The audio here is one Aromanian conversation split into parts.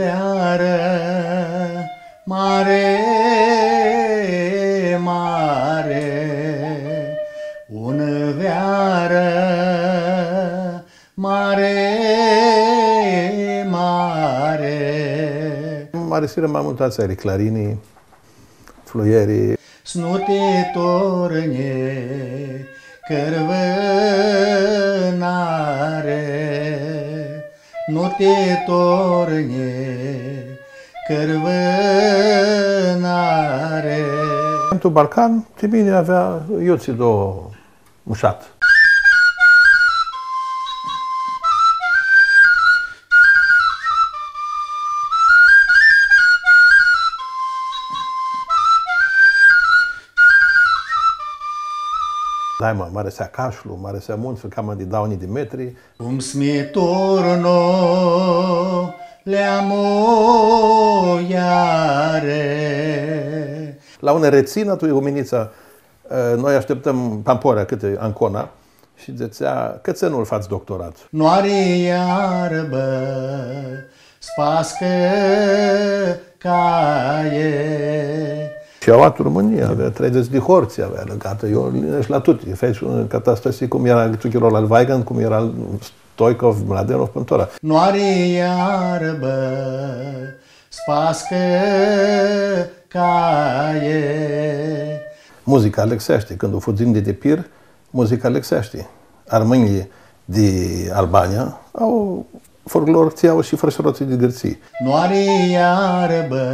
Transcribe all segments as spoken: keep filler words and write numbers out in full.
Vearã mari, mari, unã vearã mari, mari. Mãrisirã ma multu atseali, clarini, fluieri. S-nu ti turnji, cãrvãnari, nu ti turnji, cãrvãnari. Tu Balcan, ti mini avea iutsido mushat. Daima, mãrisea cashlu, mãrisea muntslu, cama di dauã njilji di metri. Cum s-mi turnu la muljari. La unã retsinã, tu Iuminitsa, ã, noi ashtiptam pamporea cãtã Ancona shi dzãtsea, cãtse nu-l fats doctorat? Nu ari iarbã s-pascã cai. Shi aoa tu Romãnia avea treidzãts di hori, avea alãgatã, eu li-, shi la tuti. Feci unã catastasi cum eara tu chirolu al Weigand, cum eara al Stoicov, Mladenov, pãn tora. Nu ari iarbã s-pascã cai. Muzica alãxeashti, cãndu fudzim di Epir, muzica alãxeashti. Armãnjlji di Albania au folclor, tsi au shi frãshirotslji di Gãrtsii. Nu ari iarbã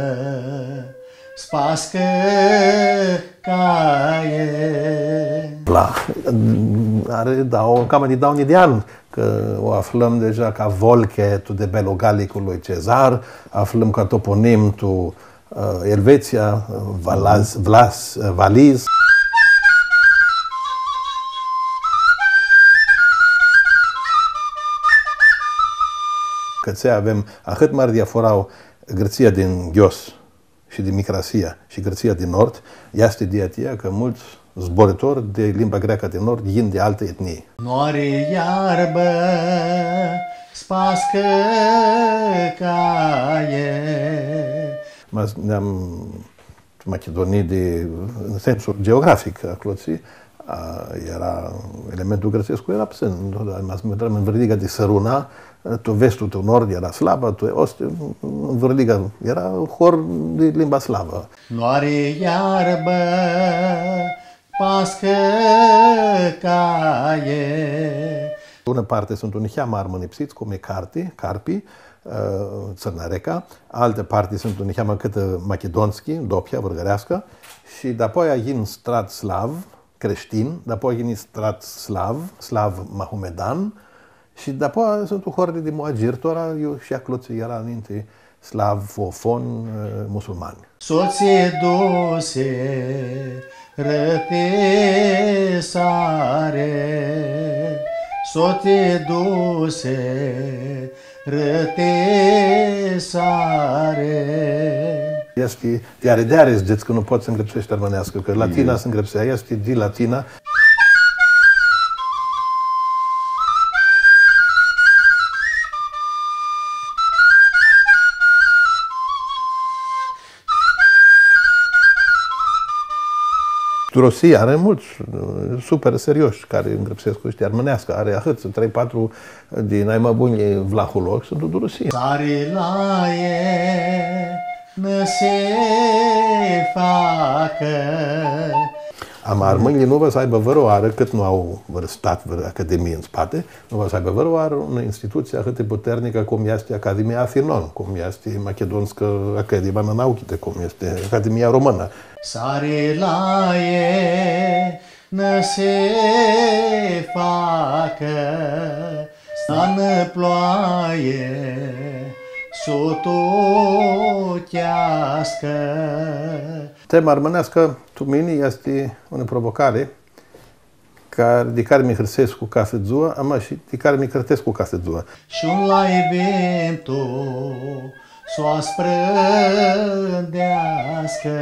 s-pascã cai. La, ari dauã, cama di dauã njilji di anj, cã u aflãm deja ca Volche, tu Debelul Gallic al lui Cezar, aflãm ca toponim tu ã, Elvetsia, ã, Valaz, Vlas, ã, Valiz. Cãtse avem ahãt mari diaforã Gãrtsia di nghios shi di Micrasia shi Gãrtsia di nord, easti di atsea cã multsã zburãtori di limba greacã di nord yin di alti etnii. Nu ari iarbã s-pascã cai. Ma s-, neam Machidunii di, în sensul geografic, aclotsi, a, eara, elementul grãtsescu eara absent, nu? Dar ma s-, mi uitam tu vãrliga di Sãruna, tu vest, tu nord eara slavã, tu ost, tu vãrliga eara hor di limba slavã. Nu ari iarbã s-pascã cai. Unã parti suntu niheamã armãnipsits, cum e Carti, Carpi, ã, Tsãrnareca, altã parti suntu niheamã cãtã machidonski, dopia, vãrgãreascã, shi dapoaia yin strat slav, creshtin, dapoaia yin strat slav, slav mahomedan, shi dapoaia suntu horli di muagiri, tora iu shi aclotsi eara ninti slavofon, ã, musulmani. Sotsi dusi rãtisari, sotsi dusi rãtisari. Easti di ari di ari s-dzãts cã nu pots s-ngrãpseshti armãneascã, cã latina s-ngrãpsea, easti di latina. Tu Rusii ari multsã, super serioshi, cari ngrãpsescu, shtii, armãneascã. Ari ahãts, trei, patru di nai ma bunj vlahologi suntu tu Rusii. Tsarli lai nã si facã. Ama armãnjlji nu va s-aibã vãrãoarã, cãt nu au vãrã stat, vãrã academii tu spati, nu va s-aibã vãrãoarã unã institutsii ahãt di puternicã cum easti Academia Athinon, cum easti Makedonska Akademia Nauki, cum easti Academia Română. Tsarli lai nã si facã, s-nã ploai s-u tucheascã. Tema armãneascã, tu mini, easti unã provocari cari, di cari mi hãrsescu cathi dzuã, ama shi di cari mi cãrtescu cathi dzuã. Shi un lai vimtu s-u asprãndeascã.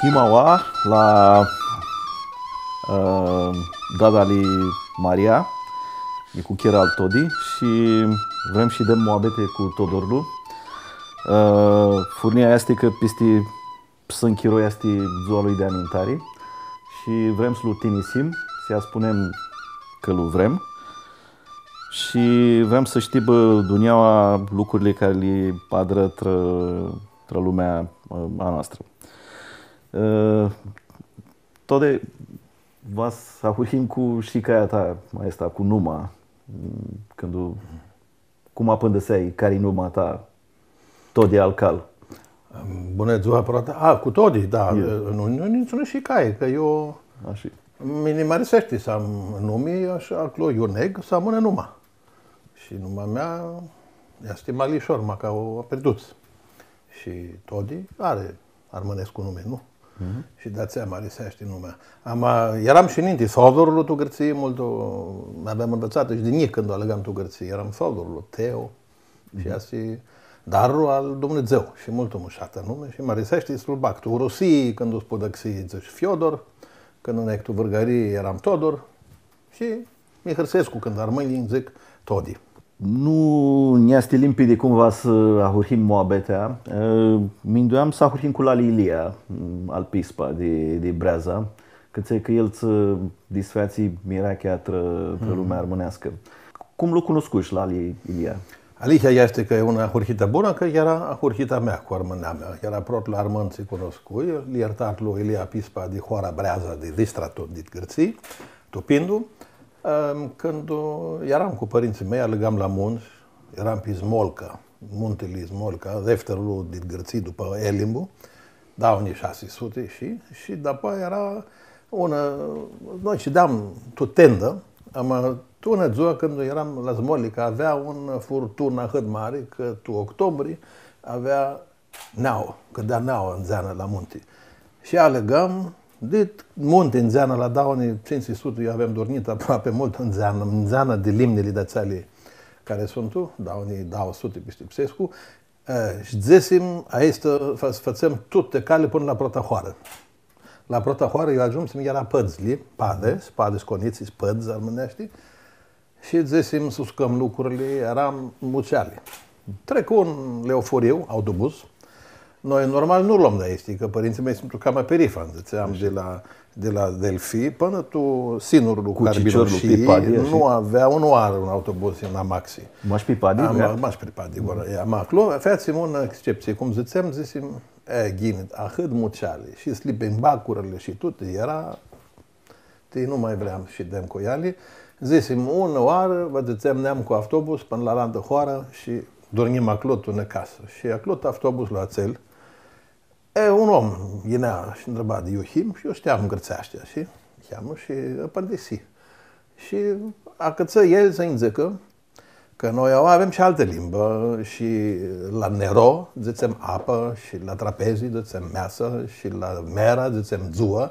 Prima oarã la, ã, dada ali Maria, e cu chira al Todi shi vrem s-dãm muabeti cu Todorlu. Ã, furnjia easti cã pisti psãn chiro easti dzua lui di amintari shi vrem s-lu tinisim, s-lji spunem cã lu vrem shi vrem s-shtibã dunjaua lucrurli cari li adrã trã, trã lumea, ã, a noastrã. Ã, Todi, va s-ahurhim cu shicaia ta, aestã, cu numa, cãndu, cum apãndãseai cari-i numa ta, Todi al Cal? Bunã dzua, prota. A, cu Todi, da. Nu, nu, nitsi nu shicai, cã eu... Ashi. Mini mi ariseashti s-am numi, ashi, aclo, eu neg, s-am unã numa. Shi numa mea easti ma lishor, ma ca u apirduts. Shi Todi ari armãnescu numi, nu? Shi di-atsea mi ariseashti numea. Ama eram shi ninti Thodorlu tu Gãrtsii, multu, aveam nvitsatã shi di njic cãndu alãgam tu Gãrtsii, eram Thodorlu, Teo. Shi easti darlu al Dumnidzã shi multu mushatã numi shi mi ariseashti s-lu bag. Tu Rusii, cãndu s-pudãxii, dzãts Fiodor, cãndu neg tu Vãrgãrii, eram Todor. Shi mi hãrsescu cãndu armãnjlji nji dzãc Todi. Nu nj-easti limpidi cum va s-ahurhim muabetea. E, minduiam s-ahurhim cu lali Ilia, m, al Pispa di, di Breaza, cãtse cã el tsã disfeatsi mirachea trã, trã lumea armãneascã. Cum lu cunuscush lali Ilia? Alihea easti cã e unã ahurhitã bunã, cã eara ahurhita mea cu armãnamea. Eara protlu armãn tsi cunuscui, ljirtatlu Ilia Pispa di hoara Breaza, di Distra, tut dit Gãrtsii, tu Pindu. Em, cãndu, ã, earam cu pãrintsãlj a mei, alãgam la muntsã, earam pi Smolca, muntili Smolca, defterlu dit Gãrtsii dupã Elimbu, dauã njilji shasi suti shi, shi dapoaia eara unã, noi shideam tu tendã, ama tu unã dzuã cãndu earam la Smolca, avea unã furtunã ahãt mari, cã tu octombri avea neauã, cãdea neauã ndzeanã la munti. Shi alãgam, dit munti ndzeanã la dauã njilji tsintsi suti, eu aveam durnjitã aproapi multu ndzeanã, ndzeanã di limnili di atseali cari suntu, dauã njilji dauã suti pistipsescu, e, shi dzãsim, aestã, fã-, fãtsem tutã calea pãnã la prota hoarã. La prota hoarã, eu agiumsim, eara Pãdzli, Pades, Pades Conitsi, Pãdz, armãneashti, Shi dzãsim s-uscãm lucrurli, earam muceali. Tricu un leoforiu, autobuz. Noi, normal, nu loam di aesti, cã pãrintsãlj a mei suntu cama pirifanj, dzãtseam, di la, di la Delfi pãnã tu sinurlu cu ciciorlu Carbinoshii, pi padi, ashi. Nu avea unã oarã un autobuz tu Amaxi. Mash pi padi, am, vrea? Mash pi padi, vrea. Ia, ma aclo, featsim unã exceptsii, cum dzãtseam, dzãsim, e, ghini, ahãt muceali, shi sleeping bag-urli shi tut, eara Ti nu ma vream s-shidem cu eali. Dzãsim, unã oarã, va dzãtsem, neam cu autobuz pãnã la alantã hoarã shi durnjim aclo, tu unã casã. Shi aclo, tu autobuzlu atsel, e, un om yinea shi ntreba di iu him shi eu shteam gãrtseashti, shi cheamã shi apãndisi. Shi acãtsã el s-nji dzãcã, Cã noi aoa avem shi altã limbã, shi la nero dzãtsem apã, shi la trapezi dzãtsem measã, shi la mera dzãtsem dzuã.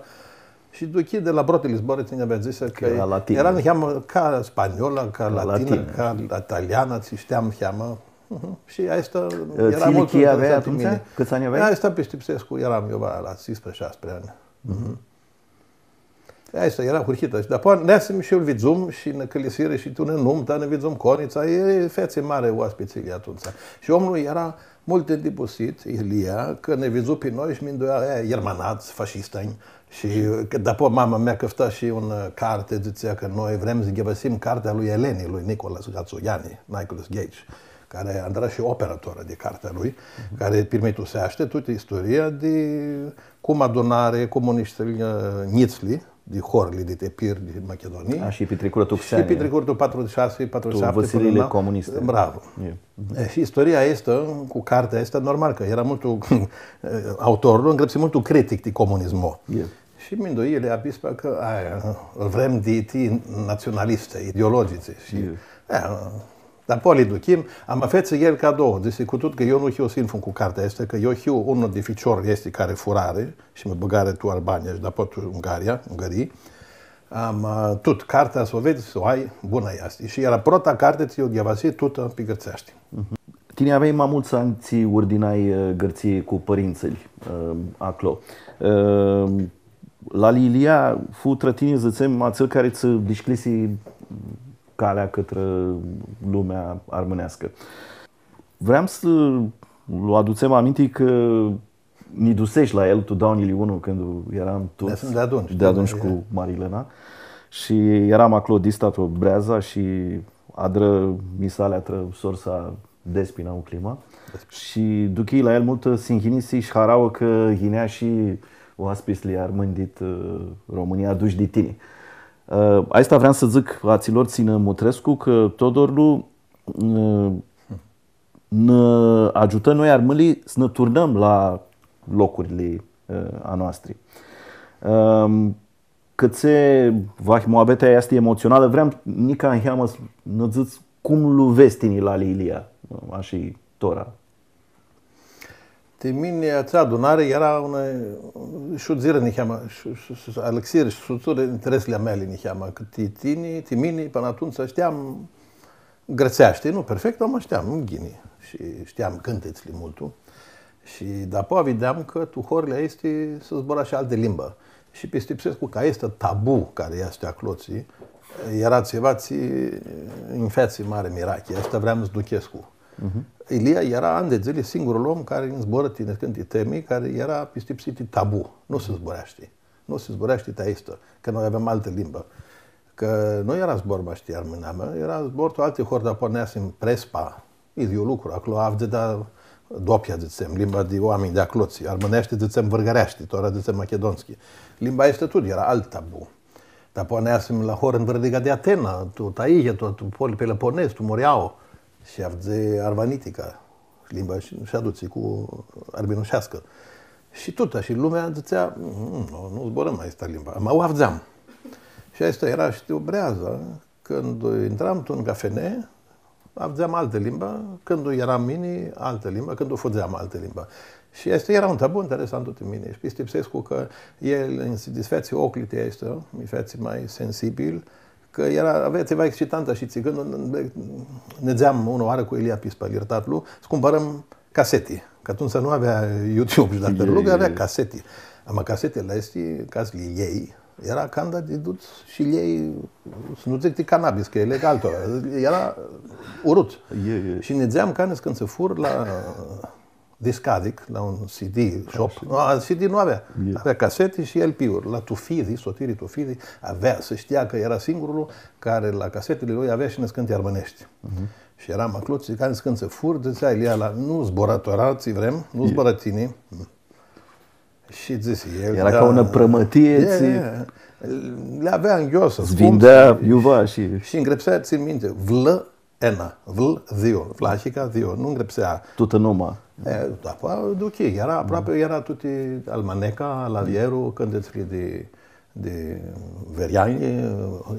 Shi duchii di la protili zboarã tsi nj-avea dzãsã cã eara niheamã ca spaniola, ca latina, ca italiana, tsi shteam niheamã. Mhm. Shi aestã eara multu interesant ti mini. Cãts anj aveai? Aestã pistipsescu, earam eu la tsisprãdzatsi, shasprãdzatsi anj. Mhm. Aestã eara ahurhitã. Shi dapoaia neasim shi lu vidzum shi nã cãlisirã shi tu unã numtã, nã vidzum Conitsa, e, featsi mari oaspitslji atumtsea. Shi omlu eara multu ndipusit, Ilia, cã nã vidzu pi noi shi minduia, e, ghermanats, fashistanj. Shi cã dapoaia mama mea cãfta shi unã, ã, carti, dzãtsea cã noi vrem s-ghivãsim cartea lui Eleni, lui Nicholas Gatsugiani, Nicolas Gage, cari adrã shi operã tora di cartea lui, cari pirmituseashti tutã istoria di cum adunarã comunishtsãlji, ã, njitslji di horli, di Epir, di Machidunii. A, shi pitricurã tu xeani. Shi pitricurã tu patrudzãts shi shasi, patrudzãts shi shapti, tu vãsilili comuniste. Bravo. E, shi istoria aestã, cu cartea aestã, normal cã eara multu, e, autorlu, ngrãpsi multu critic di comunismu. Shi minduia Ilia Pispa cã, aia, vrem di, ti natsionaliste, ideologitsi. Shi, e, Dapoaia li duchim, ama featsi el cadou, dzãsi, cu tut cã eu nu hiu sinfun cu cartea aestã, cã eu hiu unlu di ficiorlji aeshti cari furarã shi mi bãgarã tu Albania shi dapoaia tu Ungaria, Ungãrii. Ama, ã, tut cartea s-u vedz, s-u ai, bunã easti. Shi eara prota carti tsi u ghivãsii tutã pi gãrtseashti. Mhm. Tini aveai ma multsã anj tsi urdinai, ã, Gãrtsii cu pãrintsãlj, ã, aclo. Ã, lali Ilia fu trã tini, dzãtsem, atsel cari tsã dishcljisi calea cãtrã lumea armãneascã. Vream s-lu adutsem aminti cã nã dusesh la el, tu doauã njilji unu, cãndu eram tuts deadun, deadun shi cu Marilena. Shi eram aclo, distatu, Breaza, shi adrã misalea trã sor-sa Despina, Uclima. Shi duchii la el multã sinhinisi shi harauã cã yinea shi oaspitsli armãnj dit, ã, Romãnia, adush di tini. Ã, aestã vream s-dzãc atsilor tsi nã mutrescu cã Todorlu, ã, nã agiutã noi armãnjlji s-nã turnãm la locurli, ã, a noastri. Ãm, cãtse, vahi, muabetea easti emotsionalã, vream nica niheamã s-nã dzãts cum lu vedz tini lali Ilia, ashi tora. Ti mini, atsea adunari eara unã, shudzirã niheamã, sh-, sh-, sh-, alãxirã shi shudzirã interesli a meali niheamã, cã ti tini, ti mini, pãnã atumtsea shteam grãtseashti, nu perfect, ama shteam ghini. Shi shteam cãntitsli multu. Shi dapoaia videam cã tu horli aesti s-zbura shi alti limbã. Shi pistipsescu cã aestu tabu cari easti aclotsi, eara tsiva tsi nj-featsi mari mirachi. Aestã vream s-duchescu. Ilia eara anj di dzãli singurlu om cari nj-zburã ti niscãnti temi cari eara pistipsiti tabu. Nu s-zbureashti. Nu s-zbureashti ti aestã, cã noi aveam altã limbã. Cã nu eara zbor mash ti armãnamea, eara zbor tu alti hori, dapoaia neasim Prespa, idyiul lucru, aclo avdzã, da, dopia, dzãtsem, limba di oaminj di aclotsi, armãneashti, dzãtsem, vãrgãreashti, tora dzãtsem machidonski. Limba aestã tut eara alt tabu. Dapoaia neasim la hori tu vãrliga di Atena, tu Taihea, tu, tu Pol-, Peloponez, tu Moreau, shi avdzã arvanitica, limba shi, shi adutsi cu arbinuseascã. Shi tut, shi lumea dzãtsea, „Mm, nu, nu zburãm aestã limbã.” Ma u avdzeam. Shi aestã eara shi tu Breaza, cãndu intram tu un cafene, avdzeam altã limbã, cãndu earam mini, altã limbã, cãndu fudzeam, altã limbã. Shi aestã eara un tabu interesant ti mini. Shi pistipsescu cã el nji s-disfeatsi oclji ti aestã, mi featsi ma sensibil, cã eara, avea tsiva excitant shi tsi, cãndu nidzeam unã oarã cu Ilia Pispa, ljirtat-lu, s-cumpãrãm caseti, cã atumtsea nu avea YouTube shi di atseali lucri, avea caseti. Ama casetili aesti, ca s-li ljei, eara canda di duts shi ljei, s-nu dzãc ti canabis, cã e legal tora, eara urut. E, e. Shi nidzeam ca niscãntsã fur la Discadic, la un C D shop. Ashi. Nu, C D nu avea. E. Avea caseti shi L P-uri. La Tufidi, Sotiri Tufidi, avea, s-shtia cã eara singurlu cari la casetili lui avea shi niscãnti armãneshti. Mhm. Shi earam aclo, tsi, ca niscãntsã fur, dzãtsea Ilia la, „Nu zburã tora, tsi vrem, nu zburã tini.” Shi dzãsi el, eara ca unã prãmãtii, e, tsi, e, li avea nghios, s-vindea iuva shi, shi ngrãpsea, tsãn minti, vlã Ena, vl-, dhiu, Vlahica, dhiu, nu ngrãpsea. Tutã numa. E, da, pa, ok, eara aproapi, eara tuti Almaneca, Alavieru, cãntitsli di, di Verianj,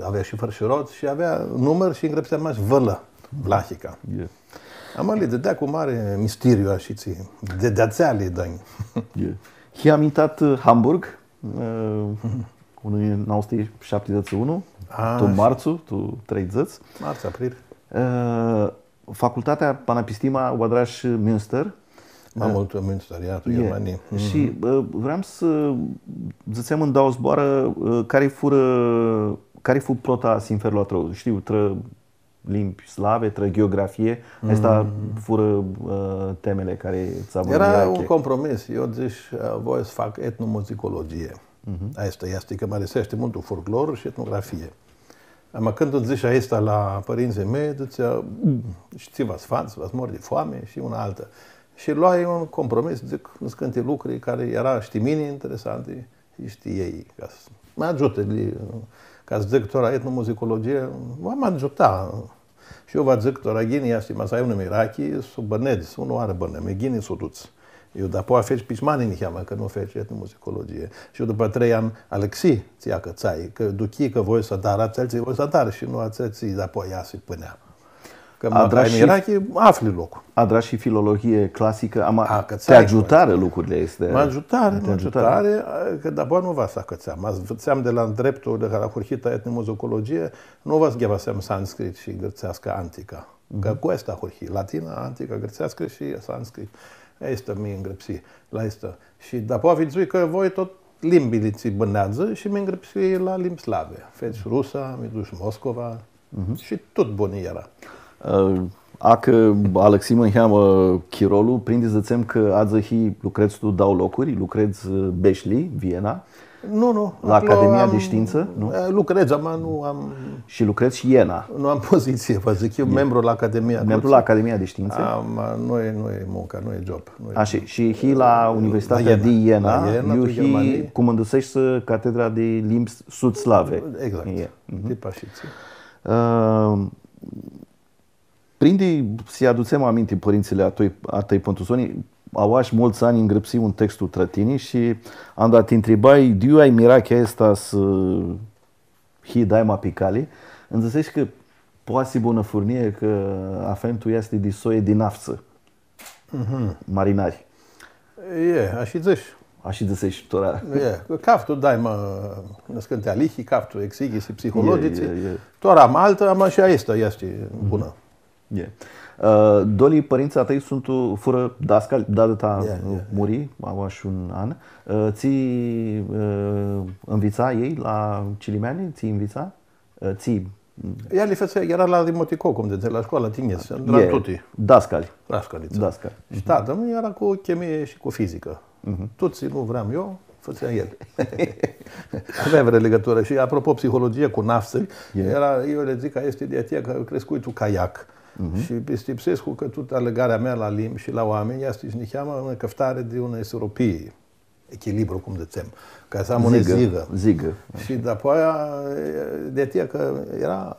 avea shi Fãrshirot shi avea numãr shi ngrãpsea mash Vlã, Vlahica. E. Ama li dãdea cu mari mistiriu, ashitsi, di, di atsea li dãnj. E. Hii amintat, ã, Hamburg, ã, unã njilji nauã suti shaptidzãts shi unu, a, tu shi martsu, tu treidzãts. Marts, april. Ã, facultatea, panapistima, u adrash Münster. Ma multu Münster, ia, tu Ghermanii. Mhm. Shi, ã, vream s-dzãtsem tu dauã zboarã, ã, cari furã, cari fu prota sinferlu a tãu, shtiu, trã limbi slave, trã gheografie, aesti furã, ã, temili cari tsã avurã mirachi. Eara un compromis. Eu dzãsh, ã, voi s-fac etnomuzicologie. Mhm. Aestã easti, cã mi ariseashti multu folclor shi etnografie. Ama cãndu dzãsh aestã la pãrintsãlj a mei, dzãtsea, „Mm, shi tsi va s-fats, va s-mori di foami?” shi unã altã. Shi loai un compromis, dzãc, niscãnti lucri cari eara shi ti mini interesanti, shi ti elj, ca s-, mi agiutã, li, ca s-dzãc, tora etnomuzicologie, va mi agiutã. Shi eu va dzãc, tora ghini easti, ma s-ai unã mirachi, s-u bãnedz, unã oarã bãnã, ma ghini s-u duts. Eu, dapoaia feci pishmani niheamã, cã nu feci etnomuzicologie. Shi eu, dupã trei anj, alãxii tsi acãtsai, cã duchii cã voi s-adar, atsea tsi voi s-adar, shi nu atsea tsi dapoaia easi pãnea. Cã ma adrash ai shi mirachi, afli loclu. Adrash shi filologhie clasicã, ama ti agiutarã lucrurli aesti. Mã agiutarã, mã agiutarã, cã dapoaia nu va s-acãtsam. Ma fãtseam di la ndreptul di la ahurhitã etnomuzicologie, nu va s-ghivãseam sanscrit shi gãrtseascã antica. Cã cu aestã ahurhii, latina, antica, gãrtseascã shi sanscrit. Aestã mi ngrãpsii, la aestã. Shi dapoaia vidzui cã voi tut limbili tsi bãneadzã shi mi ngrãpsii la limbi slave. Feci rusa, mi dush Moscova, shi tut bun eara. Ã, acã alãxim niheamã chirolu, prindi s-dzãtsem cã adzã hii, lucredz tu dauã locuri, lucredz, ã, Beshli, Viena, nu, nu, la Academia di Shtiintsã, nu? Ã, lucredz, ama nu am... Shi lucredz shi Iena. Nu am pozitsii, vã dzãc eu, membru la Academia. Membru la Academia di Shtiintsã? Ama, nu e, nu e munca, nu e job. Ashi, shi hii la Universitatea di Iena, iu hii, cumãndãseshti catedra di limbi sud-slave. Exact. Tipa shi tsi. Ã, prindi s-lji adutsem aminti pãrintsãlji a tãi, a tãi, pãn tu soni, aoa shi multsã anj ngrãpsii un textu trã tini shi anda ti ntribai, di iu ai mirachea aestã s-hii daima pi cali, nji dzãseshi cã poati s-hibã unã furnii cã afendu easti di soi di naftsã. Marinari. E, ashi dzãsh. Ashi dzãseshi, tora. E, caftu daima nãscãnti alihii, caftu exigisi psihologitsi. Tora am altã, ama shi aestã easti bunã. E. Ã, doilji pãrintsã a tãi suntu, furã dascali, dada ta muri, aoa shi un an. Ã, tsi, ã, nvitsa elj la cilimeanj? Tsi nvitsa? Ã, tsi... Ea li fãtsea, eara la dimotico, cum dzãtsi, la scoala tinjits, la tuti. Dascali. Dascali, da. Dascali. Shi tata-nju eara cu chimie shi cu fizicã. Tut tsi nu vream eu, fãtsea el. Avea vãrã ligãturã. Shi, apropo, psihologia cu naftsãli, eara, eu lã dzãc cã easti di atsea cã criscui tu caiac. Shi pistipsescu cã tutã alãgarea mea la limbi shi la oaminj easti shi niheamã unã cãftari di unã isirupii, echilibru, cum dzãtsem, ca s-am unã zigã. Zigã. Shi dapoaia, e, di atsea cã eara,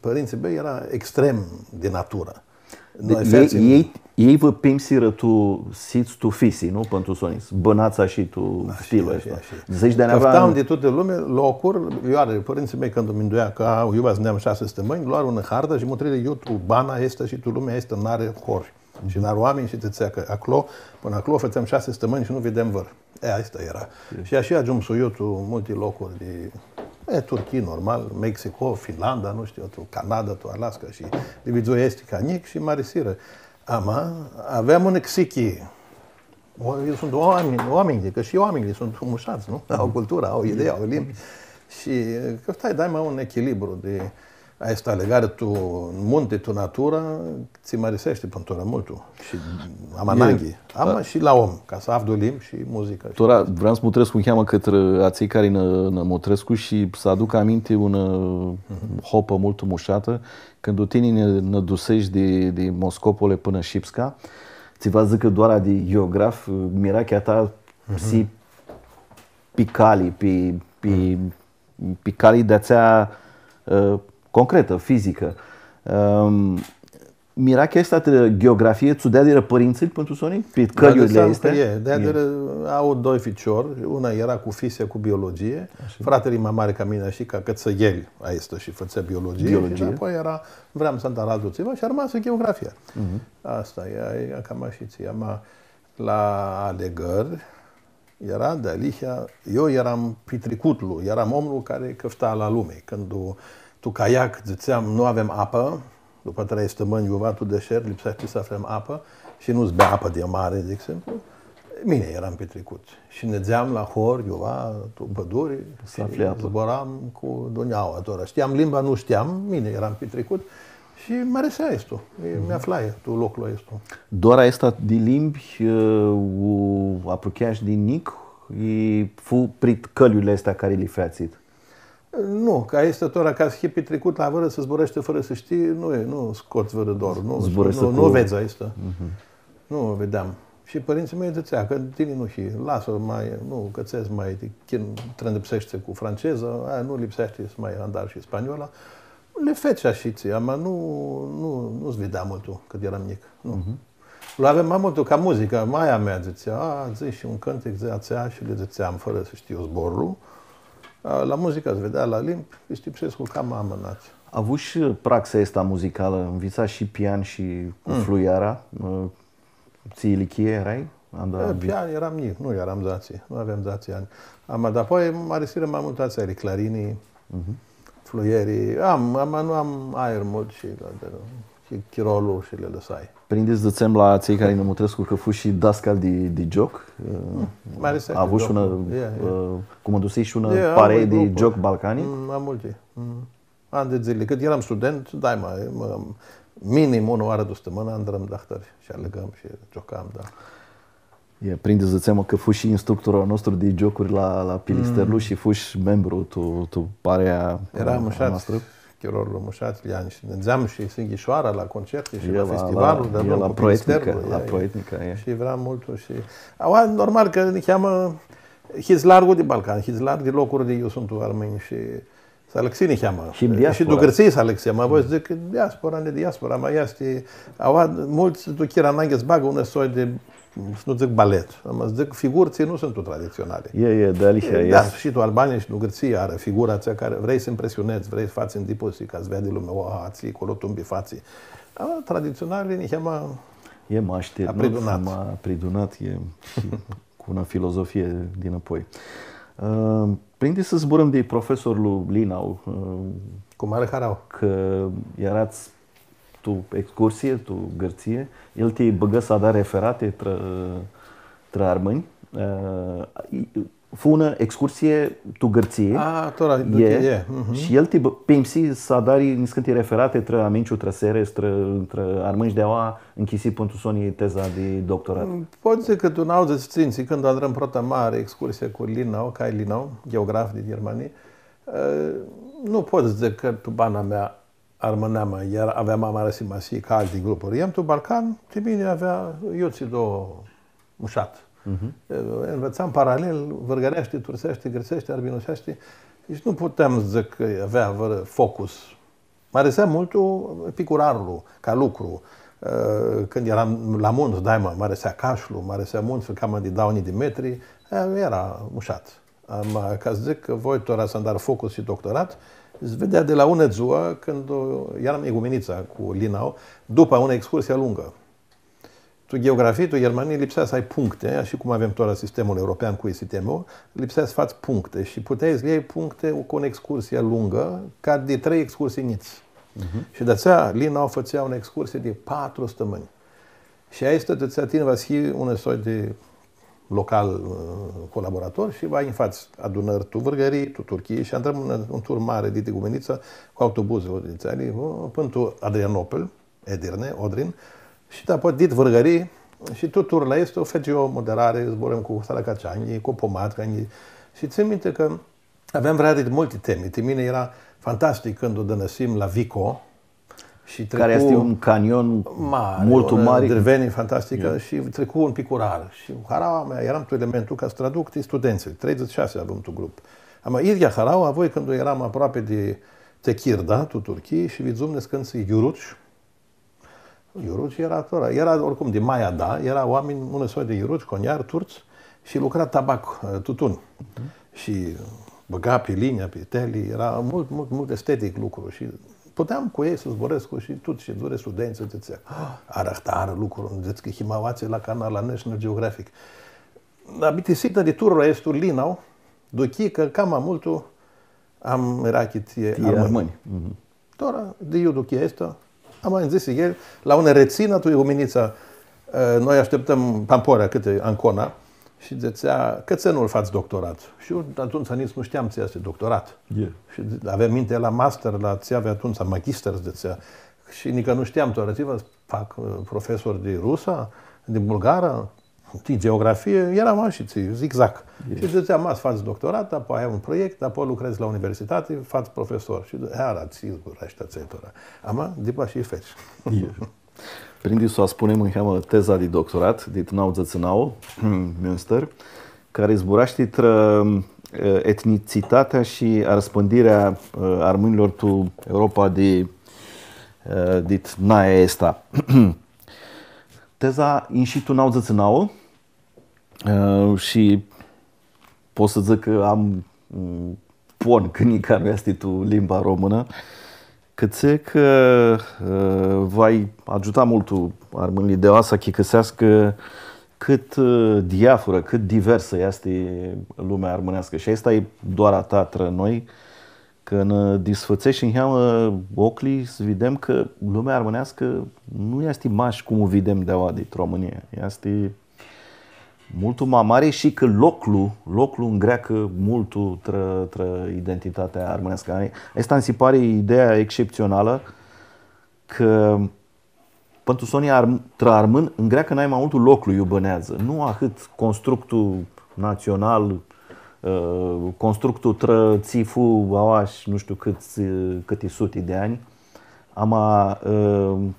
pãrintsãlj a mei eara extrem di naturã. Elj, elj vã pimsirã tu s-hits tu fisi, nu? Pãn tu soni, s-bãnats shi tu stilul aestu. Dzãts di... Cãftam di tutã lumea locuri, iar pãrintsãlj a mei, cãndu minduea cã, a, iu va s-neam shasi stãmãnj, loarã unã hartã shi mutrirã iu tu bana aestã shi tu lumea aestã n-ari hori. Shi n-ari oaminj shi dzãtsea cã aclo, pãnã aclo fãtseam shasi stãmãnj shi nu videam vãr. E, aestã eara. Shi ashi agiumshu eu tu multi locuri di, e, Turchii, normal, Mexico, Finlanda, nu shtiu, tu Canada, tu Alaska shi li vidzui aesti ca njic shi mi arisirã. Ama aveam un exichi. O, eu suntu oaminj, oaminj, cã shi oaminjlji suntu mushats, nu? Au culturã, au idei, au limbi. Shi cãftai daima un echilibru di aestã alãgari tu munti, tu naturã, tsi mi ariseashti pãn tora multu. Shi am ananghi. Ama shi la om, ca s-avdu limbi shi muzicã. Tora, vream s-mutrescu niheamã cãtrã atselj cari nã, nã mutrescu shi s-aduc aminti unã hopã multu mushatã, cãndu tini nã, nã duseshi di, di Moscopole pãnã Shipsca, tsi va s-dzãcã doara di gheograf, mirachea ta s-hii pi cali, pi, pi pi cali di atsea, ã, concretã, fizicã. Ãm, mirachea aestã di gheografie, tsã u deadirã pãrintsãlj, pãn tu soni? Pi cãljurli aesti? E, deadirã, au doi ficiori, una eara cu fizicã, cu biologie, fratili ma mari ca mini, shi ca cãtse el, aestã shi fãtsea biologie, shi dapoaia eara, vream s-adar altu tsiva shi armasi gheografia. Aestã e, e cama shi tsi, ama la alãgãri, eara dealihea, eu earam pitricutlu, earam omlu cari cãfta la lumi. Cãndu tu caiac dzãtseam, nu avem apã, dupã trei stãmãnj, iuva, tu deshert, lipseashti s-aflãm apã shi nu s-bea apã di mari, di exemplu, mini earam pitricut. Shi nidzeam la hori, iuva, tu pãduri, shi zburam cu dunjaua, tora. Shtiam limba, nu shtiam, mini earam pitricut. Shi mi arisea aestu, e, mi aflai tu loclu aestu. Doara aestã di limbi, e, u aprucheash di njic, i fu prit cãljurli aesti cari li featsit? Nu, cã aestã tora, ca s-hii pitricut la vãrã, s-zbureshti fãrã s-shtii, nu e, nu scots vãrã dor, nu, nu, nu vedz aestã. Nu videam. Shi pãrintsãlj a mei dzãtsea cã tini nu hii, lasã, ma, nu, cãtse ma ti chin-, trãndãpseshti cu franceza, a, nu lipseashti s-ma adari shi spaniola. Li feci ashitsi, ama nu, nu, nu s-videa multu cãt earam njic, nu. Lu aveam ma multu ca muzica, maia mea dzãtsea, a, dzã shi un cãntic, dzã atsea, shi li dzãtseam fãrã s-shtiu zborlu. A, la muzica s-videa, la limbi, pistipsescu cama amãnat. Avush shi praxea aestã muzicalã, nvitsash shi pian shi cu fluiara, ã, tsi ilichii earai? Anda... E, pian earam njic, nu earam dzatsi, nu aveam dzatsi anj. Ama, dapoaia mi arisirã ma multu atseali, clarini, fluieri, am, ama nu am aer multu shi, shi chirolu shi li lãsai. Prindi s-dzãtsem la atselj cari nã mutrescu cã fushi dascal di, di gioc, ã, avush unã, ã, cumãndusish unã parei di gioc Balcani? Mm, am multi. Mm. Anj di dzãli, cãt earam student, daima, mã, minim unã oarã di stãmãnã, andram dahtãri shi alãgam shi giocam, da. E, prindi s-dzãtsem cã fushi instructorlu a nostru di giocuri la, la Pilisterlu shi fushi membru tu, tu parea a noastrã. Eara mushat, chirolu mushat, Lian, shi nidzeam shi Sighishoara la concerti shi la festivaluri, dar nu, la Proetnica, la Proetnica, e. Shi vrea multu shi, aua, normal cã niheamã hits largu di Balcan, hits largu di locuri di iu suntu armãnj shi s-alãxi niheamã. Shi diaspora. Shi tu Gãrtsii s-alãxi, ma voi s-dzãc, diaspora, nu diaspora, ma easti, aua, multsã tu chira ananghi s-bagã un soi di, s-nu dzãc balet, ma s-dzãc figuri tsi nu suntu traditsionali. E, e, dealihea, da, easti. Shi tu Albania shi tu Gãrtsii ari figura atsea cari vrei s-impresionedz, vrei s-fats ntipusi, ca s-veadi lumea, o, atselj aclo tumbi fatsi. Ama traditsionali, niheamã... E, ma ashtirnut, ma pridunat, e, shi cu unã filozofie dinãpoi. Ã, prindi s-zburãm di profesorlu Linau, ã, cu mari harau, cã earats tu excursii, tu Gãrtsii, el ti bãgã s-adari referati trã, trã armãnj. Ã, i, fu unã excursii tu Gãrtsii. A, tora, e, e, mhm. Shi el ti bã-, pimsi s-adari niscãnti referati trã Aminciu, trã Seres, trã, trã armãnj di aua, nchisi pãn tu soni teza di doctorat. Mm, pot s-dzãc cã tu nauãdzãtsi tsintsi, cãndu adrãm prota mari excursie cu Linau, Kai Linau, geograf di Ghermanii, ã, nu pot s-dzãc cã tu bana mea armãnamea eara, avea ma mari simasii ca alti grupuri. Earam tu Balcan, ti mini avea, iutsido mushat. Mhm. Ã, nvitsam paralel vãrgãreashti, turtseashti, gãrtseashti, arbinuseashti. Deci nu puteam s-dzãc cã avea vãrã focus. Mi arisea multu picurarlu, ca lucru. Ã, cãndu earam la muntsã, daima, mi arisea cashlu, mi arisea muntsã, cama di dauã njilji di metri, ã, eara mushat. Ama, ca s-dzãc cã voi tora s-andar focus shi doctorat, s-videa di la unã dzuã, cãndu earam Igumenitsa cu Linau, dupã unã excursii lungã. Tu geografii, tu Ghermanii, lipsea s-ai puncte, ashi cum avem tora sistemul european cu I C T M-ul, lipsea s-fats puncte shi puteai s-ljai puncte cu unã excursii lungã, ca di trei excursii njits. Mhm. Shi di-atsea, Linau fãtsea unã excursii di patru stãmãnj. Shi aestã ti dzãtsea, tini va s-hii un soi di local, ã, colaborator shi va nj-fats adunãri tu Vãrgãrii, tu Turchii shi andrãm un, un tur mari di Igumenitsa cu autobuzlu, di Italia, pãnã tu Adrianopol. Edirne, Odrin, shi dapoaia dit Vãrgãrii, shi tu turlu aestu feci eu moderari, zburãm cu Saracaceanjlji, cu Pomatcanjlji, shi tsãn minti cã aveam vreari di multi temi. Ti mini eara fantastic cãndu dãnãsim la Vico shi... Cari easti un canion multu mari. Driveni fantasticã, shi tricu un picurar. Shi haraua mea, earam tu elementul ca s-traduc ti studentsã, treidzãts shi shasi avem tu grup. Ama idyea haraua avui cãndu earam aproapi di Tekirdağ, tu Turchii, shi vidzum niscãntsã iuruci, iuruci eara tora. Eara, oricum, di Maia, da, eara oaminj, un soi di iuruci, coniari, turts, shi lucra tabac, ã, tutun. Mhm. Shi bãga pi linea, pi teli, eara multu, multu, multu estetic lucru. Shi puteam cu elj s-zburãscu shi tut, shi dzãtsi studentsã, dzãtsea, „Ah, ari ahtarã lucru, dzãts cã him aoatsi la canal, la National Geographic.” Dar bitisitã di turlu aestu, Linau duchi cã cama multu am mirachit ti armãnj. Ti armãnj. Mhm. Tora, di iu duchi aestã, ama nj-dzãsi el, la unã retsinã tu Igumenitsa, ã, noi ashtiptam pamporea cãtã Ancona shi dzãtsea, „Cãtse nu-l fats doctorat?” Shi eu atumtsea nitsi nu shteam tsi easti doctorat. Shi avea minti la master, la tsi avea atumtsea, magister, dzãtsea. Shi nica nu shteam, tora tsi va fac, ã, profesor di rusa, di bulgarã, ti geografie, earam ashi, tsi, zigzag. Shi dzãtsea, „Ma s-fats doctorat, apoi ai un proiect, apoi lucredz la universitati, fats profesor.” Shi dzãtsea, „Ara, tsi zburashti atsetora.” Ama, dupã shi feci. Prindi s-u spunem niheamã teza di doctorat, dit nauãdzãtsi nauã, Münster, cari zburashti trã, ã, etnicitatea shi arãspãndirea, ã, armãnjlor tu Europa di, ã, dit naia aestã. Teza inshi tu nauãdzãtsi nauã, ã, shi pot s-dzãc cã am, mm, pon cã nica nu easti tu limba românã. Cãtse cã, ã, va agiuta multu armãnjlji di aoa s-achicãseascã cãt, ã, diafurã, cãt diversã easti lumea armãneascã. Shi aestã e doara ta trã noi, cã nã disfãtsesh niheamã ocljilj s-videm cã lumea armãneascã nu easti mash cum u videm di aoa di Romãnia. Easti multu ma mari shi cã loclu, loclu ngreacã multu trã, trã identitatea armãneascã. Aestã nji si pari ideea exceptsionalã, cã pãn tu soni arm-, trã armãn ngreacã nai ma multu loclu iu bãneadzã. Nu ahãt constructul natsional, ã, constructul trã tsi fu aoa shi nu shtiu cãts, ã, cãti suti di anj. Ama, ã,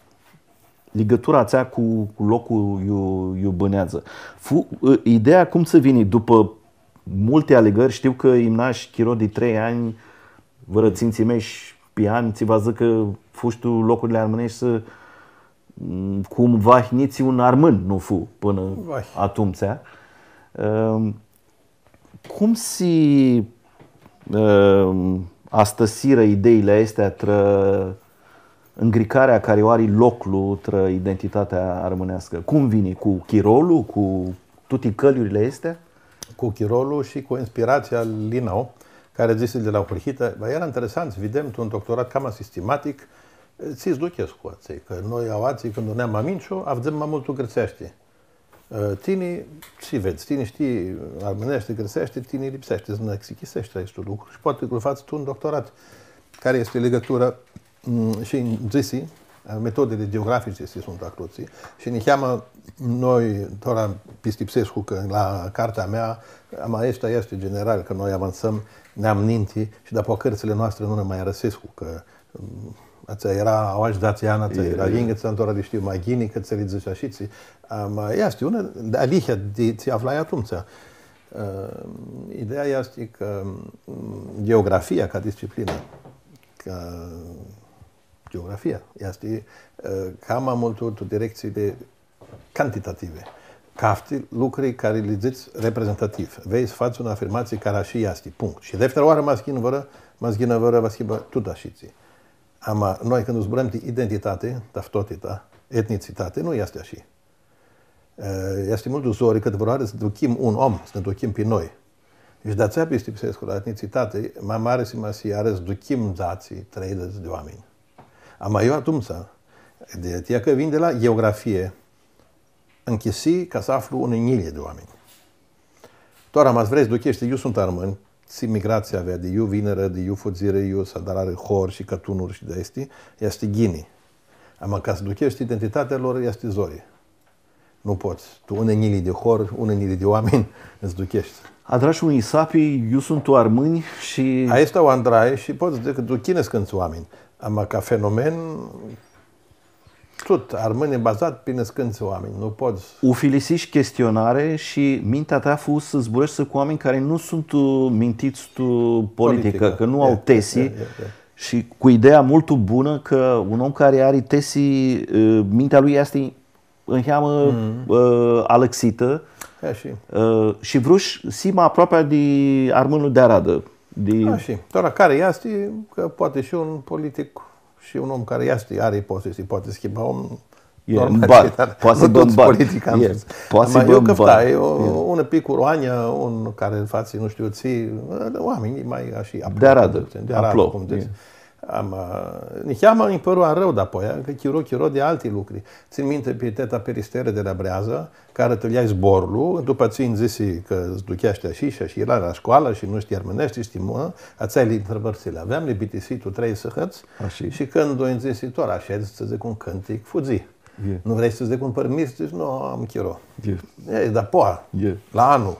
ligãtura atsea cu, cu loclu iu, iu bãneadzã. Fu, ã, ideea cum tsã vini dupã multi alãgãri, shtiu cã imnash chiro di trei anj, vãrã tsintsi mesh pi an, tsi va dzãcã cã fush tu locurli armãneshti s-, cum vahi nitsi un armãn nu fu pãnã Vahi. atumtsea. Ãm, Cum si, ãm, astãsirã ideili aesti trã ngricarea cari u ari loclu trã identitatea armãneascã? Cum vini? Cu chirolu? Cu tuti cãljurli aesti? Cu chirolu shi cu inspiratsia al Linau, cari dzãsi di la ahurhitã, va eara interesant s-videm tu un doctorat cama sistematic, tsi s-duchescu atselj, cã noi aoatsi, cãndu neam aminciu, avdzãm ma multu gãrtseashti. Ã, tini, tsi vedz, tini shtii armãneashti, gãrtseashti, tini lipseashti s-nã exichiseshti aestu lucru shi poati cã lu fats tu un doctorat. Cari easti ligãtura, mm, shi dzãsi, ã, metodili geografici tsi suntu aclotsi. Shi niheamã noi, tora pistipsescu cã la cartea mea, ama aestã easti general, cã noi avansãm, neam ninti shi dapoaia cãrtsãli noastri nu nã ma arãsescu, cã Atsea eara, aoa shi di atsea, atsea E, eara, e. Yinghits, tora li shtiu ma ghini, cã tsi li dzãts ashitsi. Ama easti unã, dealihea di tsi aflai atumtsea. Ã, ideea easti cã, m, geografia ca disciplinã, ca geografia, easti, ã, cama multu tu directsii di cantitative. Cafti lucri cari li dzãts reprezentativ. Vrei s-fats unã afirmatsii cari ashi easti, punct. Shi defterã oarã ma s-yinã vãrã, ma s-yinã vãrã, va s-hibã tut ashitsi. Ama noi, cãndu zburãm di identitati, taftotita, etnitsitati, nu easti ashi. E, easti multu zori cãtivãrãoarã s-duchim un om, s-nã duchim pi noi. Shi di-atsea pistipsescu la etnitsitati, ma mari simasii ari s-duchim dzatsi, treidzãts di oaminj. Ama eu atumtsea, di, di atsea cã vin di la geografie, nchisii ca s-aflu unã njilji di oaminj. Tora, ma s-vrei s-ducheshti, iu suntu armãnj, tsi migratsia avea, di iu vinirã, di iu fudzirã, iu s-adrarã hori shi cãtunuri shi di aesti, easti ghini. Ama ca s-ducheshti identitatea lor, easti zori. Nu pots. Tu unã njilji di hori, unã njilji di oaminj, s-ducheshti. Adrash un isapi, iu suntu armãnj shi Aestã u adrai shi pots s-dzãts cã duchii niscãntsã oaminj. Ama ca fenomen, tut, armãnj bazat pi niscãntsã oaminj, nu pots. Ufilisish chestionari shi mintea ta fu s-zburãshti cu oaminj cari nu suntu, ã, mintits tu politicã, Politicã. Cã nu au E, tesi. E, e, e. Shi cu ideea multu bunã cã un om cari ari tesi, ã, mintea lui easti niheamã, Mm. ã, alãxitã. E, shi Ã, shi vrush s-hii ma aproapea di armãnlu di aradã. Di A, shi, tora cari easti, cã poati shi un politic shi un om cari easti, ari posesi, poati s-hibã om E, normal, mbar. Dar poati nu s-hibã tuts mbar. Politicianj E, suntu. Poati s-hibã mbar. Ama eu cãftai, o, E. Unã picurã, un cari fatsi, nu shtiu tsi, oaminj ma ashi, Di aradã, di aradã, aplo. Cum dzãts. E. Ama, niheamã nji pãru arãu dapoaia, cã chiro, chiro di alti lucri. Tsãn minti pi teta Peristeri di la Breaza, cari tãljai zborlu, dupã tsi nji dzãsi cã s-ducheashti ashi shi ashi, la, la scoalã shi nu shtii armãneashti, shtii, mã, atseali ntribãri tsi li aveam, li bitisi tu trei sãhãts. Ashi. Shi cãndu nji dzãsi, tora, ashedz, s-dzãc un cãntic, fudzi. E. Nu vrei s-dzãc un pãrmis? Dzãc, nu, am chiro. E. E, dapoaia, E. La anlu.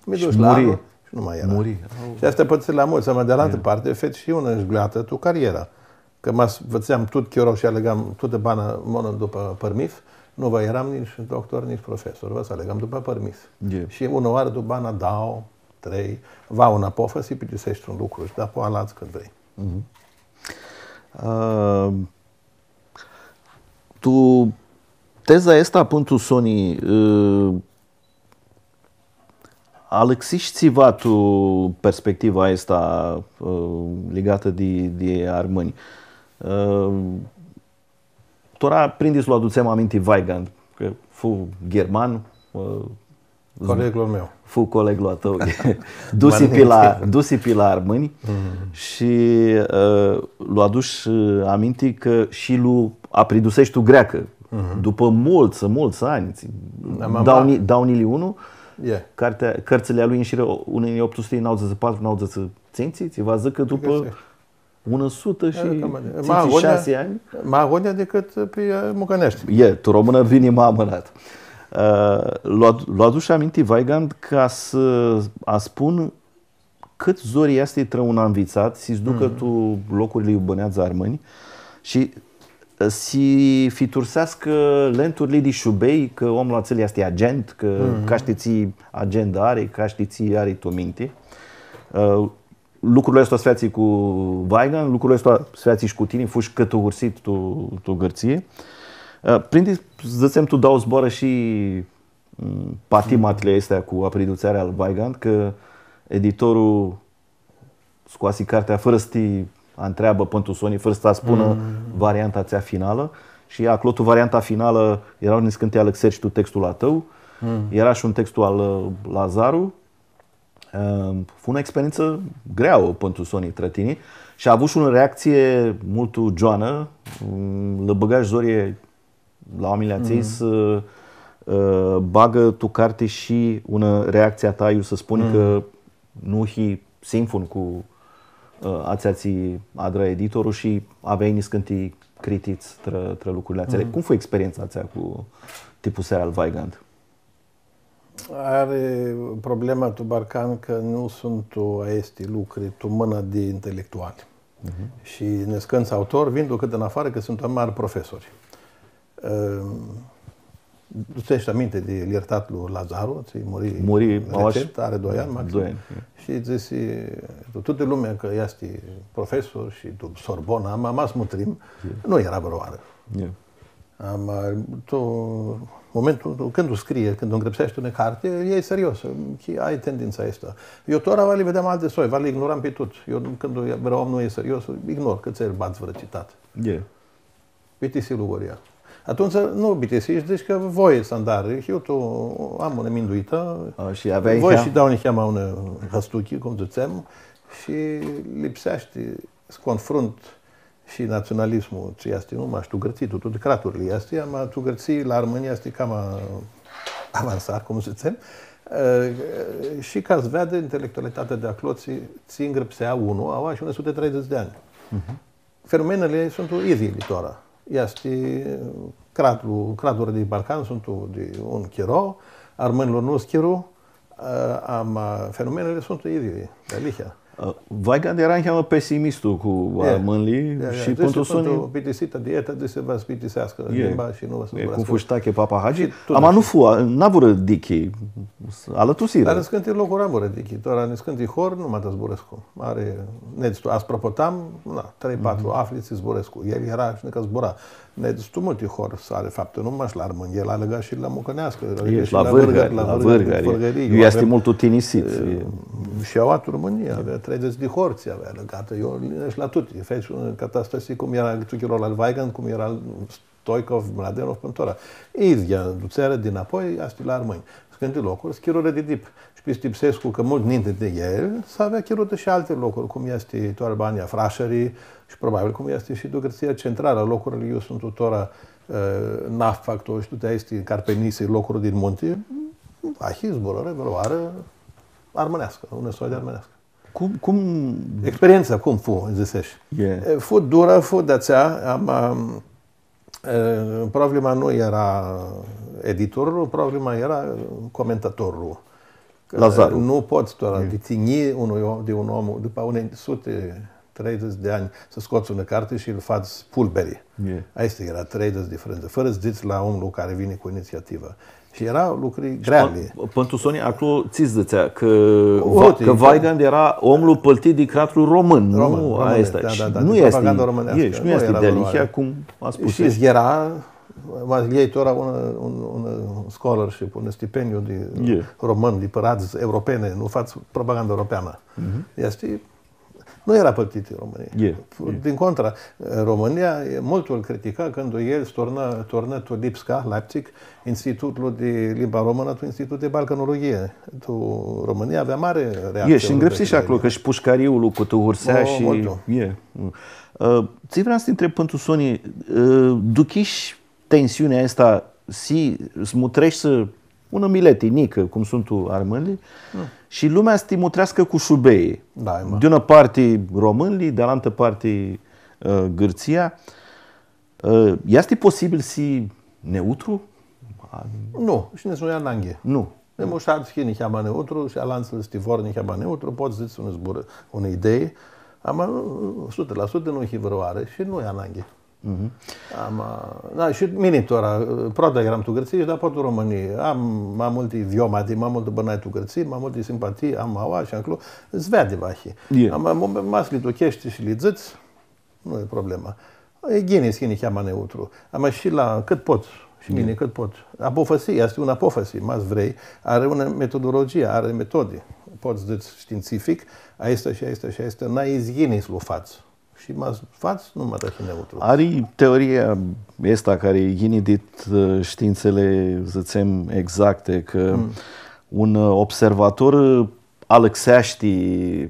Mi dush la anlu shi nu ma eara. Muri. Shi aestã pãtsãri la multsã, ama di alantã parti, feci shi unã zgleatã tu carierã. Cã ma s-fãtseam tut chiro shi alãgam tutã bana mono dupã pãrmis, nu va eram nitsi doctor, nitsi profesor, va s-alãgam dupã pãrmis. E. Shi unã oarã tu bana dauã, trei, va unã apofasi, plictiseshti un lucru shi dapoaia aladz cãt vrei. Mhm. Ã, tu teza aestã, pãn tu soni, ã, alãxish tsiva tu perspectiva aestã, ã, ligatã di, di armãnj. Ã, tora prindi s-lu adutsem aminti Weigand, cã fu gherman, ã, Coleglu a meu. Fu coleglu a tãu. Dusi pi la, dusi pi la armãnj shi, ã, lu adush, ã, aminti cã shi lu apriduseshti tu greacã. Dupã multsã, multsã anj, dau ni-, dau njilji unu, cartea, cãrtsãli a lui inshirã unã njilji optu suti nauãdzãts shi patru, nauãdzãts shi tsintsi, tsi va dzãcã cã dupã unã sutã shi tsintsi shasi anj. Ma agonja dicãt pi, ã, mucãneashti. E, tu românã vini ma amãnat. Ã, lu ad-, lu adush aminti Weigand ca s-, a spunã cãt zori easti trã un anvitsat, si s-ducã tu locurli iu bãneadzã armãnj shi, ã, si fiturseascã lenturli di shubei, cã omlu atsel easti agent, cã ca shtii tsi agenda ari, ca shtii tsi ari tu minti. Ã, lucrul aestu s-featsi cu Weigand, lucrul aestu s-featsi shi cu tini, fushi cãtãgursit tu, tu Gãrtsii. Ã, prindi, dzãtsem, tu dauã zboarã shi, m, patimatli aesti cu apridutsearea al Weigand, cã editorlu scoasi cartea fãrã s-ti antreabã pãn tu soni, fãrã s-ti spunã varianta atsea finalã. Shi aclo tu varianta finalã eara niscãnti alãxeri shi tu textul a tãu, eara shi un textul al, ã, Lazaru. Ã, fu unã experientsã greauã pãn tu soni trã tini shi avushi unã reactsii multu gioanã, m, lã bãgash zori la oaminjlji atselj s-, ã, bagã tu carti shi unã reactsii a ta, iu s-spunã cã nu hii sinfun cu, ã, atsea tsi adrã editorlu shi aveai niscãnti critici trã, trã lucrurli atseali. Cum fu experientsa atsea cu tipusearea al Weigand? Ari problema tu Balcan cã nu suntu aesti lucri tu mãna di intelectuali. Shi niscãntsã autori vindu cãtã nafoarã cã suntu mari profesori. Ã, adutseshti aminti di ljirtatlu Lazaru, tsi muri recent, ari doi anj maxim. Doi anj, e. Shi dzãsi, tu tutã lumea cã easti profesor shi tu Sorbona, ma, ma s-mutrim, nu eara vãrãoarã. Ama, tu momentul, cãndu scrie, cãndu ngrãpseashti unã carti, e serios, ai tendința aestã. Eu tora va li videam alti soi, va li ignoram pi tuts. Eu, cãndu vream nu e serios, ignor, cã tsi bat vãrã citat. Bitisi lucrul. Atumtsea, nu bitisi, shi dzãsh cã voi s-andar, eu tu am unã minduitã, voi shi dau niheamã unã hãstuchi, cum dzãtsem, shi lipseashti s-confrunt shi naționalismul, tsi easti, nu mash tu Gãrtsii, tu tuti craturli easti, ama tu Gãrtsii, la armãnj easti cama avansat, cum dzãtsem, ã, shi ca s-veadã intelectualitatea di aclo, tsi, tsi ngrãpsea unu, aoa shi unã sutã treidzãts di anj. Fenomenili suntu idyiili tora. Easti cratlu, craturli di Balcan suntu di un chiro, armãnjlor nu s-chiru, ã, ama fenomenili suntu idyiili, dealihea. Ã, Weigand eara niheamã pesimistul cu armãnjlji shi pãn tu soni. Bitisita di eta, dzãsi, va s-bitiseascã limba shi nu va s-zburascã. Cum fu shi Tache Papahagi, ama nu fu, a, n-avurã dichi, alãtusirã. Dar niscãnti locuri avurã dichi, tora niscãnti hori, nu ma ta zburãscu. Ari, nedz tu, Aspropotam, na, trei, patru afli tsi zburãscu. El eara shi nica zbura. Nedz tu multi hori s-ari faptã, nu mash la armãnj, el alãga shi la mucãneascã, alãga shi la vãrgari, la vãrgari, iu easti multu tinisit. Shi aoa tu Romãnia, avea treidzãts di hori tsi avea alãgatã, eu shi la tuti, feci unã catastasi cum eara tu chirolu al Weigand, cum eara al Stoicov, Mladenov, pãn tora. Idyea, dutseari dinapoi, aesti la armãnj. Niscãnti locuri s-chirurã di dip. Shi pistipsescu cã multu ninti di el, s-avea chirutã shi alti locuri, cum easti tu Albania, Frashari, shi probabil cum easti shi tu Gãrtsia Centralã, locurli iu suntu tora, ã, Naft Factory shi tuti aesti Carpenisi, locuri din munti, ahi zburãrã, vãrãoarã armãneascã, unã soi di armãneascã. Cum, cum... Experientsa cum fu, dzãsesh? E, fu durã, fu di-atsea, am, am, E, problema nu eara editorlu, problema eara comentatorlu. Cã Lazaru. Nu pots tora di tinjii unui om, di un om, dupã unã sutã treidzãts di anj, s-scots unã carti shi lu fats pulberi. Aestã eara treidzãts di frãndzã, fãrã s-dzãts la omlu cari vini cu initsiativã. Shi eara lucri greali. Pãn, pãn tu soni, aclo tsi s-dzãtsea, cã, cã Weigand eara omlu pãltit di cratlu român, nu? Aestã. Da, da, da, nu easti propagandã românească. Nu easti dealihea, cum a spus. Shi eara, ma ljei tora un, un, un scholarship, un stipendiu di român, di pãradz europene, nu fats propagandã europeanã. Easti Nu eara pãltit tu Romãnii. E, e. Din contra, Romãnia, e, multu lu critica cãndu el s-turnã, turnã tu Lipsca, Leipzig, Institutul di Limba Română, tu Institut di Balcanologie. Tu Romãnia avea mari reactsie. E, shi ngrãpsi shi aclo, cã shi Pushcariu lu cutuhursea. O, shi multu. E. Ã, tsi vream s-ti ntreb, pãn tu soni, ã, duchish tensiunea aestã, si, s-mutreshti unã mileti njicã, cum suntu armãnjlji, shi lumea s-ti mutreascã cu shubei. Da, e, ma. Di unã parti romãnjlji, di alantã parti, ã, Gãrtsia. Ã, easti posibil s-hii neutru? Nu, shi nitsi nu e ananghi. Nu. E mushat s-hii niheamã neutru shi alantsã s-ti vor niheamã neutru, pots s-dzãts un zbor, unã idei, ama, sutã la sutã nu hii vãrãoarã shi nu e ananghi. Mhm. Ama, da, shi mini tora, prota earam tu Gãrtsii shi dapoaia tu Romãnii. Am ma multi viomati, ma multi bãnai tu Gãrtsii, ma multi simpatii am aua shi aclo. S-veadi vahi. E. Ama, ma s-li ducheshti shi li dzãts, nu e problema. E ghini s-hii niheamã neutru. Ama shi la cãt pot, shi mini cãt pot. Apofasi, easti unã apofasi, ma s-vrei, ari unã metodologii, ari metodi. Pots s-dzãts shtiintsific, aestã shi aestã shi aestã, n-ai izghini s-lu fats. Shi ma s-fats, nu ma ta hii neutru. Ari teoria aestã cari yini dit, ã, shtiintsãli, dzãtsem, exacte, cã un, ã, observator, ã, alãxeashti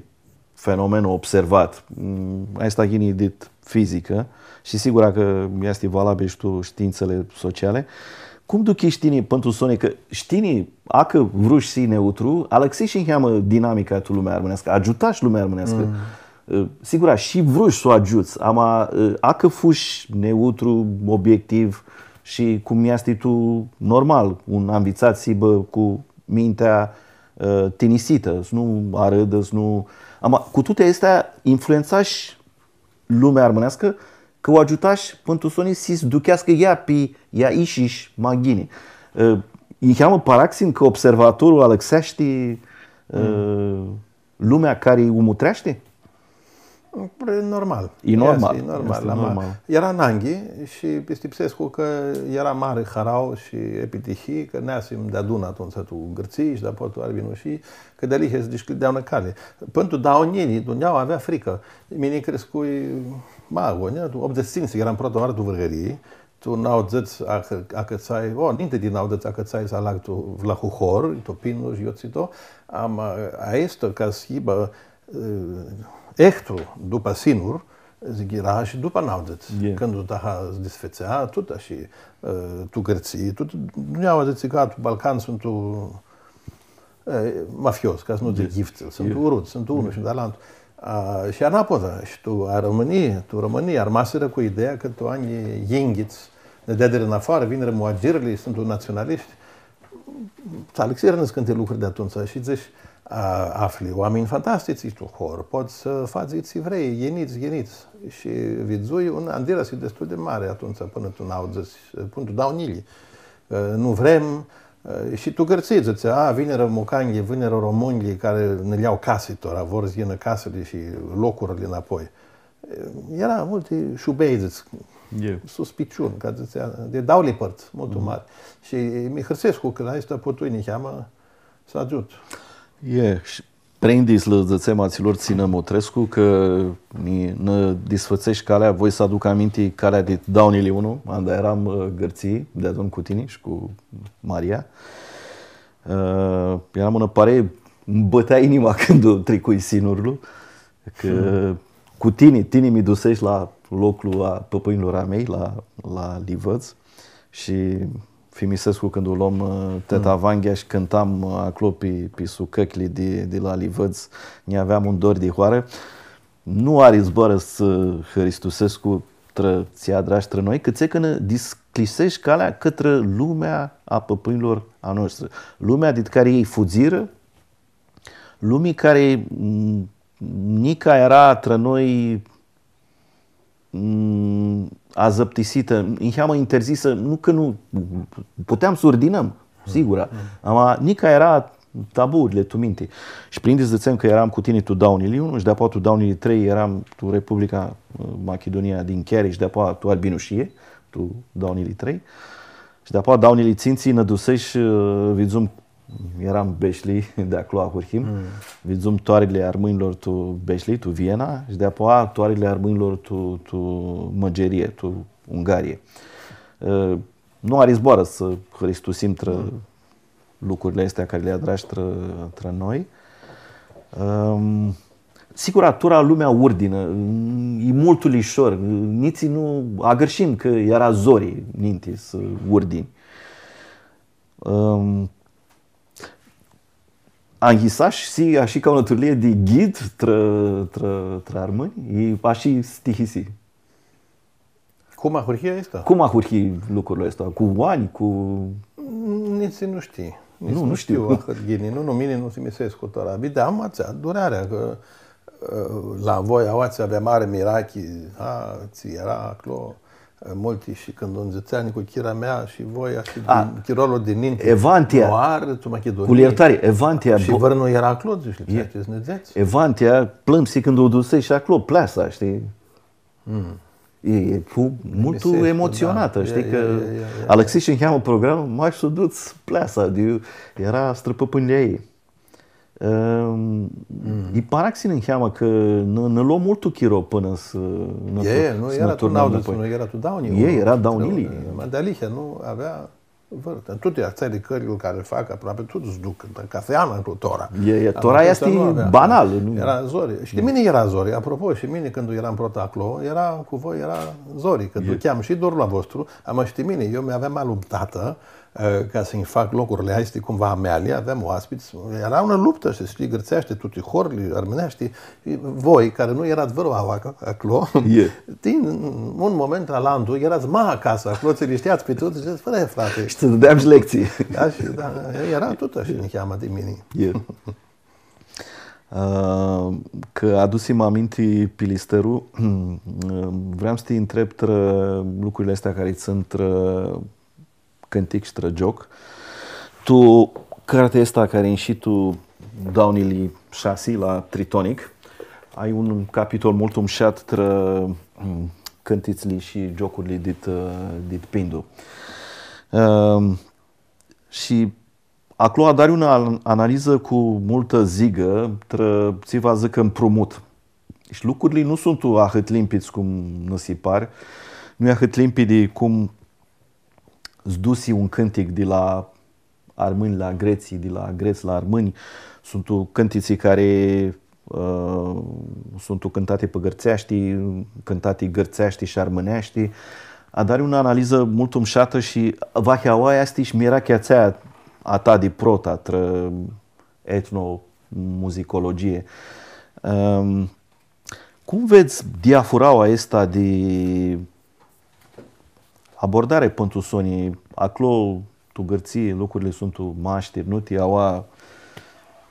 fenomenul observat. Mm, aestã yini dit fizicã shi sigura cã easti valabil shi tu shtiintsãli sociali. Cum duchish tini, pãn tu soni, cã shi tini, acã vrush s-hii neutru, alãxish niheamã dinamica tu lumea armãneascã, agiutash lumea armãneascã. Mm. Ã, sigura, shi vrush s-u agiuts, ama, ã, acã fush neutru, obiectiv shi cum easti tu normal, un anvitsat s-hibã cu mintea, ã, tinisitã, s-nu arãdã, s-nu... Ama, cu tuti aesti, influentsash lumea armãneascã, cã u agiutash pãn tu soni s-ducheascã ea pi ea ishish ma ghini. Ã, niheamã paraxin cã observatorlu alãxeashti, ã, lumea cari u mutreashti? E normal. E normal. Easti, e normal. Easti normal. Eara ananghi shi pistipsescu cã eara mari harau shi epitihii, cã neasim deadun atumtsea tu Gãrtsii shi dapoaia tu Arbinushii, cã dealihea s-dishcljidea unã cali. Pãn tu dauã njilji, dunjaua avea fricã. Mini criscui ma agonja, tu optudzãts shi tsintsi, earam prota oarã tu Vãrgãrii, tu nauãdzãts acã-, acãtsai, o, ninti di nauãdzãts acãtsai s-alag tu Vlahuhor, tu Pindu shi Iotsi to, ama, aestã, ca s-hibã, ã, ehtru dupã sinur, dzãc, eara shi dupã nauãdzãts, cãndu taha s-disfãtsea, tut ashi, ã, tu Gãrtsii, tut, nu dzãc cã tu Balcan suntu, ã, mafios, ca s-nu dzãc ghiftsã, suntu uruts, suntu unu shi di alantu. A, shi anapoda, shi tu Romãnii, tu Romãnii, armasirã cu ideea cã tu anjlji yinghits, nã deadirã nafoarã, vinirã muagirlji, suntu natsionalishti. Alãxirã nãscãnti lucri di atumtsea shi dzãsh, a, afli oaminj fantastitsi tu hor, pots s-fats tsi vrei, yinits, yinits. Shi vidzui un andirasi destul di mari atumtsea pãnã tu nauãdzãts, pãnã tu dauã njilji. Ã, nu vrem, ã, shi tu Gãrtsii dzãtsea, a, vinirã mucanjlji, vinirã romãnjlji cari nã ljau casi tora, vor s-yinã casili shi locurli napoi. Eara multi shubei, dzãts, suspiciuni, ca dzãtsea, di dauli pãrts, multu mari. Shi mi hãrsescu cã la aestã putui niheamã s-agiut. E, shi prindi s-lã dzãtsem atsilor tsi nã mutrescu, cã nã, nã disfãtsesh calea, voi s-aduc aminti calea di dauã njilji unu, anda earam, ã, Gãrtsii, deadun cu tini shi cu Maria. Ã, earam unã parei, ãnj bãtea inima cãndu tricui sinurlu, cã cu tini, tini mi dusesh la loclu a pãpãnjlor a mei, la, la Livãdz, shi thimisescu cãndu u lom, ã, teta Vanghea shi cãntam, ã, aclo pi, pi sucãcli di, di la Livãdz, nj-aveam un dor di hoarã. Nu ari zboarã s-hãristusescu trã tsi adrash trã noi, cãtse cã nã discljisesh calea cãtrã lumea a pãpãnjlor a noshtri. Lumea dit cari elj fudzirã, lumi cari, m, nica eara trã noi, m, azãptisitã, niheamã interzisã, nu cã nu, puteam s-u urdinãm, sigura, ama nica eara tabuurli tu minti. Shi prindi s-dzãtsem cã earam cu tini tu dauã njilji unu shi deapoa tu dauã njilji trei earam tu Republica, ã, Machidunia di Ncheari shi deapoa tu Albinushii, tu dauã njilji trei. Shi deapoa dauã njilji tsintsi nã dusesh, ã, vidzum Earam Beshli, di aclo ahurhim. Vidzum toarili armãnjlor tu Beshli, tu Viena, shi di-apoea toarili armãnjlor tu, tu Mãgerie, tu Ungarie. Ã, nu ari zboarã s-hãristusim trã lucrurli aesti cari li adrash trã, trã noi. Ãm, sigur, atura lumea urdinã, e multu lishor, nitsi nu agãrshim cã eara zori ninti s-urdini. Ãm, anghisash s-hii ashi ca unã turlii di ghid trã, trã, trã armãnj, i ashi s-tihisi. Cum ahurhi aestã? Cum ahurhi lucrul aestu? Cu oanj, cu... Nitsi nu shtii. Nitsi nu shtiu ahãt ghini. Nu, nu, mini nu thimisescu tora. Videam atsea durearea, cã, ã, la voi aoatsi avea mari mirachi, a, tsi eara aclo, ã, multi shi cãndu nj-dzãtsea nicuchira mea shi voi, ashi, a, din chirolu di ninti, Evantia. Noar, tu Machidunii. Cu ljirtari, Evantia. Shi vãrnu eara aclo, dzãts, lipsea s-nã dzãts. Evantia, plãmsi cãndu u dusesh aclo, Pleasa, shtii? E, e, fu multu emotsionatã, shtii, cã alãxi shi niheamã program, mash s-u duts Pleasa, di, eara strãpãpãnjlji a ljei. Ãm, e paraxin niheamã cã nã, nã lo multu chiro pãnã s-, nã, e, nu s-nã eara tu turnãm nauãdzãts, nãpoi. Nu eara tu downhill, e, nu? Eara downhill. Ma dealihea nu avea Vãrã, tuti atseali cãljuri cari li fac, aproapi tuti s-duc, dar cathi an aclo tora. E, e, tora easti banal, nu? Eara zori. Shi ti mini eara zori. Apropo, shi mini cãndu earam prota aclo, eara cu voi, eara zori, cã ducheam shi dorlu a vostru, ama shi ti mini, eu mi aveam aluptatã, e, ca s-nji fac locurli aesti cumva a meali, aveam oaspits, eara unã luptã, shtii, gãrtseashti, tuti horli, armãneashti, voi, cari nu earats vãrãoarã aclo, din un moment la alantu, earats ma acasã, aclo tsi li shteats pi tuti, dzãts, „Frate, frate.” Shi tsã dãdeam shi lectsii. Da, shi, da, eara tut ashi niheamã di mini. Ã, cã adusim aminti Pilisteru, vream s-ti ntreb trã lucrurli aesti cari suntu trã cãntic shi trã gioc. Tu cartea aestã cari inshi tu doauã njilji shasi la Tritonic, ai un capitol multu mushat trã, mm, cãntitsli shi giocurli dit, ã, dit Pindu. Ãm, shi aclo adari unã an-, analizã cu multã zigã, trã, tsi va dzãcã, mprumut. Shi lucrurli nu suntu ahãt limpidz cum nã si par. Nu e ahãt limpidi cum s-dusi un cãntic di la armãnj la grets, di la grets la armãnj. Suntu cãntitsi cari, ã, suntu cãntati pi gãrtseashti, cãntati gãrtseashti shi armãneashti. Adari unã analizã multu mushatã shi vahi aoa easti shi mirachea atsea a ta di prota, trã etnomuzicologie. Ãm, cum vedz diafuraua aestã di abordari pãn tu soni? Aclo, tu Gãrtsii, lucrurli suntu ma ashtirnuti, aoa,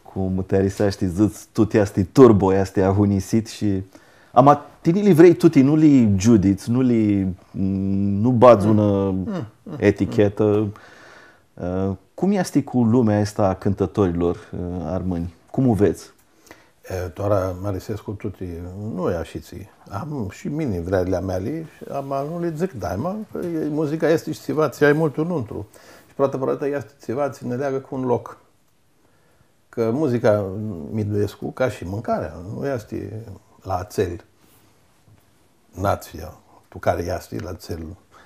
cum ti ariseashti s-dzãts, tut easti turbo, easti ahunisit shi, ama, tini li vrei tuti, nu li giudits, nu li, nu badz unã etichetã. Ã, cum easti cu lumea aestã a cãntãtorilor, ã, armãnj? Cum u vedz? E, tora mi arisescu tuti, nu e ashitsi. Am shi mini vrearli a meali, ama nu li dzãc daima, cã e, muzica easti shi tsiva tsi ai multu nuntru. Shi prota, prota easti tsiva tsi nã leagã cu un loc. Cã muzica, minduescu, ca shi mãncarea, nu easti la atsel natsia, tu cari easti, la atsel,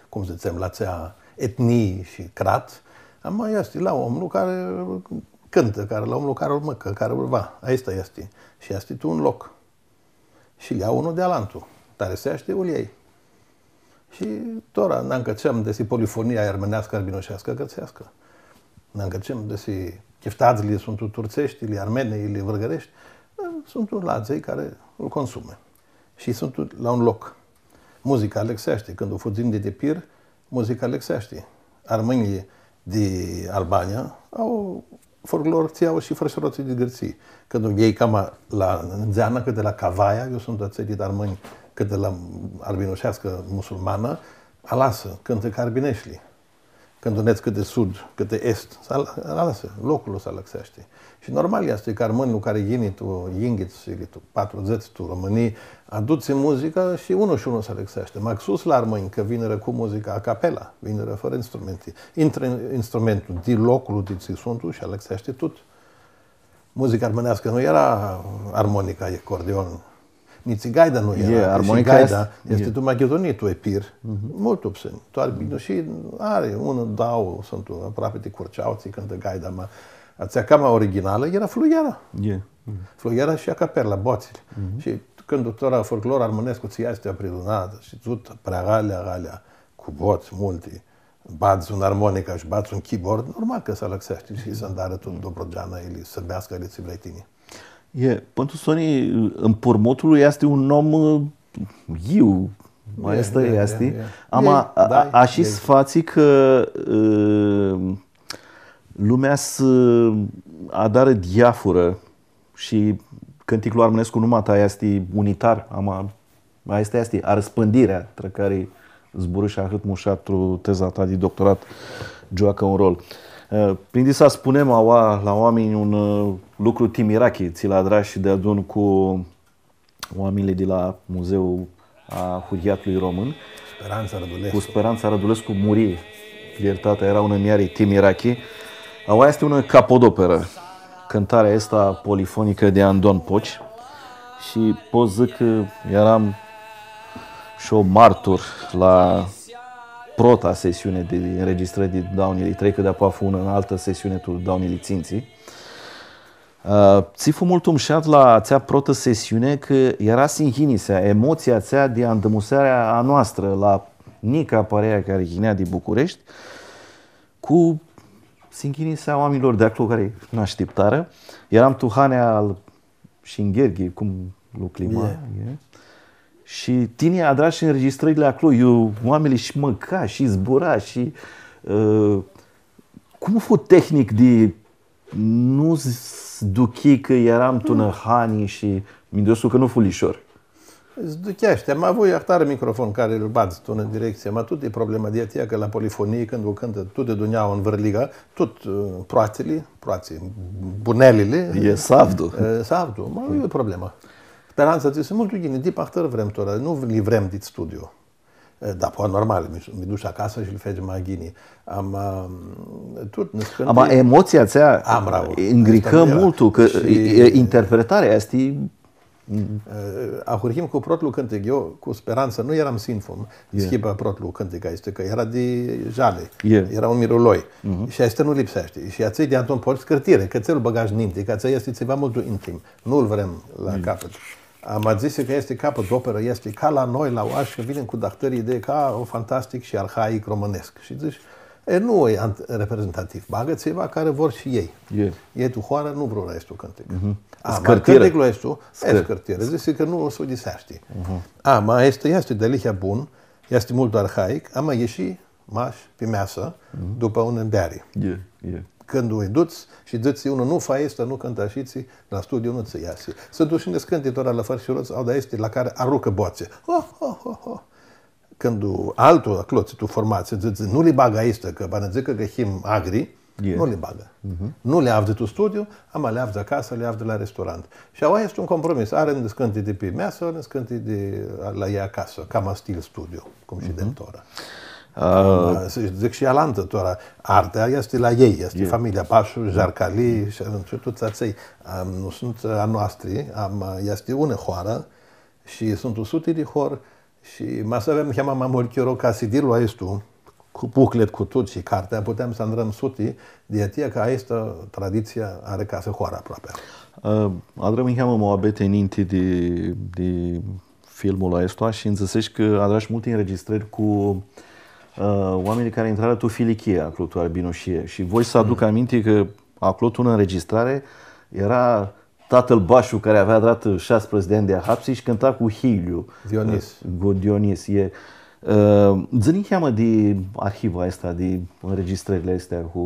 cum dzãtsem, la atsea etnii shi crat, ama easti la omlu cari cãntã, cari, la omlu cari lu mãcã, cari lu va. Aestã easti. Shi easti tu un loc. Shi li ljau unu di alantu. Ti ariseashti, u ljai. Shi tora nã ncãceam desi polifonia armãneascã, arbinuseascã, gãrtseascã. Nã ncãceam desi chiftadzli suntu turtseshti, ili armeni, ili vãrgãreshti, suntu la atselj cari lu consumã. Shi suntu la un loc. Muzica alãxeashti, cãndu fudzim di Epir, muzica alãxeashti. Armãnjlji di Albania au folclor, tsi au shi frãshirotslji di Gãrtsii. Cãndu ljai cama la ndzeanã, cãtã la cavaia, iu suntu atselj armãnj, cãtã la arbinuseascã musulmanã, alasã, cãntã ca arbineshlji. Cãndu nedz cãtã sud, cãtã est, s-al-, alasã, loclu s-alãxeashti. Shi normal easti cã armãnlu cari yini tu yinghits, ili tu patrudzãts, tu Romãnii, adutsi muzica shi unu shi unu s-alãxeashti. Maxus la armãnj, cã vinirã cu muzica a capella, vinirã fãrã instrumenti. Intrã instrumentul di loclu di tsi suntu shi alãxeashti tut. Muzica armãneascã nu eara armonica, acordeon, nitsi gaida nu eara. E, armonica easti, easti tu Machidunii, tu Epir, multu psãn. Tu Arbinushii ari unã, dauã, suntu aproapi di Curceau, tsi cãntã gaida, ma atsea cama originalã eara fluiera. E. Fluiera shi a capella, boatsili. Shi cãndu tora folclor armãnescu tsi easti apridunat shi dzãts prea galea, galea, cu bots multi, badz un armonica shi badz un keyboard, normal cã s-alãxeashti shi s-adarã tu Dobrogeana, ili Sãrbeasca, ili tsi vrei tini. E, pãn tu soni, ãmpurmutlu easti un om, ã, yiu, ma aestã easti. Ama, a, a, ashi s-fatsi cã, ã, lumea s-adarã diafurã shi cãnticlu armãnescu nu mata easti unitar, ama aestã easti arãspãndirea trã cari zburãshi ahãt mushat tu teza ta di doctorat, gioacã un rol. Ã, prindi s-spunem aua la oaminj un, ã, lucru ti mirachi, tsi lu adrash deadun cu oaminjlji di la Muzeul a Hurhiatlui Român. Speranța Rădulescu. Cu Speranța Rădulescu muri, ljirtata, eara unã muljari ti mirachi. Aua easti unã capodoperã. Cãntarea aestã polifonicã di Andon Poci. Shi pot s-dzãc cã earam shi eu martur la prota sesiune di înregistrări di doauã njilji trei, cã deapoa fu unã altã sesiune tu doauã njilji tsintsi. Ã, tsi fu multu mushat la atsea protã sesiune, cã eara sinhinisea, emotsia atsea di andãmusearea a noastrã la nica parea cari yinea di Bucureshti, cu sinhinisea a oaminjlor di aclo cari nã ashtiptarã. Earam tu hanea al Shingherghi, cum lu cljima, e. Shi tini adrash înregistrările aclo, iu oaminjlji shi mãca, shi zbura, shi, ã, cum fu tehnic di nu s-, s-duchi cã earam tu nã hani shi minduescu cã nu fu lishor. S-ducheashti, am avut ahtarã microfon cari lu badz tu unã directsii, ma tut e problema di atsea cã la polifonii, cãndu cãntã tutã dunjaua ãn vãrliga, tut, ã, proatsili, proatsi, bunelili, e, s-avdu. E, s-avdu, ma nu e problema. Speranța dzãsi, multu ghini, dip ahtãri vrem tora, nu li vrem dit studio. E, da, poa normal, mi, mi dush acasã shi li feci ma ghini. Am, ã, tut, niscãnti. Ama emotsia atsea ngricã multu, cã e, e, interpretarea easti. E, ahurhim cu protlu cãntic, eu cu Speranța nu eram sinfon, s-hibã protlu cãntic, easti cã eara di jali, eara un miruloi. Shi aestã nu lipseashti. Shi atselj di Andon Poci s-cãrtirã, cã tsi lu bãgash ninti, cã atsea easti tsiva multu intim. Nu-l vrem la capăt. Ama dzãsi cã easti capăt operã, easti ca la noi, la Oash, cã vinim cu dahtãri idei ca, o, fantastic shi arhaic romãnescu. Shi dzãsh, e, nu e ant-, reprezentativ. Bagã tsiva cari vor shi elj. E. Elj tu hoarã nu vrurã aestu cãntic. Ama cãnticlu aestu, e, s-cãrtirã. Dzãsi cã nu s-uidiseashti. Ama aestu easti dealihea bun, easti multu arhaic, ama e shi mash pi measã, dupã unã beari. E, e. Cãndu u duts shi dzãts, unã, nu fa aestã, nu cãntã ashitsi, la studiu nu tsã easi. Suntu shi niscãnti tora la fãrshirots, au, da, easti la cari arucã boatsi. Ho, ho, ho, ho. Cãndu altu, aclo, tsi tu formatsii, dzãtsi, nu li bagã aestã, cã va nã dzãcã cã him agri, nu li bagã. Nu li avdzã tu studiu, ama li avdzã acasã, li avdzã la restaurant. Shi aua easti un compromis. Ari niscãnti di pi measã, niscãnti di la elj acasã, cama stil studio, cum shi di tora. Ama, s-dzãc shi alantã, tora, artea easti la elj, easti familia Bashu, Jarcali, shi atumtsea tuts atselj, am, nu suntu a noastri, ama, easti unã hoarã shi suntu suti di hori, shi ma s-aveam niheamã ma multu chiro ca CD-lu aestu, cu booklet, cu tut shi cartea, puteam s-adrãm suti, di atsea cã aestã traditsia ari casã hoarã aproapi. Ã, adrãm niheamã muabeti ninti di, di filmul aestu shi nji dzãseshi cã adrash multi înregistrări cu, ã, oaminjlji cari intrarã tu filichii, aclo, tu Arbinushii. Shi voi s-aduc aminti cã aclo, tu unã înregistrare, eara tatãl Bashu, cari avea adratã shasprãdzatsi di anj di ahapsi shi cãnta cu hilju. Dionis. Cu Dionis, e. Ã, dzã-nji niheamã di arhiva aestã, di înregistrările astea cu,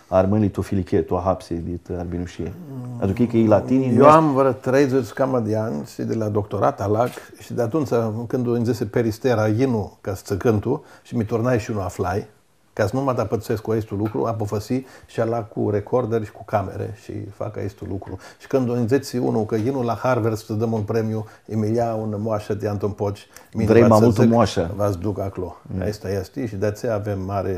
ã, armãnjlji tu filichii, tu ahapsi, dit Arbinushii. Aduchii cã e la tini, eu am vãrã treidzãts cama di anj shi di la doctorat alag shi di atumtsea, cãndu nji dzãsi Peristera, yinu ca s-tsã cãntu, shi mi turnai shi nu aflai. Ca s-nu ma apãtsescu aestu lucru, apufãsii shi ala cu recorderi shi cu camere shi fac aestu lucru. Shi cãndu nji dzãtsi unlu cã yinu la Harvard s-tsã dãm un premiu, nji lja unã moashã di Anton Poci, mini va s-dzãc, va s-duc aclo. Aestã easti shi di-atsea avem mari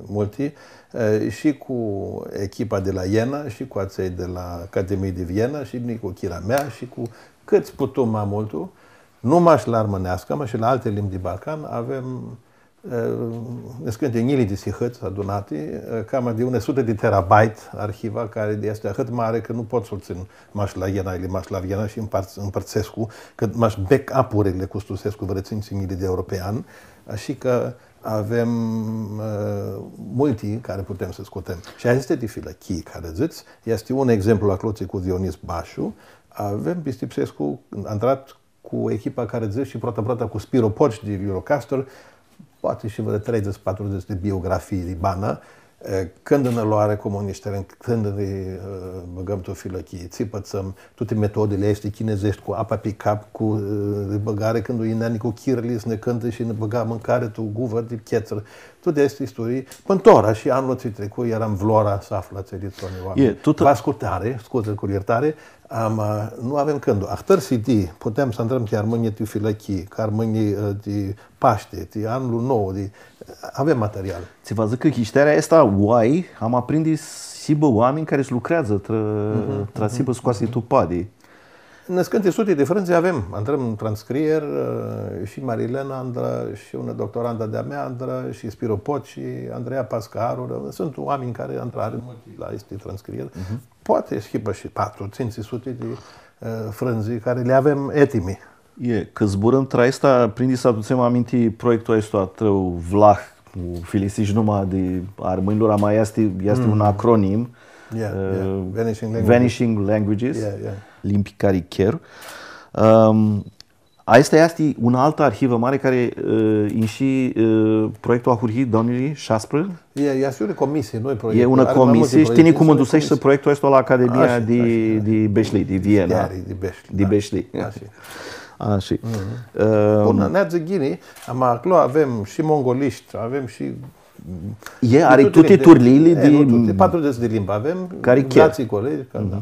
multi, e, shi cu echipa di la Iena, shi cu atselj di la Academii di Viena, shi cu chira mea, shi cu cãts putum ma multu, nu mash la armãneascã, ma shi la alti limbi di Balcan, avem, e, niscãnti njilji di sihãts adunati, e, cama di unã sutã di terabyte arhiva, cari easti ahãt mari cã nu pot s-u tsãn mash la Iena, ili mash la Viena shi mpart-, mpãrtsescu, cã mash backup-urli custusescu vãrã tsintsi njilji di euro pi an, ashi cã avem, e, multi cari putem s-scutem. Shi aesti di filãchii cari dzãts, easti un exemplu aclotsi cu Dionis Bashu, avem, pistipsescu, adrat cu echipa cari dzãts shi prota-prota cu Spiro Poci di Eurocaster, poati shi vãrã treidzãts, patrudzãts di biografii di banã, e, cãndu nã loarã comunishtilji, cãndu nã, e, bãgãm tu filãchii, tsi pãtsãm, tuti metodili aesti chinezeshti cu apa pi cap, cu, e, bãgari cãndu yinea nicuchirlji s-nã cãntã shi nã bãga mãcari tu guvã di cheatsã. Tuti aesti isturii, pãn tora shi anlu tsi tricu, earam Vlora s-aflu atselj di toni oaminj. E, tutã... Va ascultari, scuzã, cu ljirtari, ama, e, nu avem cãndu. Ahtãri C D, putem s-adrãm ti armãnjlji di filãchii, ca armãnjlji, e, di Pashti, di Anlu Nou, di, avem material. Tsi va dzãc cã hishtearea aestã u ai, ama prindi s-hibã oaminj cari s-lucreadzã trã, trã s-hibã scoasi tu padi. Niscãnti suti di frãndzã avem, adrãm transcrieri, e, shi Marilena andrã, shi unã doctorandã di-a mea andrã, shi Spiro Poci, shi Andreea Pascaru, suntu oaminj cari andrã, ari multi la aesti transcrieri. Poati s-hibã shi patru, tsintsi suti di, e, frãndzã cari li avem etimi. E, cã zburãm trã aestã, prindi s-adutsem aminti proiectul aestu a tãu vlah, u filisish numa di armãnjlor, ama easti, easti un acronim, e, Vanishing Languages. Vanishing Languages, limbi cari cher. Ãm, aestã easti unã altã arhivã mari cari, e, inshi, e, proiectul ahurhi, doauã njilji shasprã, E, easti unã comisii, nu e proiectu. E unã comisii shi tini cumãnduseshti proiectul aestu la Academia di, di Bexlei, di Viena. Di Bexlei. Di Bexlei. Ashi. Ashi. Ãm, bun, neadzã ghini, ama aclo avem shi mongolishti, avem shi... E, ari tuti turliili di... Patrudzãts di limbi avem, cari cher. Datsi colegi, da.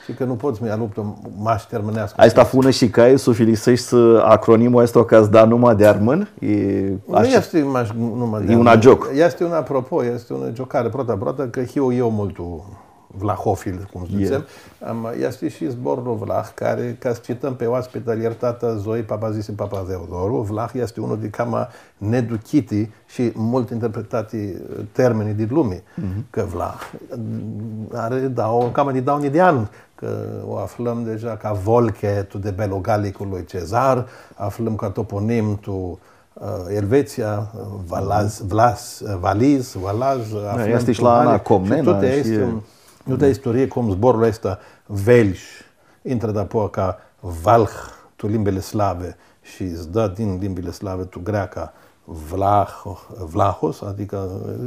Shi cã nu pots s-mi aluptu mash ti armãneascã. Aestã fu unã shicai, s-u filiseshti acronimul aestu ca s-da numa di armãn? E, nu easti mash numa di armãn. E un agioc. Easti un apropo, easti unã giocari, prota, prota, cã hiu eu multu vlahofil, cum dzãtsem. Ama easti shi zborlu vlah, cari, ca s-citãm pi oaspita, ljirtata Zoe Papazisi Papatheodoru, vlah easti unlu di cama neduchiti shi multu interpretati, e, termeni di lumi, cã vlah, e, ari dauã, cama di dauã njilji di anj, cã u aflãm deja ca Volche tu Debelul Gallic a lui Cezar, aflãm ca toponim tu, e, Elvetsia, e, Valaz, Vlas, e, Valiz, Valaz, da, aflãm easti shi la Ana Comnena, shi tuti aesti, e, tutã isturia, cum zborlu aestu velsh, intrã dapoaia ca valh tu limbili slavi shi s-da din limbili slavi tu greaca vlah-, vlahos, adicã,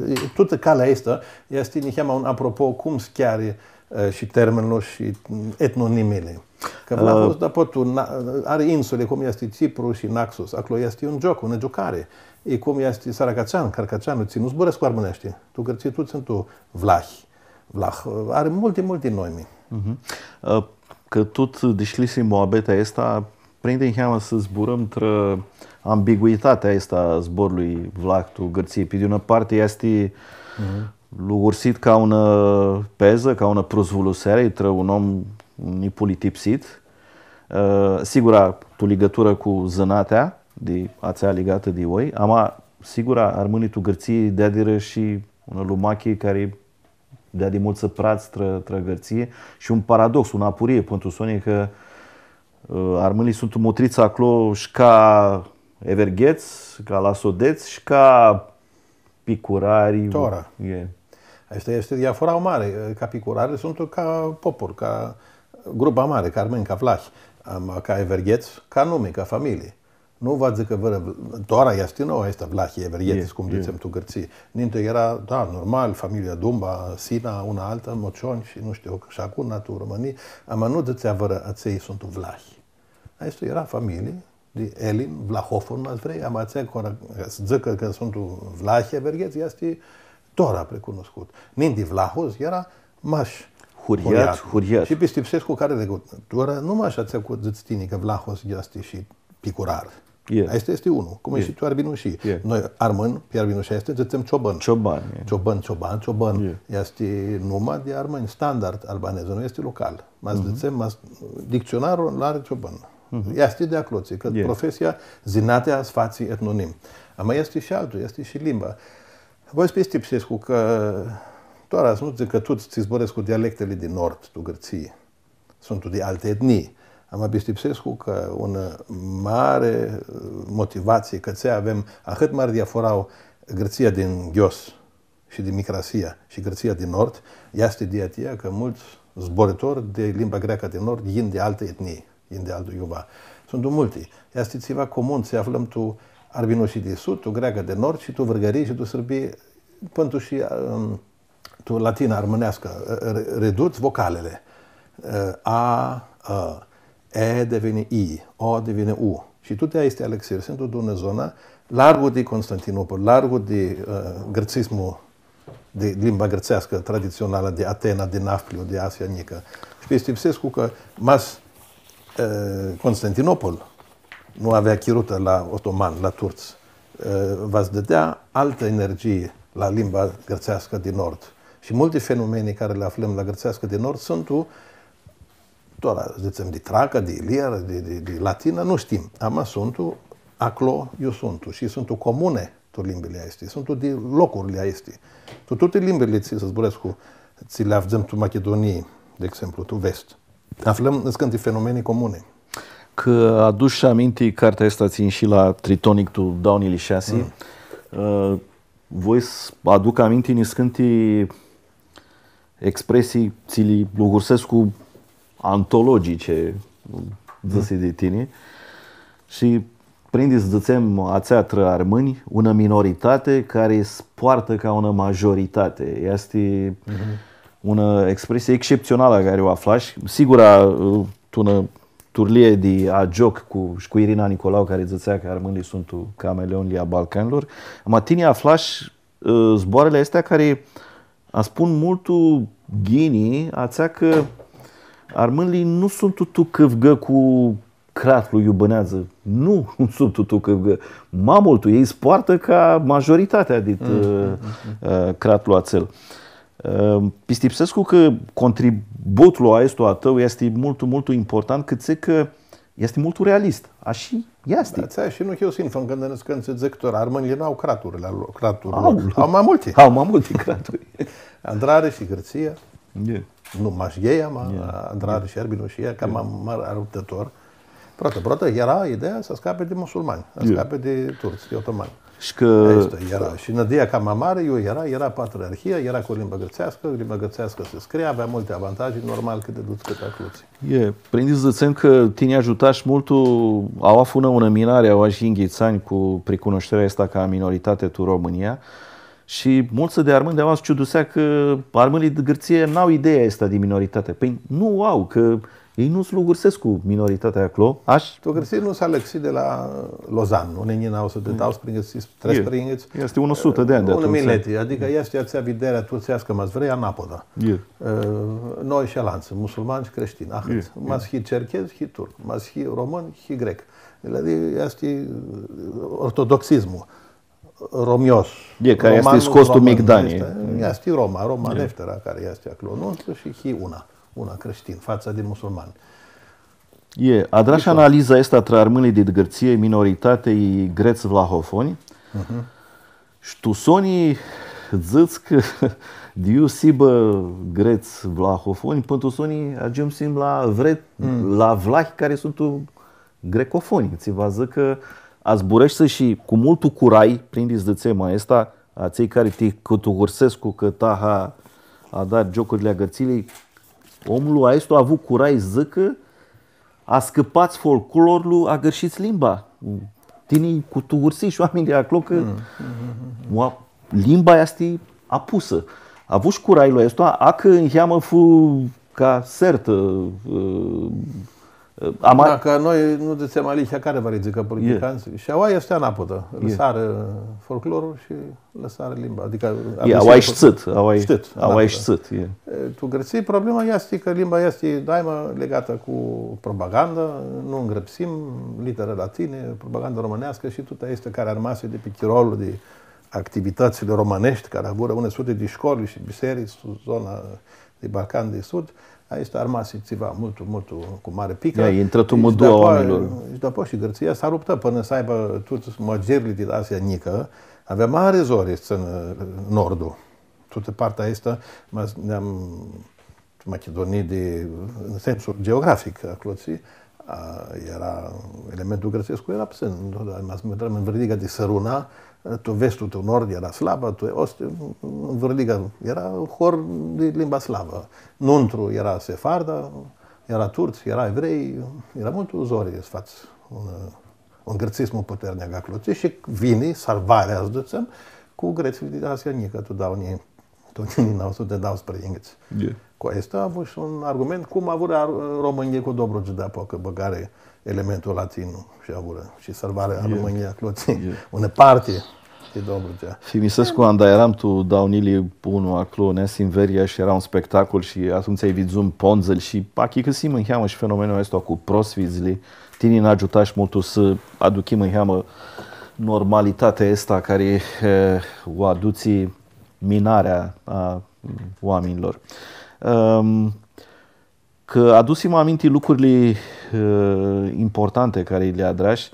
e, tutã calea aestã easti niheamã un apropo cum s-cheari, e, shi termenlu shi etnonimili. Cã vlahos, dapoaia tu na-, ari insuli, cum easti Cipru shi Naxos, aclo easti un gioc, unã giucari. E cum easti Saracacean, Carcaceanu, tsi nu zburãscu armãneashti. Tu Gãrtsii tuts suntu vlahi. Vlah, ari multi, multi noimi. Mhm. Ã, cã tut dishcljisi muabetea aestã, prindi niheamã s-zburãm trã ambiguitatea aestã a zborlui vlah tu Gãrtsii. Pi di unã parti easti lugursit ca unã pezã, ca unã prusvuluseari, trã un om nipulitipsit. Ã, sigura, tu ligãturã cu zãnatea, di atsea ligatã di oi, ama, sigura, armãnjlji tu Gãrtsii deadirã shi unã lumachi cari deadi multsã pradz trã, trã Gãrtsii, shi un paradox, unã apurii, pãn tu soni cã, ã, armãnjlji suntu mutrits aclo shi ca everghets, ca lasodets, shi ca picurari. Tora. E. Aestã easti diafora mari, ca picurari suntu ca popor, ca grupã mari, ca armãnj, ca vlahi, ama ca everghets, ca numi, ca familii. Nu va dzãcã vãrã vl-, tora easti noua aestã vlahi, everghetis, cum dzãtsem tu Gãrtsii. Ninti eara, da, normal, familia Dumba, Sina, unã altã, Mocioni shi nu shtiu, shi acum, na, tu Romãnii, ama nu dzãtsea vãrã, atselj suntu vlahi. Aestã eara familii, di elin, vlahofon, ma s-vrei, ama atsea cã ora, s-dzãcã cã suntu vlahi, verghets, easti tora precunoscut. Ninti vlahos eara mash huriat, huriat. Shi pistipsescu cã ari legãturã, nu mash atsea cu dzãts tini cã vlahos easti shi picurar. Aestã easti unu, cum e shi tu arbinushii. Noi, armãnj, pi arbinushii aestã dzãtsem cioban. Cioban, cioban, cioban. Easti numa di armãnj, standard albanezã, nu easti local. Ma s-dzãtsem, ma s-, dictsionarlu lu ari cioban. Easti di aclotsi, cã profesia, zinatea s-fatsi etnonim. Ama easti shi altu, easti shi limba. Voi s-pistipsescu cã, tora, s-nu dzãc cã tuts tsi zburãscu dialectili di nord, tu Gãrtsii, suntu di alti etnii. Ama pistipsescu cã unã mari, ã, motivatsii, cã tsi avem ahãt mari diaforau Gãrtsia di nghios shi di Micrasia shi Gãrtsia di nord, easti di atsea cã multsã zburãtori di limba greacã di nord yin di alti etnii, yin di altu iuva. Suntu multi. Easti tsiva comun, tsi aflãm tu arbinushii di sud, tu greacã di nord shi tu vãrgãrii shi tu sãrbii, pãn tu shi, ãm, tu latina armãneascã, re-, reduts vocalili. Ã, a, ã, e devini i, o devini u. Shi tuti aesti alãxiri suntu di unã zonã largu di Constantinopol, largu di, ã, grãtsismu, di limba grãtseascã traditsionalã di Atena, di Nafpliu, di Asia Njicã. Shi pistipsescu cã ma s-, ã, Constantinopol nu avea chirutã la otoman, la turts, ã, va s-dãdea altã energii la limba grãtseascã di nord. Shi multi fenomeni cari li aflãm la grãtseascã di nord suntu, tora, dzãtsem, di tracã, di ilirã, di, di, di latinã, nu shtim. Ama suntu aclo iu suntu shi suntu comuni tu limbili aesti, suntu di locurli aesti. Tu tuti limbili tsi s-zburãscu, tsi li avdzãm tu Machidunii, di exemplu, tu vest. Aflãm niscãnti fenomeni comuni. Cã adush aminti cartea aestã tsi inshi la Tritonic tu doauã njilji shasi, ã, voi s-aduc aminti niscãnti expresii tsi li lugursescu antologice, dzãsi di tini, shi prindi s-dzãtsem atsea trã armãnj, unã minoritati cari s-poartã ca unã majoritati. Easti unã expresii exceptsionalã cari u aflash. Sigura, tu unã turlii di agioc cu, shi cu Irina Nicolau, cari dzãtsea cã armãnjlji suntu cameleonjlji a Balcanilor. Ama tini aflash, ã, zboarãli aesti cari aspun multu ghini, atsea cã armãnjlji nu suntu tu cãvgã cu cratlu iu bãneadzã. Nu, nu suntu tu cãvgã. Ma multu, elj s-poartã ca majoritatea dit, ã, ã, cratlu atsel. Ã, pistipsescu cã contributlu aestu a tãu easti multu, multu important, cãtse cã easti multu realist. Ashi easti. Da, atsea shi nu hiu sinfon cãndu, cãndu dzãc tora, armãnjlji nu au craturi la lo-, craturi. Au, au ma multi. Au ma multi craturi. Andrari shi Gãrtsia. Nu mash elj, ama Andrari shi Arbinushia, cama mari aruptãtor. Prota, prota, eara ideea s-scapi di musulmani, s-scapi di turts, di otomani. Shi cã aestã eara. Shi nãdia cama mari, iu eara, eara patriarhia, eara cu limba gãrtseascã, limba gãrtseascã s-scrie, avea multi avantaji, normal cã ti duts cãtã aclotsi. E, prindi s-dzãtsem cã tini agiutash multu, aoa fu unã, unã minari, aoa shi yinghits anj cu pricunoshterea aestã ca minoritati tu Romãnia. Shi multsã di armãnj di aoa s-ciudusea cã armãnjlji di Gãrtsii n-au ideea aestã di minoritati. Pãi, nu au, cã elj nu s-lugursescu cu minoritatea aclo, ashi? Tu Gãrtsii nu s-alãxi di la Lozan, unã njilji nauã suti dauãsprãyinghits, treisprãyinghits. Easti unã sutã di anj di atumtsea. Unã mileti, adicã easti atsea videari turtseascã, ma s-vrei, anapoda. Ã, noi shi alantsã, musulmani shi creshtinj, ahãt. Ma s-hii cerchez, hii turc, ma s-hii romãn, hii grec. Easti ortodoxismul. Romios. E, cari easti scos tu migdani. Easti Roma, Roma deftera, cari easti aclo, nu? Shi hii una, una creshtin, fatsã di musulmani. E, adrash analiza aestã trã armãnjlji di Gãrtsii, minoritati, i grets vlahofonj. Shi tu soni dzãts cã di iu s-hibã grets vlahofonj, pãn tu soni agiumsim la vre-, la vlahi cari suntu grecofonj, tsi va s-dzãcã cã azburãshti shi cu multu curai, prindi s-dzãtsem aestã, atselj cari ti cãtugursescu cã taha adari giocurli a Gãrtsiljei, omlu aestu avu curai s-dzãcã, ascãpats folclorlu, agãrshits limba. Tini cãtugursishi oaminjlji aclo cã limba easti apusã. Avush curailu aestu, a, a cã niheamã fu ca sertã, ã, Ama... Da, cã noi nu dzãtsem alihea, cari va li dzãcã politicanjlji. Shi aua easti anapodã. Lãsarã folclorlu shi lãsarã limba. Adicã... E, aua e shtits, aua e, shtits, aua e anapodã. E, tu Gãrtsii, problema easti cã limba easti daima ligatã cu propaganda, nu ngrãpsim, literã latini, propaganda romãneascã shi tutã aestã cari armasi di pi chirolu di activitãtsli romãneshti, cari avurã unã sutã di shcoli shi bisearits, tu zona di Balcan di Sud, aestã armasi tsiva multu, multu cu mari picã. Da, intrã tu mudua a oaminjlor. Shi dapoaia shi Gãrtsia s-aluptã pãnã s-aibã tuts muagirlji di Asia Njicã. Avea mari zori s-tsãnã nordlu. Tutã partea aestã, ma s-, neam Machidunii di, în sensul geografic, aclotsi, a, eara elementul grãtsescu, eara absent. Nu, dar ma s-, mi-, mi-, vãrliga di Sãruna, tu vest, tu nord eara slavã, tu ost, vãrliga eara hor di limba slavã. Nuntru eara sefarda, eara turts, eara evrei, eara multu zori s-fats un, un grãtsismu puternic aclotsi shi vini salvarea, s-dzãtsem, cu gretslji di Asia Njicã, tu dauni, tu nauã suti dausprãyinghits. Cu aestã avu shi un argument, cum avurã ar-, romãnjlji cu Dobrogea, dapoaia cã bãgarã elementul latin shi avurã shi salvarea a Romãnjlji aclotsi, unã parti di Dobrogea. Thimisescu, anda earam tu daunili unu aclo, neasim Veria shi eara un spectacol shi atumtsea lji vidzum pondzãlj shi achicãsim niheamã shi fenomenul aestu cu prosfitslji. Tini nã agiutash multu s-aduchim niheamã normalitatea aestã cari, e, u adutsi minarea a oaminjlor. Ãm, cã adusim aminti lucrurli, ã, importanti cari li adrash,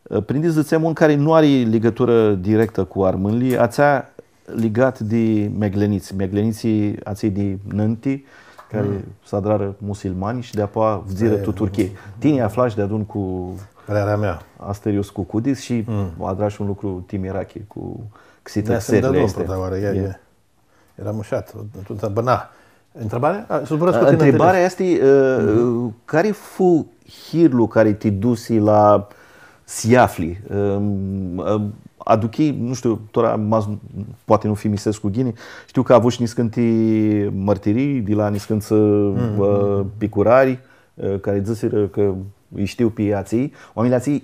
ã, prindi s-dzãtsem un cari nu ari ligãturã directã cu armãnjlji, atsea ligat di meglenits. Meglenitslji atselj di nãnti, cari s-adrarã musulmani shi di-apoea fudzirã tu Turchii. Tini aflash deadun cu Pãrearea mea. Asterius Cucudis shi adrash un lucru ti mirachi cu xitã xetli aesti. Eara mushat, tu, tu, bãna. Ntribarea? A, s-zburãscu cu tini. Ntribarea easti, ã, cari fu hirlu cari ti dusi la s-afli? Ã, ã, aduchii, nu shtiu, tora, ma s-, poati nu thimisescu ghini, shtiu cã avush niscãnti mãrtirii di la niscãntsã, ã, picurari, ã, cari dzãsirã cã lji shtiu pi atselj. Oaminjlji atselj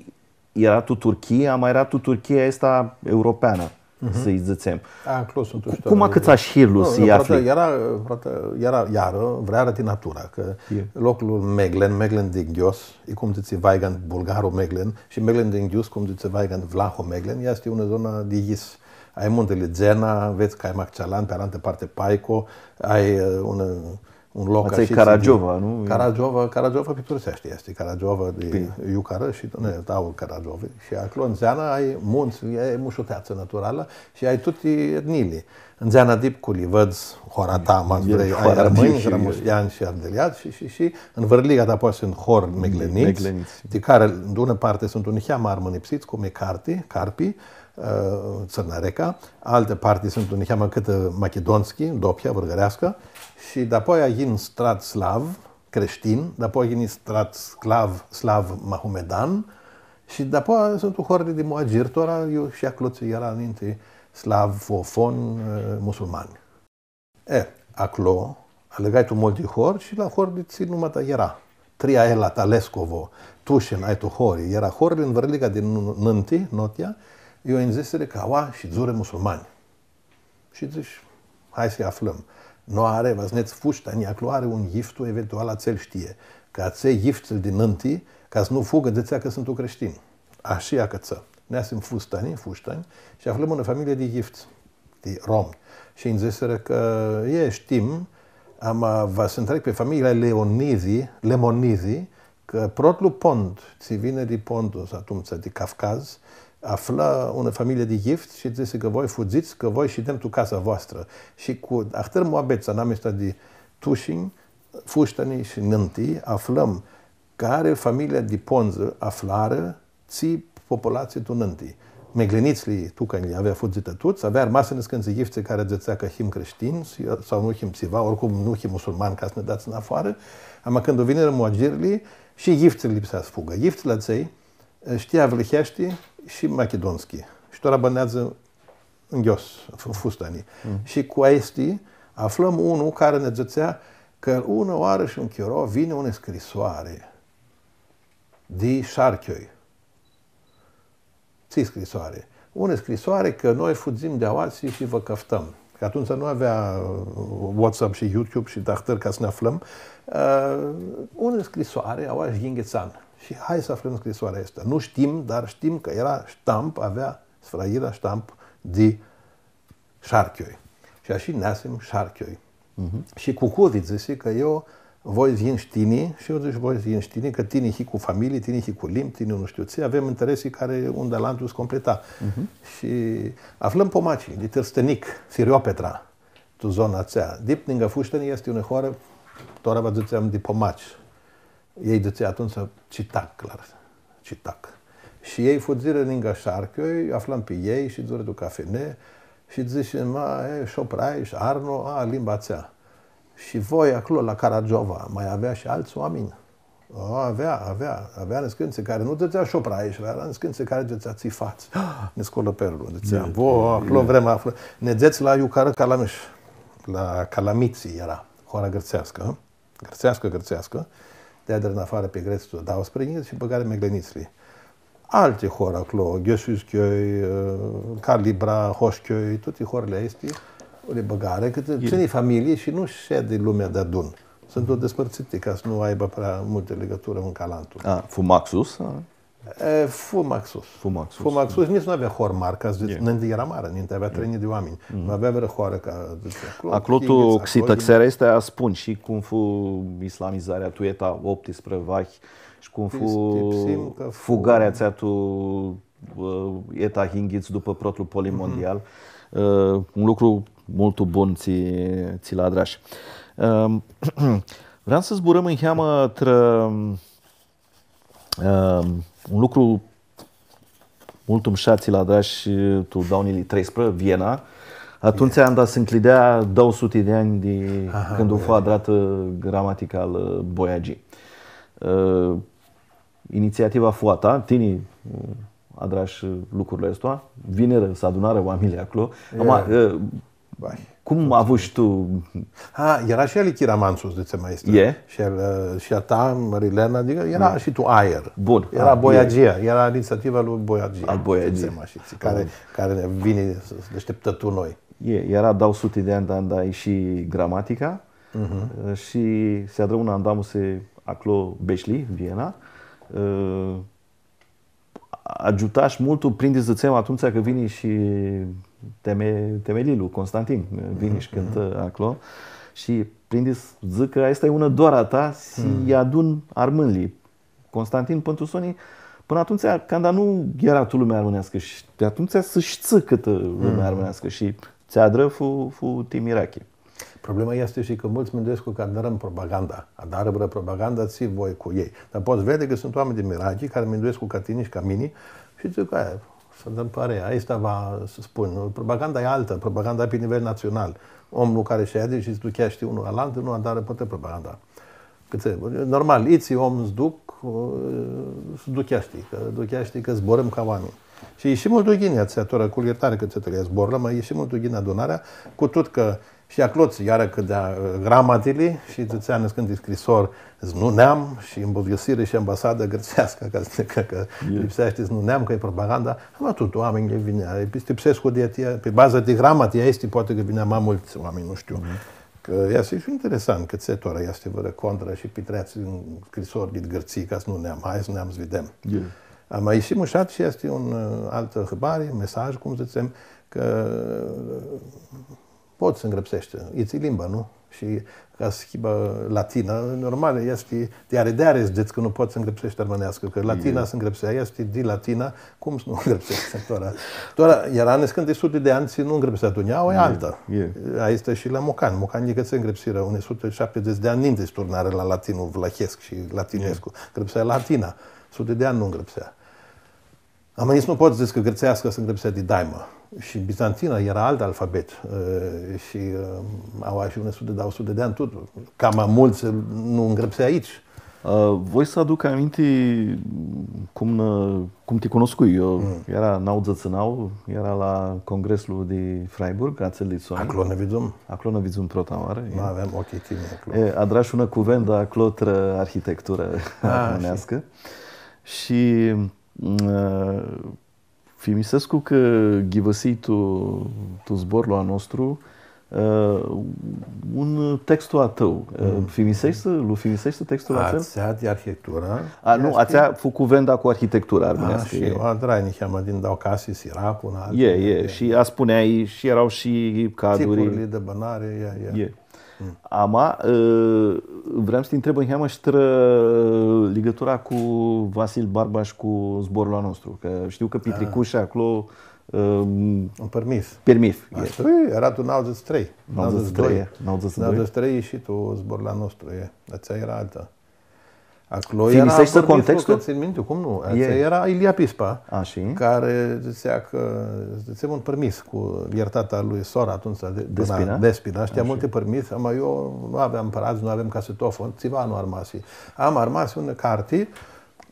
eara tu Turchia, ma eara tu Turchia aestã europeanã, s-lji dzãtsem. Aclo suntu. Cum acãtsash hirlu s-lji afli? Eara, frate, eara, iarã, vrearea di natura, cã loclu Meglen, Meglen di nghios, e cum dzãtsi Weigand, bulgaru Meglen, shi Meglen di nghios, cum dzãtsi Weigand, vlahu Meglen, easti unã zonã di yis. Ai muntili Dzena, vedz cã ai Maxalan, pi alantã parti Paico, ai, ã, unã un loc ashi, Caragiova, nu? Caragiova, Caragiova pi turtseashti easti, Caragiova di Iucarã shi, ne, aur Caragiova. Shi aclo, tu Dzeanã, ai muntsã, e mushuteatsã naturalã shi ai tuti etniili. Tu Dzeanã dip cu Livãdz, Horata, ma s-vrei, ai armãnj, grãmusteanj shi ardeleadz shi, shi, shi tu vãrliga ta poati suntu hori meglenits, di cari, di unã parti, suntu niheamã armãnipsits, cum e Carti, Carpi, ã, Tsãrnareca, altã parti suntu niheamã cãtã machidonski, dopia, vãrgãreascã, shi dapoaia yin strat slav, creshtin, dapoaia yin strat slav, slav mahomedan, shi dapoaia suntu horli di muagiri, tora, iu shi aclotsi eara ninti slav, fofon, ã, musulmani. E, aclo, alãgai tu multi hori shi la hori di tsi numata eara. Triaela, Talescovo, Tushin, ai tu hori. Eara horli tu vãrliga di n-, nãnti, notia, iu nji dzãsirã cã aua shidzurã musulmani. Shi dzãsh, hai s-aflãm. Nu ari, va s-nedz Fustani, aclo ari un yiftu, eventual atsel shtii, cã atselj yiftsãlj di nãnti, ca s-nu fugã, dzãtsea cã suntu creshtinj. Ashi acãtsã. Neasim Fustani, Fustani, shi aflãm unã familii di yiftsã di romi. Shi nji dzãsirã cã, e, shtim, ama va s-ntreb pi familia Leonidi, Lemonidi, cã protlu pond, tsi vini di Pontus, atumtsea di Cavcaz, aflã unã familii di yiftsã shi dzãsi cã voi fudzits, cã voi shidem tu casa voastrã. Shi cu ahtãri muabets anamisa di Tushin, Fustani shi nãnti, aflãm cari familii di pondzã aflarã tsi populatsii tu nãnti. Meglenitslji, tucanjlji, avea fudzitã tuts, avea armasã niscãntsã yiftsã cari dzãtsea cã him creshtinj, sau nu him tsiva, oricum nu him musulmani, ca s-nã dats nafoarã. Ama cãndu vinirã muagirlji, shi yiftsãlji lipsea s-fugã. Yiftsãlji atselj, e, shtia vlãheashti shi machidonski. Shi tora bãneadzã nghios, F-, Fustani. Shi cu aesti aflãm unu cari nã dzãtsea cã unã oarã shi un chiro vini unã scrisoari. di Sharchioi. Tsi scrisoari? Unã scrisoari cã noi fudzim di aoatsi shi vã cãftãm. Cã atumtsea nu avea, ã, WhatsApp shi YouTube shi dahtãri ca s-nã aflãm. Ã, unã scrisoari, aoa shi yinghits anj. Shi hai s-aflãm scrisoarea aestã. Nu shtim, dar shtim cã eara shtamp, avea sfrãyirã shtamp di Sharchioi. Shi ashi neasim Sharchioi. Mhm. Shi Cucudi dzãsi cã eu voi s-yin shi tini, shi eu dzãsh, voi s-yin shi tini, cã tini hii cu familii, tini hii cu limbi, tini nu shtiu tsi, avem interesi cari un di alantu s-completa. Mhm. Shi aflãm pomaci, di Tãrstãnic, Firiopetra, tu zona atsea. Dip ningã Fushtãni easti unã hoarã, tora va dzãtseam di pomaci. Elj dzãtsea atumtsea Citac, clar, Citac. Shi elj fudzirã ningã Sharchioi, aflãm pi elj, shidzurã tu cafene, shi dzãsh, ma, e, Shoprai, shi Arno, a, limba atsea. Shi voi aclo, la Caragiova, ma avea shi altsã oaminj? A, avea, avea, avea niscãntsã cari nu dzãtsea Shoprai, shi avea niscãntsã cari dzãtsea tsi fats. Nã sculã perlu, dzãtsea, vo, aclo vrem aflã. Nã dzãts la Iucarã Calamish, la Calamitsi eara, hoara gãrtseascã. Gãrtseascã, gãrtseascã, deadirã nafoarã pi grets tu dauãsprãyinghits shi bãgarã meglenitsli. Alti hori aclo, Ghesushchioi, ã, Calibra, Hoshchioi, tuti horli aesti, li bãgarã, cã tsãni familii shi nu shedi lumea deadun. Suntu dispãrtsiti ca s-nu aibã prea multã ligãturã un cu alantu. A, fu maxus, a? E, fu maxus. Fu maxus. Fu maxus, nitsi nu avea hori mari, ca s-dzãts, ninti eara mari, ninti avea trei njilji di oaminj. Nu avea vãrã hoarã ca, dzãts, aclo, aclo tu, xitãxearea aestã spun shi cum fu islamizarea tu eta optsprã vahi shi cum fu fugarea atsea tu, ã, eta yinghits dupã protlu polim mondial. Ã, un lucru multu bun tsi, tsi lu adrash. Ã, vream s-zburãm niheamã trã Ãm, un lucru multu mushat tsi lu adrash tu dauã njilji treisprã, Viena. Atumtsea anda s-ncljidea dauã suti di anj di cãndu fu adratã gramatica al Boiagi. Ã, initsiativa fu a ta, tini, ã, adrash lucrul aestu, vinirã, s-adunarã oaminjlji aclo. Ama, ã, Cum avush tu? A, eara shi ali Chiramansu, dzãtsem, aestã. E? Shi el, ã, shi a ta, Marilena, adicã eara shi tu aer. Bun. Eara Boiagia, eara initsiativa lui Boiagia, al Boiagia, dzãtsem ashi, cari, cari nã vini s-, s-, deashtiptã tu noi. E, eara dauã suti di anj, da, da, shi gramatica, ã, shi s-adrã unã andamusi aclo Beshli, Viena, ã, agiutash multu, prindi s-dzãtsem, atumtsea cã vini shi teme-, temeljilu, Constantin, vini shi cãntã aclo. Shi prindi s-dzãc cã aestã e unã doarã a ta, s-lji adun armãnjlji. Constantin, pãn tu soni, pãnã atumtsea, canda nu eara tu lumea armãneascã shi di atumtsea s-shtii cãtã lumea armãneascã shi tsi adrã fu, fu ti mirachi. Problema easti shi cã multsã minduescu cã adrãm propaganda. Adarã vãrã propaganda, tsi voi cu elj. Dar pots vede cã suntu oaminj di mirachi cari minduescu ca tini shi ca mini shi dzãc, „Aia, s-dãm parea, aestã va s-spun.” Propaganda e altã, propaganda e pi nivel natsional. Omlu cari shedi shi s-ducheashti unlu alantu, nu adarã poati propaganda. Cãtse, normal, itsi om s-duc, ã, s-ducheashti, cã ducheashti cã zburãm ca oaminj. Shi e shi multu ghini atsea, tora, cu ljirtari cã tsi tãlea zborlu, ma e shi multu ghini adunarea, cu tut cã shi aclo tsi, iarã cã di, ã, gramatili, shi dzãtsea niscãnti scrisori, s-nu neam, shi ãmbuzgãsirã shi ambasada gãrtseascã, ca s-, cã, cã lipseashti s-nu neam, cã e propaganda, ama tut, oaminjlji vinea, pistipsescu di atia, pi bazã di gramati, aesti poati cã vinea ma multsã oaminj, nu shtiu. Cã easti shi interesant, cã tsi tora easti vãrã contra shi pitreatsi un scrisor dit Gãrtsii ca s-nu neam, hai s-neam s-videm. Ama e shi mushat shi easti un, ã, altã hãbari, mesaj, cum dzãtsem, cã, ã, pots s-ngrãpseshti, itsi limba, nu? Shi ca s-hibã latina, normal, easti, di ari di ari s-dzãts cã nu pots s-ngrãpseshti armãneascã, cã latina s-ngrãpsea, easti di latina, Cum s-nu ngrãpseshti tora? Tora, eara niscãnti suti di anj tsi nu ngrãpsea tu nj-aua, e altã. Aestã shi la mucanj. Mucanjlji cãtse ngrãpsirã, unã sutã shaptidzãts di anj ninti s-turnarã la latinul vlahescu shi latinescu. Ngrãpsea latina, suti di anj nu ngrãpsea. Ama nitsi nu pots s-dzãts cã gãrtseasca s-ngrãpsea di daima. Shi bizantina eara alt alfabet. Ã, shi, ã, aua shi unã sutã, dauã suti di anj, tut, cama multsã nu ngrãpsea aoatsi. Ã, voi s-aduc aminti cum nã, cum ti cunuscui. Eu eara nauãdzãts shi nauã, eara la congreslu di Freiburg, atsel di soni. Aclo nã vidzum? Aclo nã vidzum prota oarã, e. Ma aveam ochii tini aclo. E, adrash unã cuvendã aclo trã arhitectura armãneascã. Shi, mm, ã, thimisescu cã ghivãsii tu, tu zborlu a nostru, ã, un textu a tãu. Ã, thimiseshti, lu thimiseshti textul atsel? Atsea di arhitecturã. A, nu, easti atsea fu cuvenda cu arhitectura armãneascã, shi e. U adrai niheamã di dauã casi, Siracu, un altu, e, e, e. Shi aspuneai, shi eara shi caduri. Tipurli di bãnari, e, e. E. Mm. Ama, ã, vream s-ti ntreb niheamã shi trã ligãtura cu Vasil Barba shi cu zborlu a nostru, cã shtiu cã pitricushi aclo, ã, un pirmith. Pirmith, e. Ashi, eara tu nauãdzãts shi trei. Nauãdzãts shi trei, nauãdzãts shi doi. Nauãdzãts shi trei shi tu zborlu a nostru, e. Atsea eara altã. Aclo eara... Thimiseshti contextul? Cã tsãn minti, cum nu? E. Atsea eara Ilia Pispa, a, shi? Cari dzãtsea cã, dzãtsem, un pirmith cu iertata lui sora atumtsea, di, Despina? Despina. Shtia multi pirmithi, ama eu nu aveam pãradz, nu aveam casetofon, tsiva nu armasi. Am armasi unã carti,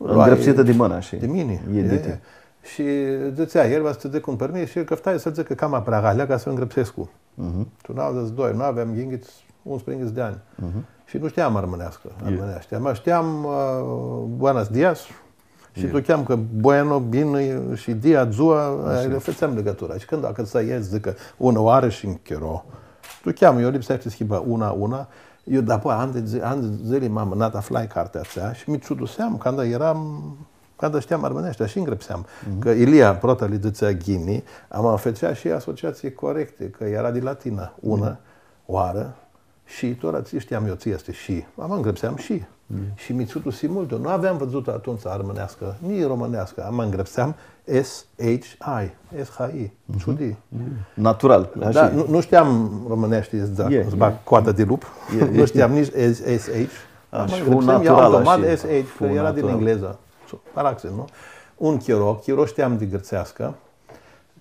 ngrãpsitã di mãna, shi di mini, editã. E, e. Shi dzãtsea, el va s-tsã dzãcã un pirmith shi cãftai s-dzãcã cama preagalea ca s-u ngrãpsescu. Mhm. Tu nauãdzãts shi doi, nu aveam yinghits, unsprãyinghits di anj. Mhm. Shi nu shteam armãneascã, armãneashti. Ma shteam, ã, buenos dias shi ducheam cã bueno, bine, shi dia, dzua, ashi, li fãtseam ligãtura. Shi cãndu acãtsai s-dzãcã unã oarã shi un chiro, ducheam, eu lipseashti s-hibã una, una, eu dapoaia anj di dzi-, anj di dzãli ma amãnat aflai cartea atsea shi mi ciuduseam, canda eram Canda shteam armãneashti, ashi ngrãpseam. Mhm. Cã Ilia prota li dzãtsea ghini, ama fãtsea shi asociatsii corecti, cã eara di latinã, unã oarã, shi tora tsi shteam eu tsi easti shi. Ama ngrãpseam shi. Mhm. Shi mi ciudusi multu. Nu aveam vidzutã atumtsea armãneascã, ni romãneascã, ama ngrãpseam S H I, S H I. Mhm. Ciudii. Mhm. Natural, da, ashi. Nu, nu shteam romãneashti, s-dzãc, e, s-bag coada di lup. E, e. Nu shteam nitsi S H. Ama ngrãpseam, ea natural, automat ashi. S H, cã eara din englezã. Paraxin, nu? Un chiro, chiro shteam di gãrtseascã.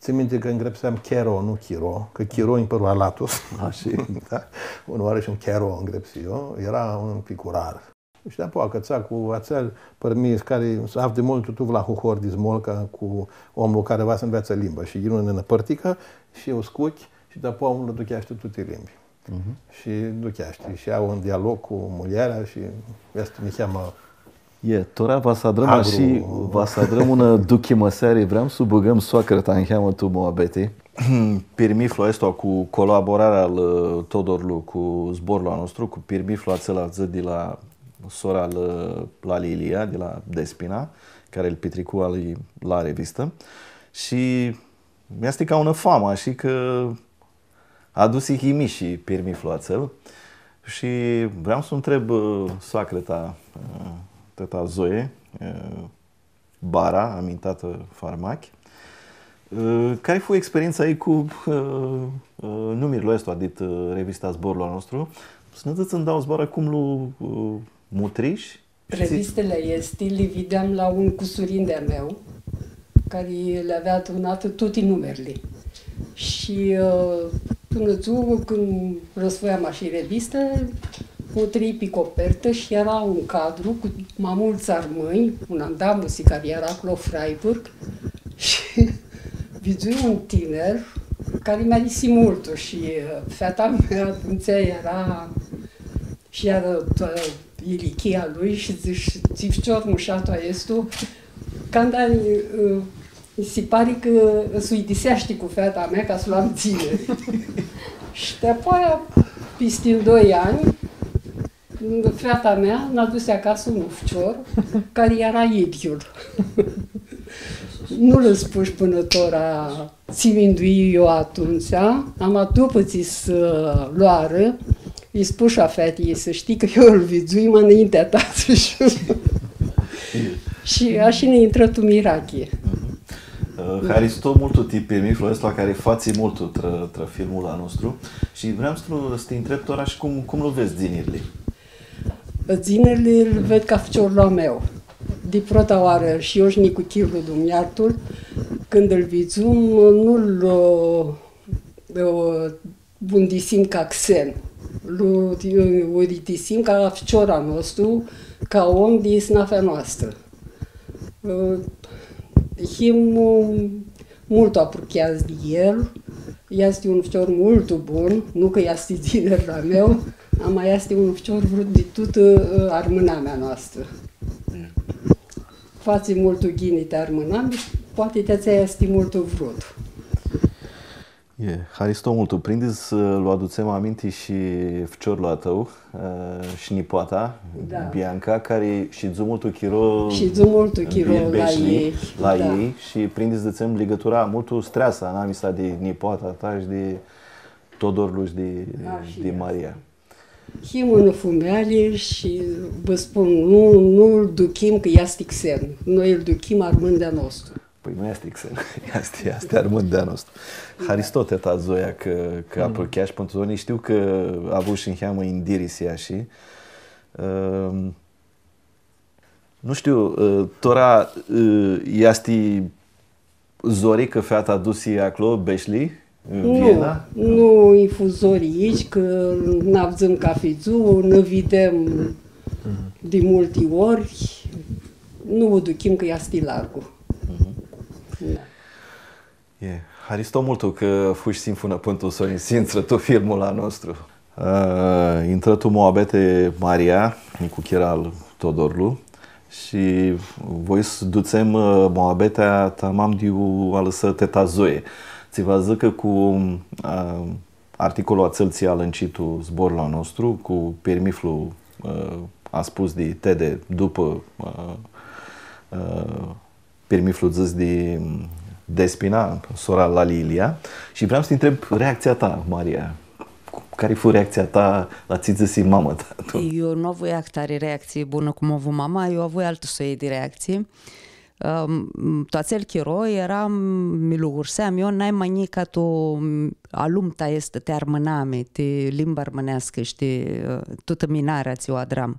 Tsãn minti cã ngrãpseam chero, nu chiro, cã chiro nji pãru alatus. Ashi. Da? Unã oarã shi un chero ngrãpsii eu, eara un picurar. Shi dapoaia acãtsai cu atsel pirmith cari s-avdi multu tu Vlahohor di Smolca cu omlu cari va s-nveatsã limba. Shi yinu nã pãrticã shi eu scuchi shi dapoaia omlu ducheashti tuti limbi. Mhm. Shi ducheashti, shi au un dialog cu muljearea shi easti niheamã... E, tora va s-adrãm ashi, va s-adrãm unã duchimãseari, vream s-u bãgãm soacrã ta niheamã tu muabeti. Pirmithlu aestu cu colaborarea al, ã, Todorlu cu zborlu a nostru, cu pirmithlu atsel dzãc di la sora al, ã, Lali Ilia, di la Despina, cari lu pitricu ali la revistã. Shi easti ca unã famã, ashi cã adusi himishi pirmithlu atsel. Shi vream s-u ntreb, ã, soacrã ta, ã, teta Zoe, ã, Bara, amintatã Farmachi, ã, cari fu experientsa a ljei cu, ã, ã, numirlu aestu, adicã, ã, revista Zborlu a nostru, s-nã dzãts ndauã zboarã cum lu, ã, mutrish Revistili aesti li videam la un cusurin di-a meu, cari li avea adunati tuti numirli. Shi, ã, tu unã dzuã, cãndu rãsfoiam ashi revistã, mutrii pi copertã shi eara un cadru cu ma multsã armãnj, un andamusi cari eara aclo, Freiburg, shi vidzui un tinir cari mi-arisi multu shi, ã, feata mea atumtsea eara shi ea, ã, ilichia lui shi dzãsh, tsi ficior mushat aestu, canda, ã, nji si pari cã s-uidiseashti cu feata mea ca s-lu am tinir. Shi dapoaia, pisti doi anj, feata mea nj-adusi acasã un ficior cari eara idyiul. Nu lã spush pãnã tora tsi minduii eu atumtsea, ama dupã tsi s-loarã, lji spush a featei, s-shtii cã eu lu vidzui ma nãintea ta, dzãsh. Shi ashi nã intrã tu mirachi. Mhm. Ã, haristo multu ti pirmithlu aestu cari fatsi multu trã, trã filmul a nostru. Shi vream s-ti, s-ti ntreb tora shi cum, cum lu vedz dzinirli? Dzinirli lu ved ca ficiorlu a meu. Di prota oarã, shi eu shi nicuchirlu, Dumnidzã ljartã-l, cãndu lu vidzum, nu-l, ã, ã, bundisim ca xen. Lu, ã, uritisim ca ficior a nostru, ca om di isnafea noastrã. Ã, him, ã, multu apruchiats di el. Easti un ficior multu bun, nu cã easti dzinirlu a meu, ama easti un ficior vrut di tutã, ã, armãnamea noastrã. Fatsi multu ghini ti armãnami, poati ti atsea easti multu vrutu. E, haristo multu. Prindi s-lu adutsem aminti shi ficiorlu a tãu, e, shi nipoata, da, Bianca, cari shidzu multu chiro, shidzu multu chiro la elj, la elj, shi prindi s-dzãtsem ligãtura multu streasã, anamisa di nipoata ta shi di Todorlu shi di, di Maria. Him unã fumealji shi vã spun, nu, nu-l duchim cã easti xen. Noi ãl duchim armãn di-a nostru. Pãi nu easti xen, easti, easti armãn di-a nostru. Haristo, teta Zoia, cã, cã aprucheash pãn tu zoni. Shtiu cã avush niheamã indirisi ashi. Ãm, nu shtiu, ã, tora, ã, easti zori cã feata dusi aclo, Beshli, în Viena? Nu, nu-i fu zori aoatsi, cã nã avdzãm cathi dzuã, nã videm di multi ori, nu u duchim cã easti largu. Da. E, haristo multu cã fushi sinfunã pãn tu soni, s-intrã tu filmul a nostru. Ã, intrã tu muabeti Maria, nicuchira al Todorlu, shi voi s-dutsem, ã, muabetea tamam di iu alãsã teta Zoe. Tsi va s-dzãcã cu, ã, articolul atsel tsi alãnci tu zborlu a nostru, cu pirmithlu, ã, aspus di Tede dupã, ã, ã, pirmithlu dzãs di, mm, Despina, sora al Ilia, shi vream s-ti ntreb reactsia ta, Maria. Cu-, cari fu reactsia ta la tsi dzãsi mama ta? Tu? Eu nu avui ahtari reactsii bunã cum avu mama, eu avui altã soi di reactsii. Ãm, tu atsel chiro eram, mi lugurseam eu nai ma njica tu, mm, alumta aestã ti armãnami, ti limba armãneascã shi ti, ã, tutã minarea tsi u adram.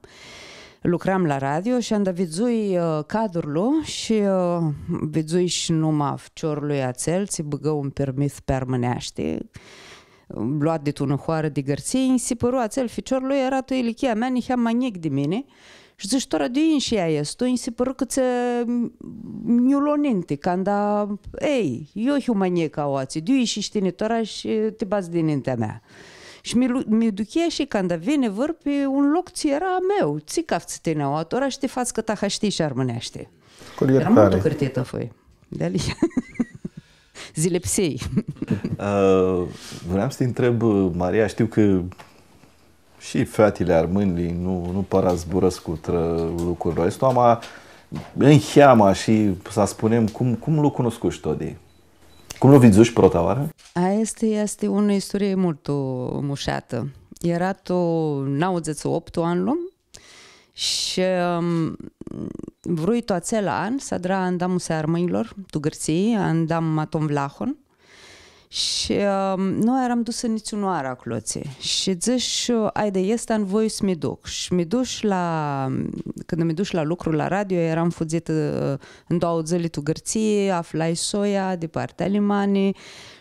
Lucram la radio shi anda vidzui, ã, cadrulu shi, ã, vidzui shi numa a ficiorlui atsel, tsi bãgã un pirmith pi armãneashti, luat di tu unã hoarã di Gãrtsii, nji si pãru atsel ficiorlu, eara tu ilichia mea, niheam ma njic di mini, shi dzãsh, tora, di iu ishi aestu? Nji si pãru cã tsi, nj-u lo ninti, canda, ei, eu hiu ma njic aoatsi, di iu ishi tini tora shi ti badz di nintea mea. Shi mi lu-, mi duchea shi canda vini vãr pi un loc tsi eara a meu, tsi caftsã tini aoa tora shi ti fats cã taha shtii shi armãneashti. Cu iertari. Eara multu cãrtitã, fui. Dealihea. Zilipsii. Ã, vream s-ti ntreb, Maria, shtiu cã shi featili armãnjli nu, nu para zburãscu trã lucrul aestu, ama niheamã shi s-spunem, cum, cum lu cunuscush Todi? Cum lu vidzush prota oarã? Aestã easti unã isturii multu mushatã. Eara tu nauãdzãtsi optu anlu shi, ãm, vrui tu atsel an s-adra andamusea armãnjlor, tu Gãrtsii, andam Aton Vlahon. Shi, ãm, nu earam dusã nitsiunãoarã aclotsi. Shi dzãsh, aidi, aestu an voi s-mi duc. Shi mi dush la, cãndu mi dush la lucru la radio, earam fudzitã, ã, tu doauã dzãli tu Gãrtsii, aflai soia di partea Limani.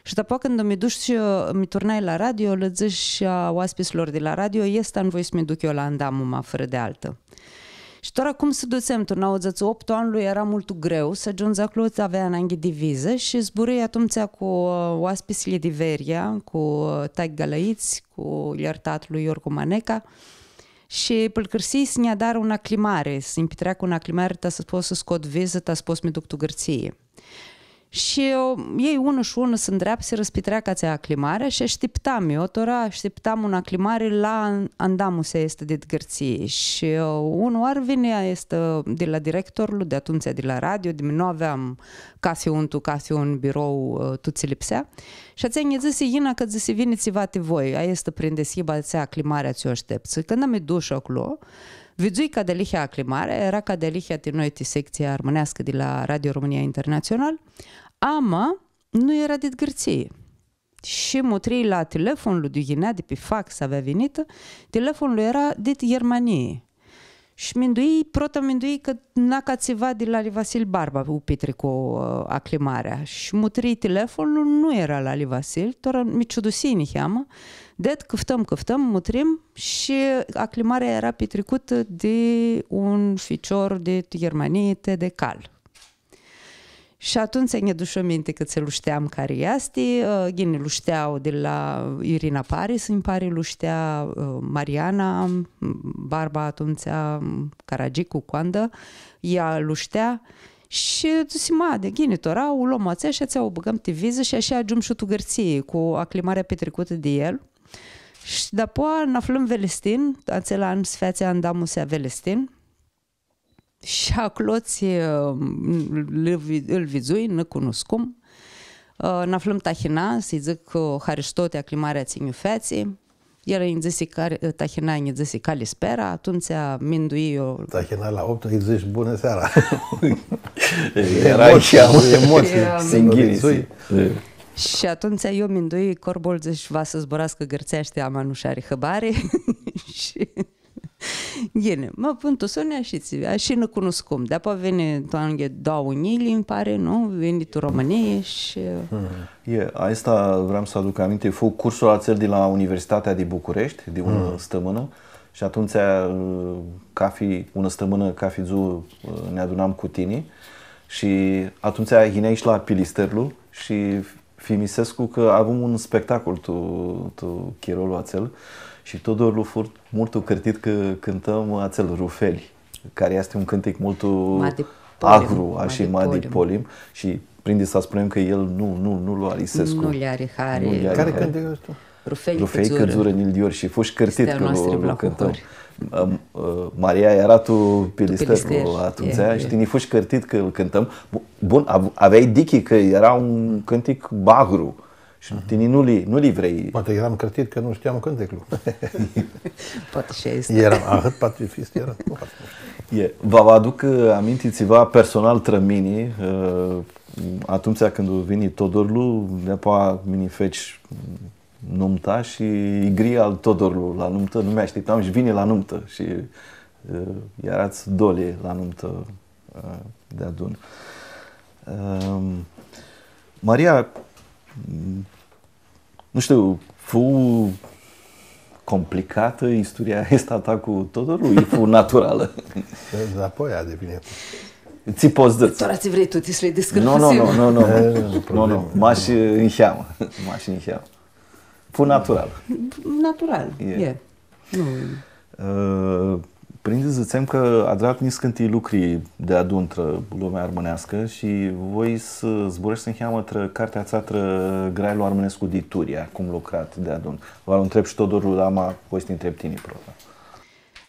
Shi dapoaia cãndu mi dush, ã, mi turnai la radio, lã dzãsh a oaspitslor di la radio, aestu an voi s-mi duc eu la andamuma, fãrã di altã. Shi tora cum s-dutsem, tu nauãdzãtsi optu anlu eara multu greu s-agiundzi aclo, avea ananghi di vizã shi zburãi atumtsea cu, ã, oaspitslji di Veria, cu, ã, Tachi Galaitsi, cu iertatlu Iorgu Maneca. Shi pãlãcãrsii s-nj-adarã unã aclimari, s-nji pitreacã unã aclimari, ta s-pot s-scot vizã, ta s-pot s-mi duc tu Gãrtsii. Shi, ã, elj unã shi unã s-ndreapsirã s-pitreacã atsea aclimari shi ashtiptam, eu tora ashtiptam unã aclimari la an-, andamusea aestã di Gãrtsii. Shi, ã, unã oarã vini aestã di la directorlu, di atumtsea di la radio, di, nu aveam cathi un tu cathi un birou, ã, tut tsi lipsea. Shi atsea nji dzãsi, yinã cã dzãsi, vini tsiva ti voi, aestã prindi s-hibã atsea aclimarea tsi u ashteptsã. Cãndu mi dush aclo, vidzui ca dealihea aclimarea, eara ca dealihea ti noi, ti sectsia armãneascã di la Radio România Internațional, ama nu eara dit Gãrtsii. Shi mutrii la telefonlu di yinea di pi fax, avea vinitã, telefonlu eara dit Ghermanii. Shi minduii, prota minduii cã na ca tsiva di la Ali Vasil Barba u pitricu, ã, aclimarea. Shi mutrii telefonlu, nu eara la Ali Vasil, tora mi ciudusii niheamã. Ded, cãftãm, cãftãm, mutrim shi aclimarea eara pitricutã di un ficior di Ghermanii, Tede Cal. Shi atumtsea nj-adush aminti cã tsi lu shteam cari easti, ã, ghini, lu shtea di la Irina Paris, nji pari, lu shtea, ã, Mariana, m, Barba atumtsea, m, Caragicu, Coandã, ea lu shtea. Shi dzãsi, ma, di ghini, tora u lom atsea shi atsea u bãgãm ti vizã shi ashi agiumshu tu Gãrtsii, cu aclimarea pitricutã di el. Shi dapoaia nã aflãm Velestin, atsel an s-featsi andamusea Velestin. Shi aclotsi, ã, lu vi-, lu vidzui, nã cunuscum. Ã, nã aflãm tahina, s-lji dzãc, ã, haristo ti aclimarea tsi nj-u featsi. El nji dzãsi, cari-, tahina nji dzãsi, calispera, atumtsea mindui eu. Tahina la optu, nji dzãts, bunã seara. Eara emotsii, emotsii. Singhiri, vidzui. Shi atumtsea eu mindui, corbul, dzãsh, va s-zburascã gãrtseashti, ama nu sh-ari hãbari. Shi Ghini, ma, pãn tu soni, ashi tsi, ashi nã cunuscum. Dapoaia vini tu anlu doauã njilji, nji pari, nu? Vini tu Romãnii shi... Mhm. E, aestã vream s-aduc aminti, fu cursul atsel di la Universitatea di Bucureshti, di unã stãmãnã, shi atumtsea, cafi, unã stãmãnã, cafi dzuã, nã adunam cu tini, shi atumtsea yineai shi la Pilisterlu shi thimisescu cã avum un spectacol tu, tu chirolu atsel shi Todorlu fu multu cãrtit cã cãntãm atsel Rufeli, cari easti un cãntic multu agru, ashi, ma di polim, shi prindi s-spunem cã el nu, nu, nu lu arisescu. Nu lj-ari hari. Nu lj-ari hari. Cari cãntic easti? Rufei, Rufei cã dzurã njilji di ori shi fush cãrtit cã lu, lu cãntãm. Ãm, ã, Maria eara tu Pilisterlu atumtsea, e, shi tini fush cãrtit cã lu cãntãm. Bu-, bun, av-, aveai dichi cã eara un cãntic agru. Shi tini nu li, nu li vrei. Poati eram cãrtit cã nu shteam cãnticlu. Poati shi aestã. Eram, ahãt patsifist eram. Nu poati. E, va vã aduc, ã, aminti tsiva personal trã mini, ã, atumtsea cãndu vini Todorlu, dapoaia mini feci numta shi lj-grii al Todorlu la numtã, nu mi ashtiptam shi vini la numtã shi, ã, earats doilji la numtã, ã, deadun. Ãm, Maria, m, nu shtiu, fu complicatã isturia aestã a ta cu Todorlu, i fu naturalã? Da, apoi a devenit. Tsi pots dzãts? Tora tsi vrei tu, ti s-li discãrãsim? Nu, nu, nu, nu, nu. E, nu, nu, nu, nu. Mash niheamã, mash niheamã. Fu natural. Natural, e. E. Nu. Ã, prindi s-dzãtsem cã adrat niscãnti lucri deadun trã lumea armãneascã shi voi s-zburãshti niheamã trã cartea atsea trã grailu armãnescu di Turia, cum lucrat deadun. Va lu ntreb shi Todorlu, ama voi s-ti ntreb tini prota.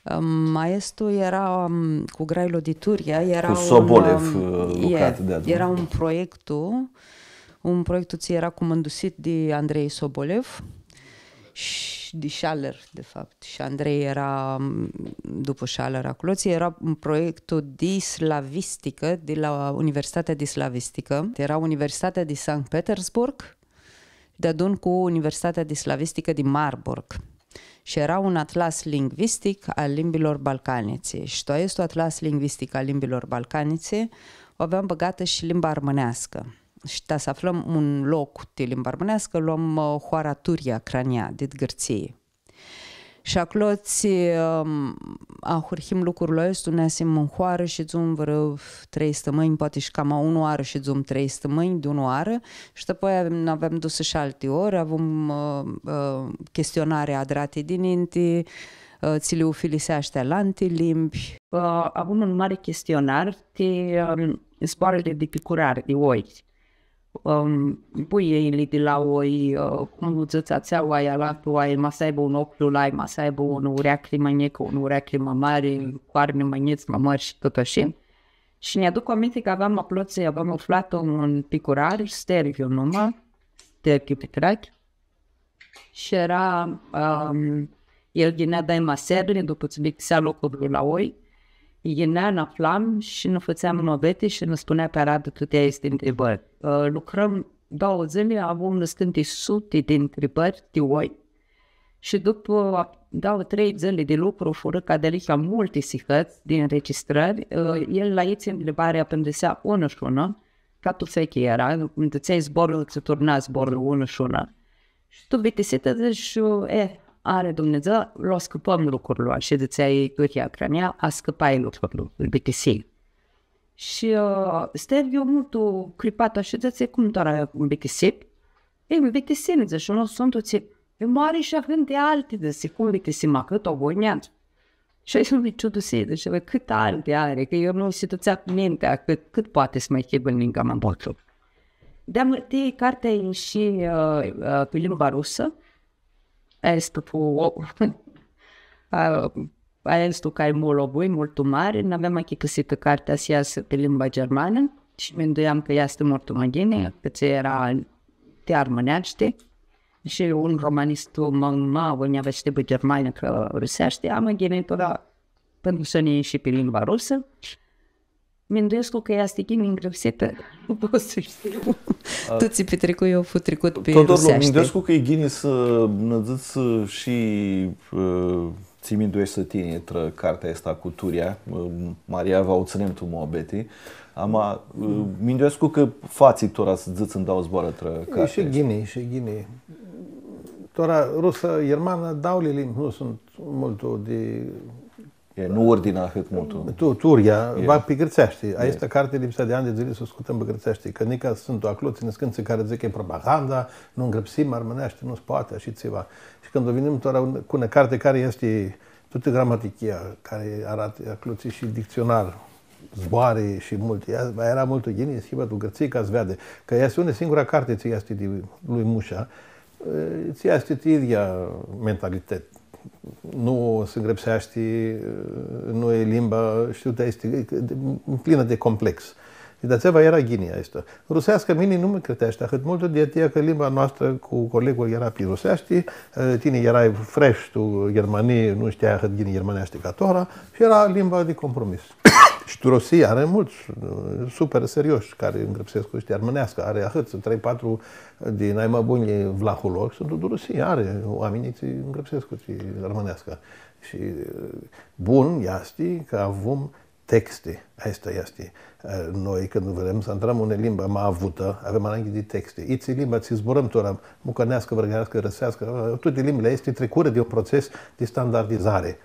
Ãm, aestu eara, ãm, cu grailu di Turia, eara un, Sobolev, ãm, ã, lucrat deadun. Eara un proiectu, un proiectu tsi eara cumãndusit di Andrei Sobolev shi di Schaller, de fapt. Shi Andrei eara, ãm, dupã Schaller aclo, tsi eara un proiectu di slavisticã, di la Universitatea di Slavisticã. Eara Universitatea di Sankt Petersburg, deadun cu Universitatea di Slavisticã di Marburg. Shi eara un atlas lingvistic al limbilor balcanitsi. Shi tu aestu atlas lingvistic al limbilor balcanitsi, u aveam bãgatã shi limba armãneascã. Shi ta s-aflãm un loc ti limba armãneascã, loam, ã, hoara Turia, Crania, dit Gãrtsii. Shi aclo tsi, ãm, ahurhim lucrul aestu, neasim tu hoarã, shidzum vãrã trei stãmãnj, poati shi cama unã oarã shidzum trei stãmãnj, di unã oarã, shi dapoaia n-aveam dusã shi alti ori, avum, ã, ã, chestionari adrati dininti, ã, tsi li ufiliseashti alanti limbi. Ã, avum un mari chestionar ti, ãm, zboarãli di picurari, di oi. Ãm, buiili di la oi, ã, cum dzãts, atsea oaia, alatã oaia, ma s-aibã un oclju lai, ma s-aibã unã ureaclji ma njicã, unã ureaclji ma mari, coarni ma njits, ma mãri shi tut ashi. Shi nj-aduc aminti cã aveam aclotsi, aveam aflatã un picurar, Stergiu numa, Stergiu Pitrachi. Shi eara, ãm, el yinea daima searli, dupã tsi bitisea lucrul la oi, yinea, nã aflam shi nã fãtsea muabeti shi nã spunea pi aradã tuti aesti ntribãri. Ã, lucrãm doauã dzãli, avum nãscãnti suti di ntribãri ti oi. Shi dupã doauã, trei dzãli di lucru, furã ca dealihea multi sihãts di nregistrãri, ã, el la itsi ntribari apãndisea unã shi unã, ca tu fechi eara, cum dzãtseai zborlu, tsi turna zborlu unã shi unã. Shi tu bitisitã dzãsh, e, ari Dumnidzã, lu ascãpãm lucrul, ashi dzãtsea Turia Crania, ascãpai lucrul, lu bitisii. Shi, ã, Sterghiu multu cripat ashi, dzãtsi, cum tora mbitisi? E, mbitisi, dzãtsi, shi nu suntu tsi, e, ma ari shi ahãnti alti, dzãtsi, cum mbitisi, ma cãt o gonea. Shi ashi mi ciudusii, dzãtsi, bã, cãt alti ari, cã eu nu si dutsea mintea cãt, cãt poati s-ma hibã ninga ma multu. Di-amãrtii, cartea ishi, ã, ã, pi limba rusã, Aestu fu, a, aestu caimolu a lui, multu mari, n-aveam achicãsitã cartea s-easã pi limba germanã shi minduiam cã easti multu ma ghini, cã tsi eara ti armãneashti. Shi un romanistu ma, ma, ma, nj-avea shi pi germanã cã ruseashti, ama ghini tora, pãnã s-nji ishi pi limba rusã. Minduescu cã easti ghini ngrãpsitã. Nu pot s-shtiu. Tu tsi pitricui, eu fu tricut pi Todorlu, ruseashti. Minduescu cã e ghini s-nã dzãts shi, ã, tsi mindueshti tini trã cartea aestã cu Turia. Ã, Maria, va u tsãnem tu muabeti. Ama, ã, minduescu cã fatsi tora s-dzãts ndauã zboarã trã cartea aestã. E shi ghini, e shi ghini. Tora rusã, germanã, dauli limbi nu suntu multu di E, nu urdina ahãt multu. Tu, Turia, e, va pi gãrtseashti. E. Aestã carti lipsea di anj di dzãli s-u scutãm pi gãrtseashti. Cã nica suntu aclo, tsi niscãntsã cari dzãc cã e propaganda, nu ngrãpsim armãneashti, nu s-poati, ashi tsiva. Shi cãndu vinim tora un, cu unã carti cari easti tutã gramatichia, cari aratã aclo, tsi shi dictsionar, zboari shi multi, ea, eara multu ghini, s-hibã tu Gãrtsii ca s-veadã. Cã easti unã singurã carti, tsi easti di lui Musha, e, tsi easti di idyea mentalitet. Nu s-ngrãpseashti, nu e limba, shtiu, dar easti plinã di complex. Shi di-atsea va eara ghini aestã. Ruseasca mini nu mi cãrteashti ahãt multu, di atsea cã limba noastrã cu colegul eara pi ruseashti, tini earai fresh tu Ghermanii, nu shteai ahãt ghini ghermãneashti ca tora, shi eara limba di compromis. Shi tu Rusii ari multsã, super serioshi, cari ngrãpsescu, shtii, armãneascã, ari ahãts, trei, patru di nai ma bunj vlahuloghi suntu tu Rusii, ari oaminj tsi ngrãpsescu, tsi armãneascã. Shi, bun, easti cã avum texti, aestã easti. Noi, cãndu vrem s-intrãm unã limbã ma avutã, avem ananghi di texti. Itsi limba tsi zburãm tora, mucãneascã, vãrgãreascã, rãseascã, tuti limbili aesti tricurã di un proces di standardizari.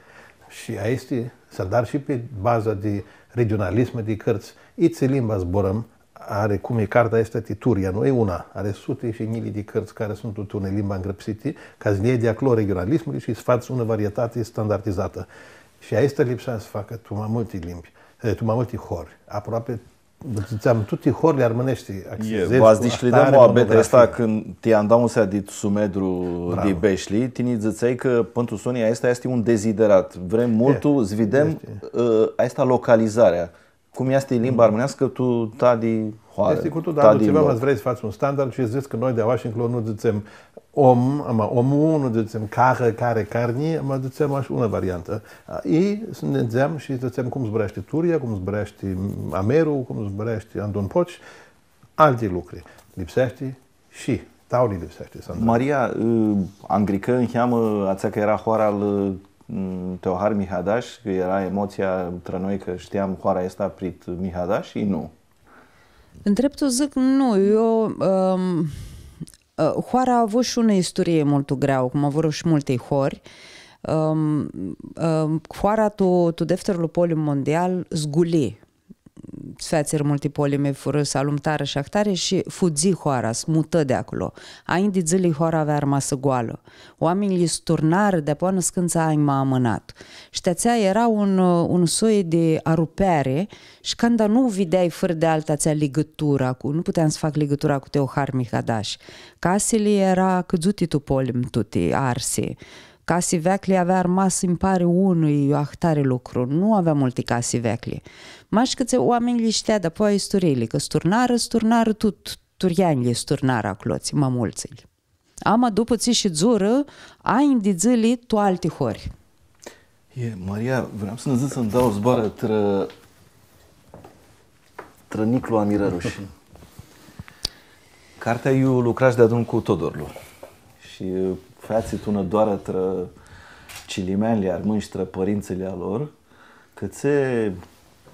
Shi aesti, s-adari shi pi baza di regionalism, di cãrtsã, itsi limba zburãm, ari, cum e cartea aestã ti Turia, nu e una, ari suti shi njilji di cãrtsã cari suntu tu unã limbã ngrãpsiti, ca s-ljei di aclo regionalismul shi s-fats unã varietati standardizatã. Shi aestã lipsea s-facã tu ma multi limbi, e, tu ma multi hori. Aproapi, dzãtseam, tuti horli armãneshti, e, axizezi va s-dishcljidem muabetea aestã cãndu ti andamusea di Sumedru di Beshli, tini dzãtseai cã pãn tu soni aestã easti un deziderat. Vrem multu s-videm, ã, aestã localizarea. Cum easti limba armãneascã tu ta di hoarã, easti cu tu, ta di tsiva, loc. Ma s-vrei s-fats un standard shi dzãts cã noi di aoa shi nclo nu dzãtsem om, ama omu, nu dzãtsem carã, cari, carni, ama dzãtsem ashi unã variantã. I s-nã dzãtsem shi dzãtsem cum zburashti Turia, cum zburashti Ameru, cum zburashti Andon Poci, alti lucri. Lipseashti shi, tauli lipseashti s-andrã. Maria, ã, angricã niheamã atsea cã eara hoara al, ã, Teohar Mihadash, cã eara emotsia trã noi cã shteam hoara aestã prit Mihadash, i nu? Ndreptu dzãc, nu, eu, ãm, ã, hoara a avut shi unã isturii multu greauã, cum avurã shi multi hori. Ãm, ãm, hoara tu, tu defterlu polim mondial zguli. S-featsirã multi polimi, furã, s-alumtarã shi ahtari shi fudzi hoara, s-mutã di aclo. Anj di dzãli hoara avea armasã goalã. Oaminjlji s-turnarã deapoa nãscãntsã anj ma amãnat. Shi ti atsea eara un, un soi di arupeari shi canda nu videai fãrã di altã atsea ligãturã cu, nu puteam s-fac ligãtura cu Teohar Mihadash. Casili eara cãdzuti tu polim tuti, arsi. Casi veclji avea armasã, nji pari, unã i ahtari lucru. Nu avea multi casi veclji. Mash cã tsi oaminjlji shtea dapoaia isturiili, cã s-turnarã, s-turnarã tut, turianjlji s-turnarã aclotsi, ma multsãlj. Ama dupã tsi shidzurã, anj di dzãli tu alti hori. E, Maria, vream s-nã dzãts ndauã zboarã trã Trã Niclu Amirãrushi. Cartea iu lucrash deadun cu Todorlu. Shi featsit unã doarã trã cilimeanjlji armãnj shi trã pãrintsãlj a lor, cãtse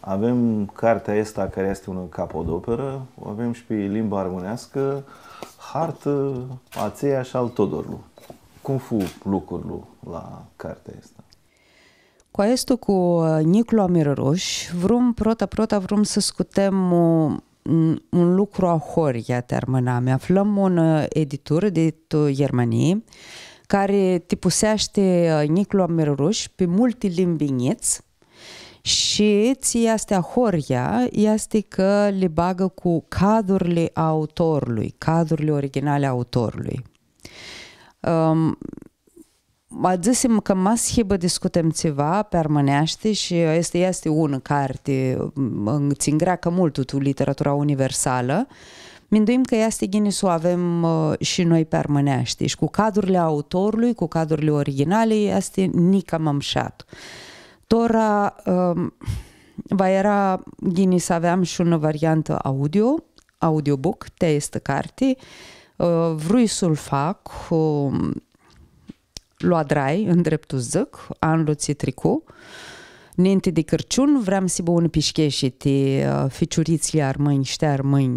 avem cartea aestã, cari easti unã capodoperã, u avem shi pi limba armãneascã, hartã, a tsia shi al Todorlu. Cum fu lucrul la cartea aestã? Cu aestu, cu, ã, Niclu Amirãrush, vrum, prota, prota, vrum s-scutem, ã, un, un lucru ahoryea ti armãnami. Aflãm unã, ã, editurã di tu Ghermanii, cari tipuseashti, ã, Niclu Amirãrush pi multi limbi njits, shi tsi easti ahoryea, easti cã li bagã cu cadurli a autorlui, cadurli originali a autorlui. Ãm, ma dzãsim cã ma s-hibã di scutem tsiva pi armãneashti shi easti, easti unã carti, ãm, tsi ngreacã multu tu literatura universalã. Minduim cã easti ghini s-u avem, ã, shi noi pi armãneashti. Shi cu cadurli a autorlui, cu cadurli originali, easti nica ma mushat. Tora, ãm, va eara ghini s-aveam shi unã variantã audio, audiobook, ti aestã carti. Ã, vrui s-lu fac, ãm, lu adrai, ndreptu s-dzãc, anlu tsi tricu. Ninti di Cãrciun, vream s-hibã unã pishcheshi ti, ã, ficiuritslji armãnj, shi ti armãnj,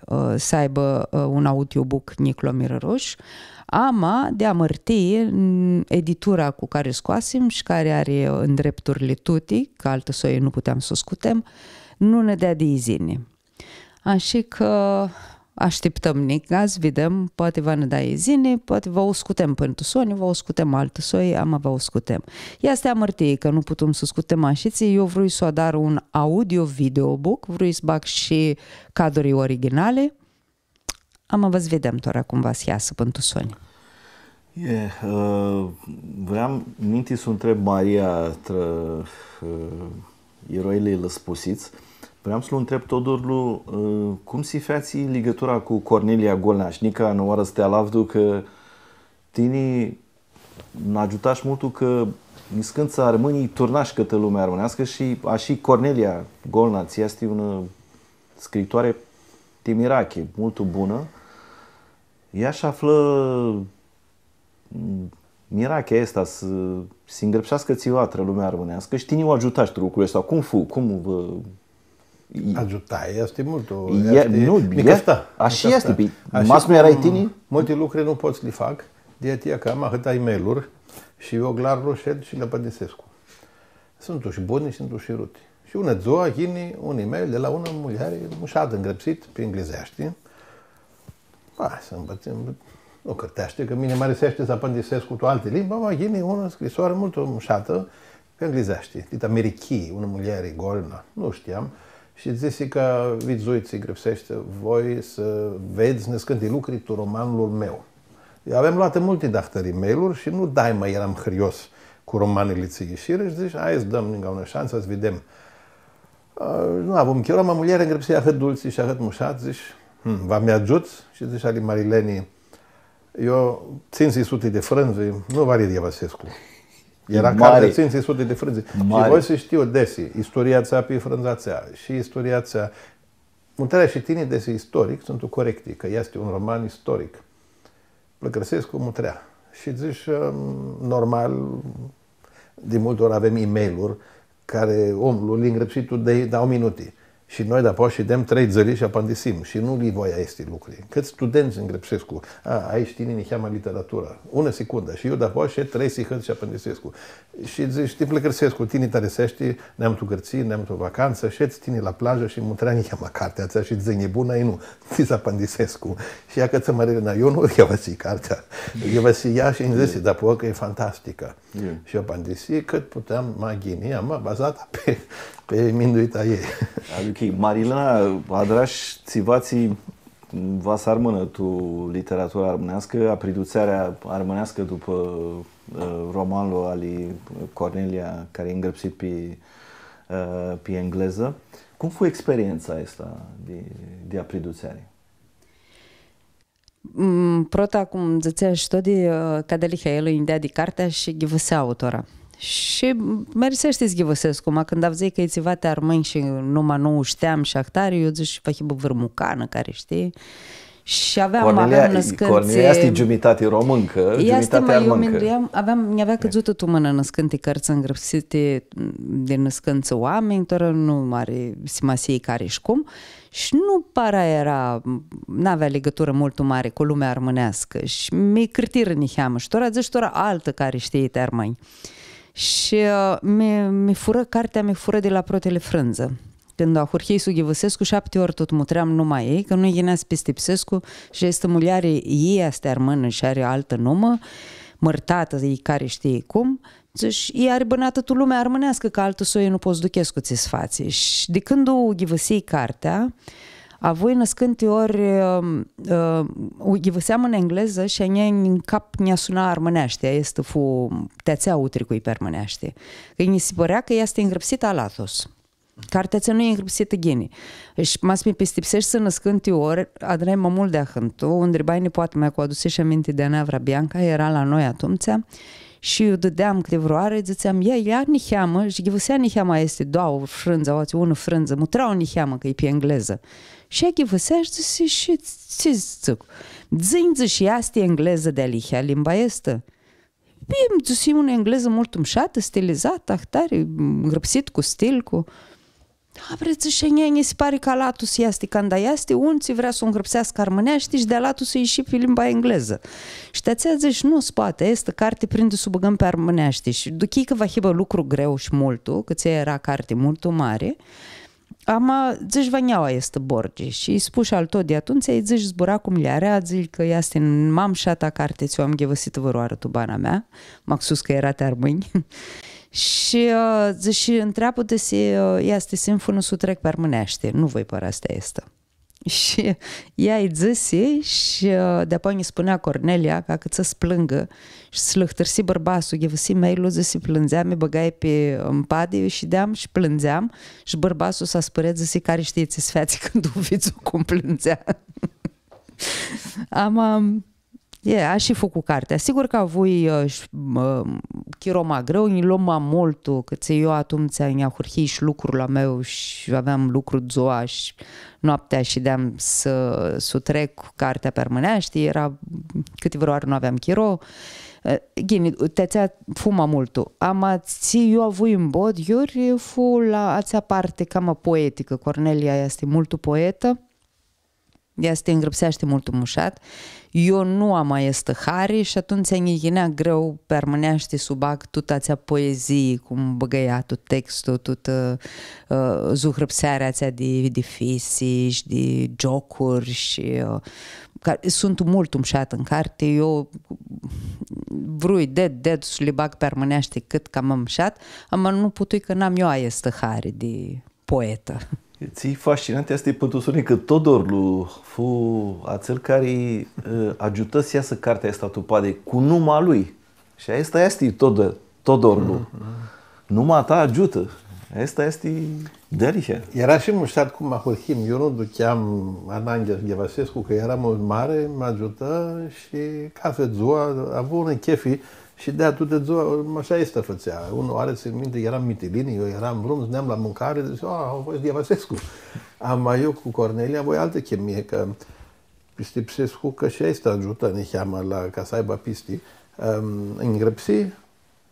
ã, s-aibã, ã, un audiobook Niclu Amirãrush. Ama, di amãrtii, n-, editura cu cari u scoasim shi cari ari, ã, ndrepturli tuti, cã altã soi nu puteam s-u scutem, nu nã dea di izini. Ashi cã ashtiptãm nica, s-videm, poati va nã da izini, poati va u scutem pãn tu soni, va u scutem altã soi, ama va u scutem. Easti amãrtii cã nu putum s-u scutem ashitsi, eu vrui s-u adar un audio videobook, vrui s-bag shi caduri originali, ama va s-videm tora cum va s-easã pãn tu soni. E, ã, vream, ninti s-u ntreb Maria trã, ã, iroili lãspusits, vream s-lu ntreb Todorlu, ã, cum si featsi ligãtura cu Cornelia Golna, shi nica nã oarã s-ti alavdu cã tini nã agiutash multu cã niscãntsã armãnj lji turnash cãtã lumea armãneascã shi ashi Cornelia Golna, tsi easti unã scriitoare ti mirachi, multu bunã, ea sh-aflã, mm, mirachea aestã s-, s-ngrãpseascã tsiva trã lumea armãneascã shi tini u agiutash tu lucrul aestu. Cum fu? Cum vã... Agiutai, easti multu, e, easti, nu, mi e, cãfta, ashi mi cãfta. Easti, pi-, ashi ma s-nu earai tini? Multi lucri nu pot s-li fac, di atsea cã am ahãtã e-mail-uri shi eu, glar, lu shed shi li apãndisescu. Suntu shi buni, suntu shi ruti. Shi unã dzuã yini un e-mail di la unã muljari mushatã, ngrãpsit pi englizeshti. A, s-nvãtsãm, nu cãrteashti, cã mini mi ariseashti s-apãndisescu tu alti limbi, ama yini unã scrisoari multu mushatã pi englizeshti, dit Americhii, unã muljari Golna, nu shtiam, shi dzãsi cã, vidzui tsi ngrãpseshti, voi s-vedz niscãnti lucri tu romanlu a meu. Eu aveam loatã multi daftãri e-mail-uri shi nu daima eram hãrios cu romanili tsi ishirã shi dzãsh, hai s-dãm ninga unã shansã, s-videm. A, nu avum chiro, ama muljarea ngrãpsi ahãt dultsi shi ahãt mushat, dzãsh, hm, va mi agiuts? Shi dzãsh ali Marileni, eu tsintsi suti di frãndzi nu va li yivãsescu. Eara cartea Tsintsi suti di frãndzi. Shi voi s-shtiu desi, istoria atsea pi frãndza atsea shi istoria atsea. Mutrea shi tini desi istoric, suntu corecti, cã easti un roman istoric. Plãcãrsescu, mutrea. Shi dzãsh, ãm, normal, di multi ori avem e-mail-uri cari omlu li ngrãpsi tu di dauã minuti. Shi noi dapoaia shidem trei dzãli shi apãndisim. Shi nu li voi aesti lucri. Cãts studentsã ngrãpsescu, a, ai shi tini niheamã literaturã. Unã secundã. Shi eu dapoaia shed trei sihãts shi apãndisescu. Shi dzãsh, ti plãcãrsescu, tini ti ariseashti, neam tu Gãrtsii, neam tu vacantsã, shedz tini la plajã shi mutrea niheamã cartea atsea shi dzã-nj, e bunã i nu, tsi s-apãndisescu. Shi ea cãtã Marilena, eu nu yivãsii cartea. Yivãsi ea shi nji dzãsi, dapoaia cã e fantasticã. Shi eu apãndisii cãt puteam ma ghini, ama bazatã pi, pi minduita a ljei. Adicã, Marilena, adrash tsiva tsi va s-armãnã tu literatura armãneascã, apridutsearea armãneascã dupã, ã, romanlu ali Cornelia, cari e ngrãpsit pi, ã, pi englezã. Cum fu experientsa aestã di, di apridutseari? Mm, prota, cum dzãtsea shi Todi, ã, ca dealihea, el nj-deadi cartea shi ghivãsea autora. Shi mi ariseashti s-ghivãsescu, ma cãndu avdzãi cã e tsiva ti armãnj shi numa nu u shteam shi ahtari, eu dzãsh, va hibã vãrã mucanã, cari shtii. Shi aveam, Cornelia, aveam nãscãntsã, Cornelia easti giumitati romãncã, giumitati armãncã. Easti, ma eu minduiam, aveam, nj-avea cãdzutã tu mãnã nãscãnti cãrtsã ngrãpsiti di nãscãntsã oaminj, tora nu ari simasii cari shi cum. Shi nu para eara, n-avea ligãturã multu mari cu lumea armãneascã. Shi mi cãrtirã niheamã. Shi tora dzãsh, tora altã cari shtii ti armãnj. Shi, ã, mi, mi furã, cartea mi furã di la protili frãndzã. Cãndu ahurhii s-u ghivãsescu, shapti ori tut mutream numa ei, cã nu yinea s-pistipsescu, shi easti muljari, ea easti armãnã shi ari altã numã, mãrtatã, i cari shtii cum, dzãsh, ea ari bãnatã tu lumea armãneascã, cã altã soi nu pot s-duchescu tsi s-fatsi. Shi di cãndu u ghivãsii cartea, avui nãscãnti ori, ãm, ãm, u ghivãseam tu englezã shi a njia tu cap nj-asuna armãneashti, aestã fu, ti atsea u tricui pi armãneashti. Cã nji si pãrea cã easti ngrãpsitã alatus. Cartea atsea nu e ngrãpsitã ghini. Shi ma s-mi pistipseshti, nãscãnti ori, adrai ma multu di ahãntu, u ntribai nipoata mea, cã u adusesh aminti di Ana Vrabianca, eara la noi atumtsea, shi u dãdeam cãti vãrãoarã, lji dzãtseam, „Ia, ia niheamã”, shi ghivãsea niheamã aesti doauã frãndzi, aoatsi, unã frãndzã, mutrau niheamã, cã e pi englezã. Shi ea ghivãsea shi dzãsi, „Shi tsi dzãc?” „Dzã-nj”, dzãsi, „aestã e englezã dealihea, limba aestã?” „Pãi”, dzãsi, „e unã englezã multu mushatã, stilizatã, ahtari, ngrãpsitã cu stil, cu...” „A, bre”, dzãsi, „a njia nji si pari cã alatus easti, canda easti un tsi vrea s-u ngrãpseascã armãneashti shi di alatus ishi pi limba englezã.” Shi ti atsea dzãsh, „Nu s-poati, aestã carti prindi s-u bãgãm pi armãneashti.” Shi duchii cã va hibã lucru greu shi multu, cã tsi eara carti multu mari, ama dzãsh, „Va nj-ljau aestã borgi.” Shi lji spush al Todi atumtsea, lji dzãsh, „Zbura cu muljarea, dzã-lj cã easti ma mushata carti tsi u am ghivãsitã vãrãoarã tu bana mea, maxus cã eara ti armãnj.” Shi, ã, dzãsh, „Ntreabã-u desi, ã, easti sinfunã s-u trec pi armãneashti, nu voi pãrãstea aestã.” Shi ea lji dzãsi shi, ã, deapoa nji spunea Cornelia cã acãtsã s-plãngã shi s-lãhtãrsi bãrbatlu, ghivãsi mail-ul, dzãsi, „Plãndzeam, mi bãgai pi mpadi, shideam shi plãndzeam.” Shi bãrbatlu s-aspãre, dzãsi, „Cari shtii tsi s-featsi cãndu u vidzu cum plãndzea.” Ama, e, ashi fu cu cartea. Sigur cã avui, ã, sh-, ã, chiro ma greu, nji lo ma multu, cã tsi eu atumtsea nj-ahurhii shi lucrul a meu shi aveam lucru dzua shi noaptea shideam s-, s-u trec cartea pi armãneashti, eara cãti vãrãoarã nu aveam chiro. E, ghini, ti atsea fu ma multu. Ama tsi eu avui mbodyiuri, fu la atsea parti cama poeticã. Cornelia easti multu poetã. Ea s-ti ngrãpseashti multu mushat. Eu nu am aestã hari shi atumtsea nji yinea greu pi armãneashti s-u bag tutã atsea poezii, cum bãgã ea tut textul, tutã, ã, zuhrãpsearea atsea di, di fisi shi di giocuri shi, ã, cari suntu multu mushat tu carti. Eu vrui, ded, ded s-li bag pi armãneashti cãt cama mushat, ama nu putui cã n-am eu aestã hari di poetã. Tsi-i fascinant easti pãn tu soni cã Todorlu fu atsel cari, ã, agiutã s-easã cartea aestã tu padi cu numa a lui. Shi aestã easti Todor-, Todorlu. Mhm, mhm. Numa a ta agiutã. Aestã easti dealihea. Eara shi mushat cum ahurhim. Eu nu ducheam ananghea s-ghivãsescu, cã earam mari, m-agiutã shi cathi dzua, avu unã chefi, shi di tutã dzua, ashi easti, fãtsea. Unã oarã, tsãn minti, earam mitilini, eu earam vrum, s-neam la mãcari, dzãtsea, „A, voi s-ghivãsescu.” Ama eu cu Cornelia voi altã chimie, cã pistipsescu cã shi aestã agiutã niheamã la, ca s-aibã pisti. Ãm, ngrãpsi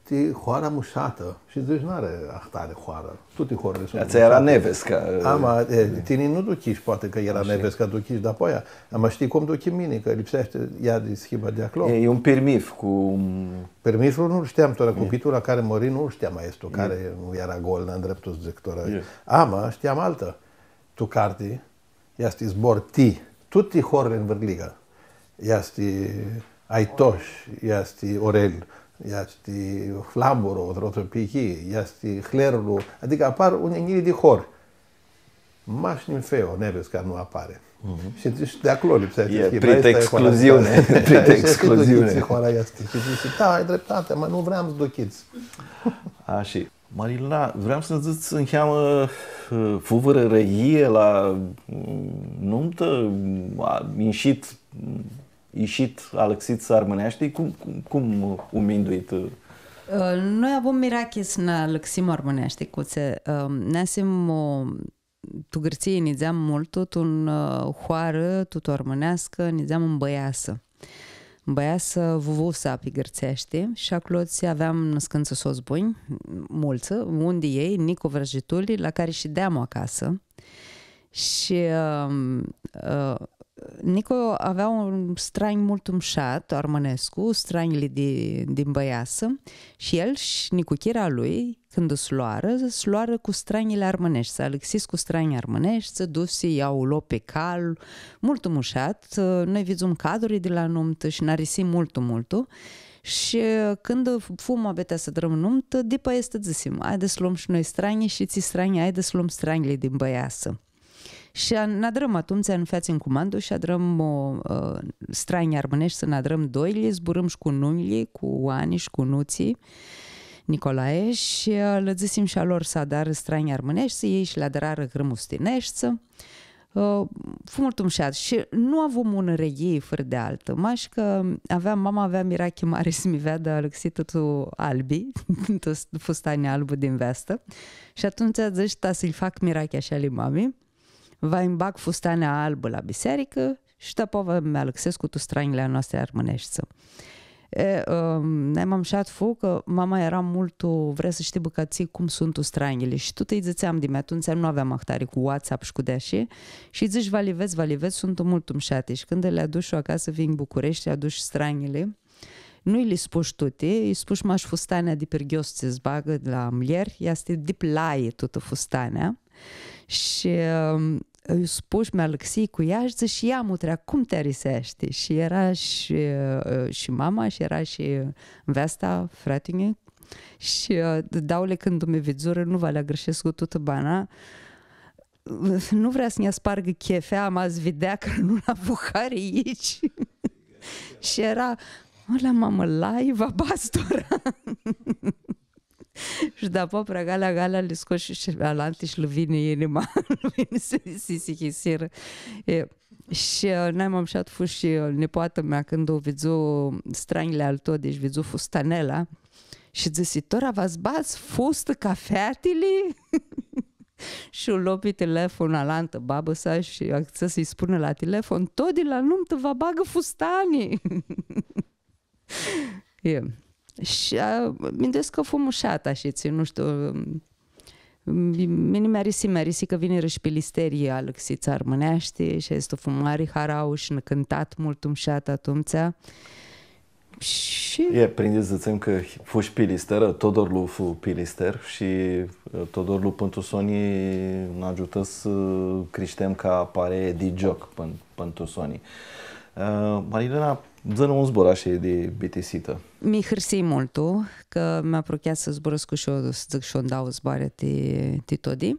ti hoara mushatã. Shi dzãsh, „N-ari ahtari hoarã. Tuti hoarãli suntu mushatã.” Atsea eara nevesca. Ama, e, tini nu duchishi, poati cã eara nevesca, duchishi dapoaia. Ama shtii cum duchii mini, cã lipseashti ea di s-hibã di aclo. E, e un pirmith cu un... Pirmithlu nu-l shteam, tora cu pitura cari mãri, nu-l shteam aestu, cari nu eara gol, ndreptu s-dzãc tora. E. Ama shteam altã. Tu carti, easti zbor ti tuti horli nvãrliga. Easti Aitosh, easti Orel, easti Flamburu, Otrotropihi, easti Hlerlu, adicã apar unã njilji di hori. Mash Nimfeo, nevesca nu apari. Mhm. Shi, shi di aclo lipsea. E, aestã e hoara. Prit excluziune. Shi, shi duchits, hoara easti. Shi dzãsi, „Da, ai dreptati, ma nu vream s-duchits.” Ashi. Marilina, vream s-nã dzãts niheamã, ã, fu vãrã rãyii la, mm, numtã, a, inshit, mm, ishit, alãxit armãneashti, cum, cum, cum u minduit? Ã, noi avum mirachi s-nã alãxim armãneashti, cu tsi, ã, neasim, ã, tu Gãrtsii nidzeam multu, tu, ã, hoarã, tu, tu armãneascã, nidzeam tu Bãiasã. Bãiasã, Vuvusa pi gãrtseashti, shi aclotsi aveam nãscãntsã sots bunj, multsã, un di elj, Nicu Vrãjituli, la cari shideam acasã. Shi, ãm, ã, Nico avea un stranj multu mushat, armãnescu, stranjli di, din Bãiasã, shi el shi nicuchira lui, cãndu s-loarã, s-loarã cu stranjli armãneshti, s-alãxis cu stranj armãneshti, s-dusi, ia u lo pi cal, multu mushat. Noi vidzum caduri di la numtã shi nã arisi multu, multu. Shi cãndu fu muabetea s-adrãm numtã, dupã aestã dzãsim, haidi s-lom shi noi stranji shi tsi stranji, haidi s-lom stranjli din Bãiasã. Shi a-, nã adrãm atumtsea, nã featsim cumandu shi adrãm, ã, stranji armãneshti, s-nã adrãm doilji, zburãm shi cu nunjlji, cu Ani shi cu Nutsi Nicolae, shi, ã, lã dzãsim shi a lor s-adarã stranji armãneshti, elj shi li adrarã grãmustineshtsã. Ã, fu multu mushat shi nu avum unã reghii fãrã di altã, mash cã avea, mama avea mirachi mari s-mi veadã alãxitã tu albi, tu s-, fustani albu di nveastã. Shi atumtsea dzãsh, ta s-lji fac mirachea ashi ali mami, va nj-bag fustanea albã la bisearicã shi dapoaia va mi alãxescu tu stranjli a noastri armãneshti. E, ãm, nai ma mushat fu cã mama eara multu, vrea s-shtibã ca tsi cum suntu stranjli. Shi tut lji dzãtseam, di atumtsea nu aveam ahtari cu WhatsApp shi cu di ashi. Shi lji dzãsh, va li vedz, va li vedz, suntu multu mushati. Shi cãndu li adush acasã, vinj Bucureshti, adush stranjli. Nu lji spush tuti, lji spush mash fustanea di pirghios tsi s-bagã la mljeri, easti di plai tutã fustanea. Shi, ãm, lji spush, mi alãxii cu ea shi dzãsh, ia mutrea, cum ti ariseashti? Shi eara shi, ã, shi mama, shi eara shi nveasta, frati-nju. Shi, ã, dauli cãndu mi vidzurã, nu va li agãrshescu tutã bana. Nu vrea s-nj-aspargã chefea, ma s-videa cã nu la fuhari aici. Shi eara, ala, mamã, lai, va badz tora. Shi dapoaia, prea galea, galea, li scosh shi alanti shi lã vini inima, lã vini s-, s-, s-, s-, e, shi, ã, nai ma mushat fu shi, ã, nipoata mea, cãndu u vidzu stranjli al Todi shi vidzu fustanela, shi dzãsi, tora va s-badz fustã ca featili? Shi u lo pi telefon alantã babã-sa shi acãtsã s-lji spunã la telefon, Todi la numtã va bagã fustani. E. Shi, a, minduescu cã fu mushat, ashitsi, nu shtiu, m-, mini mi-arisi, mi-arisi cã vinirã shi pilisteri alãxits armãneashti, shi aestã fu mari harauã shi nã cãntat multu mushat atumtsea. Shi e, prindi s-dzãtsem cã fu shi pilister, Todorlu fu pilister shi, e, Todorlu pãn tu soni nã agiutã s-crishtem ca paree di gioc pãn, pãn tu soni. E, Marilena, dzã-nã un zbor ashi di bitisitã. Mi hãrsii multu cã mi aprucheats s-zburãscu shi eu, s-dzãc shi eu dauã zboarã ti, ti Todi.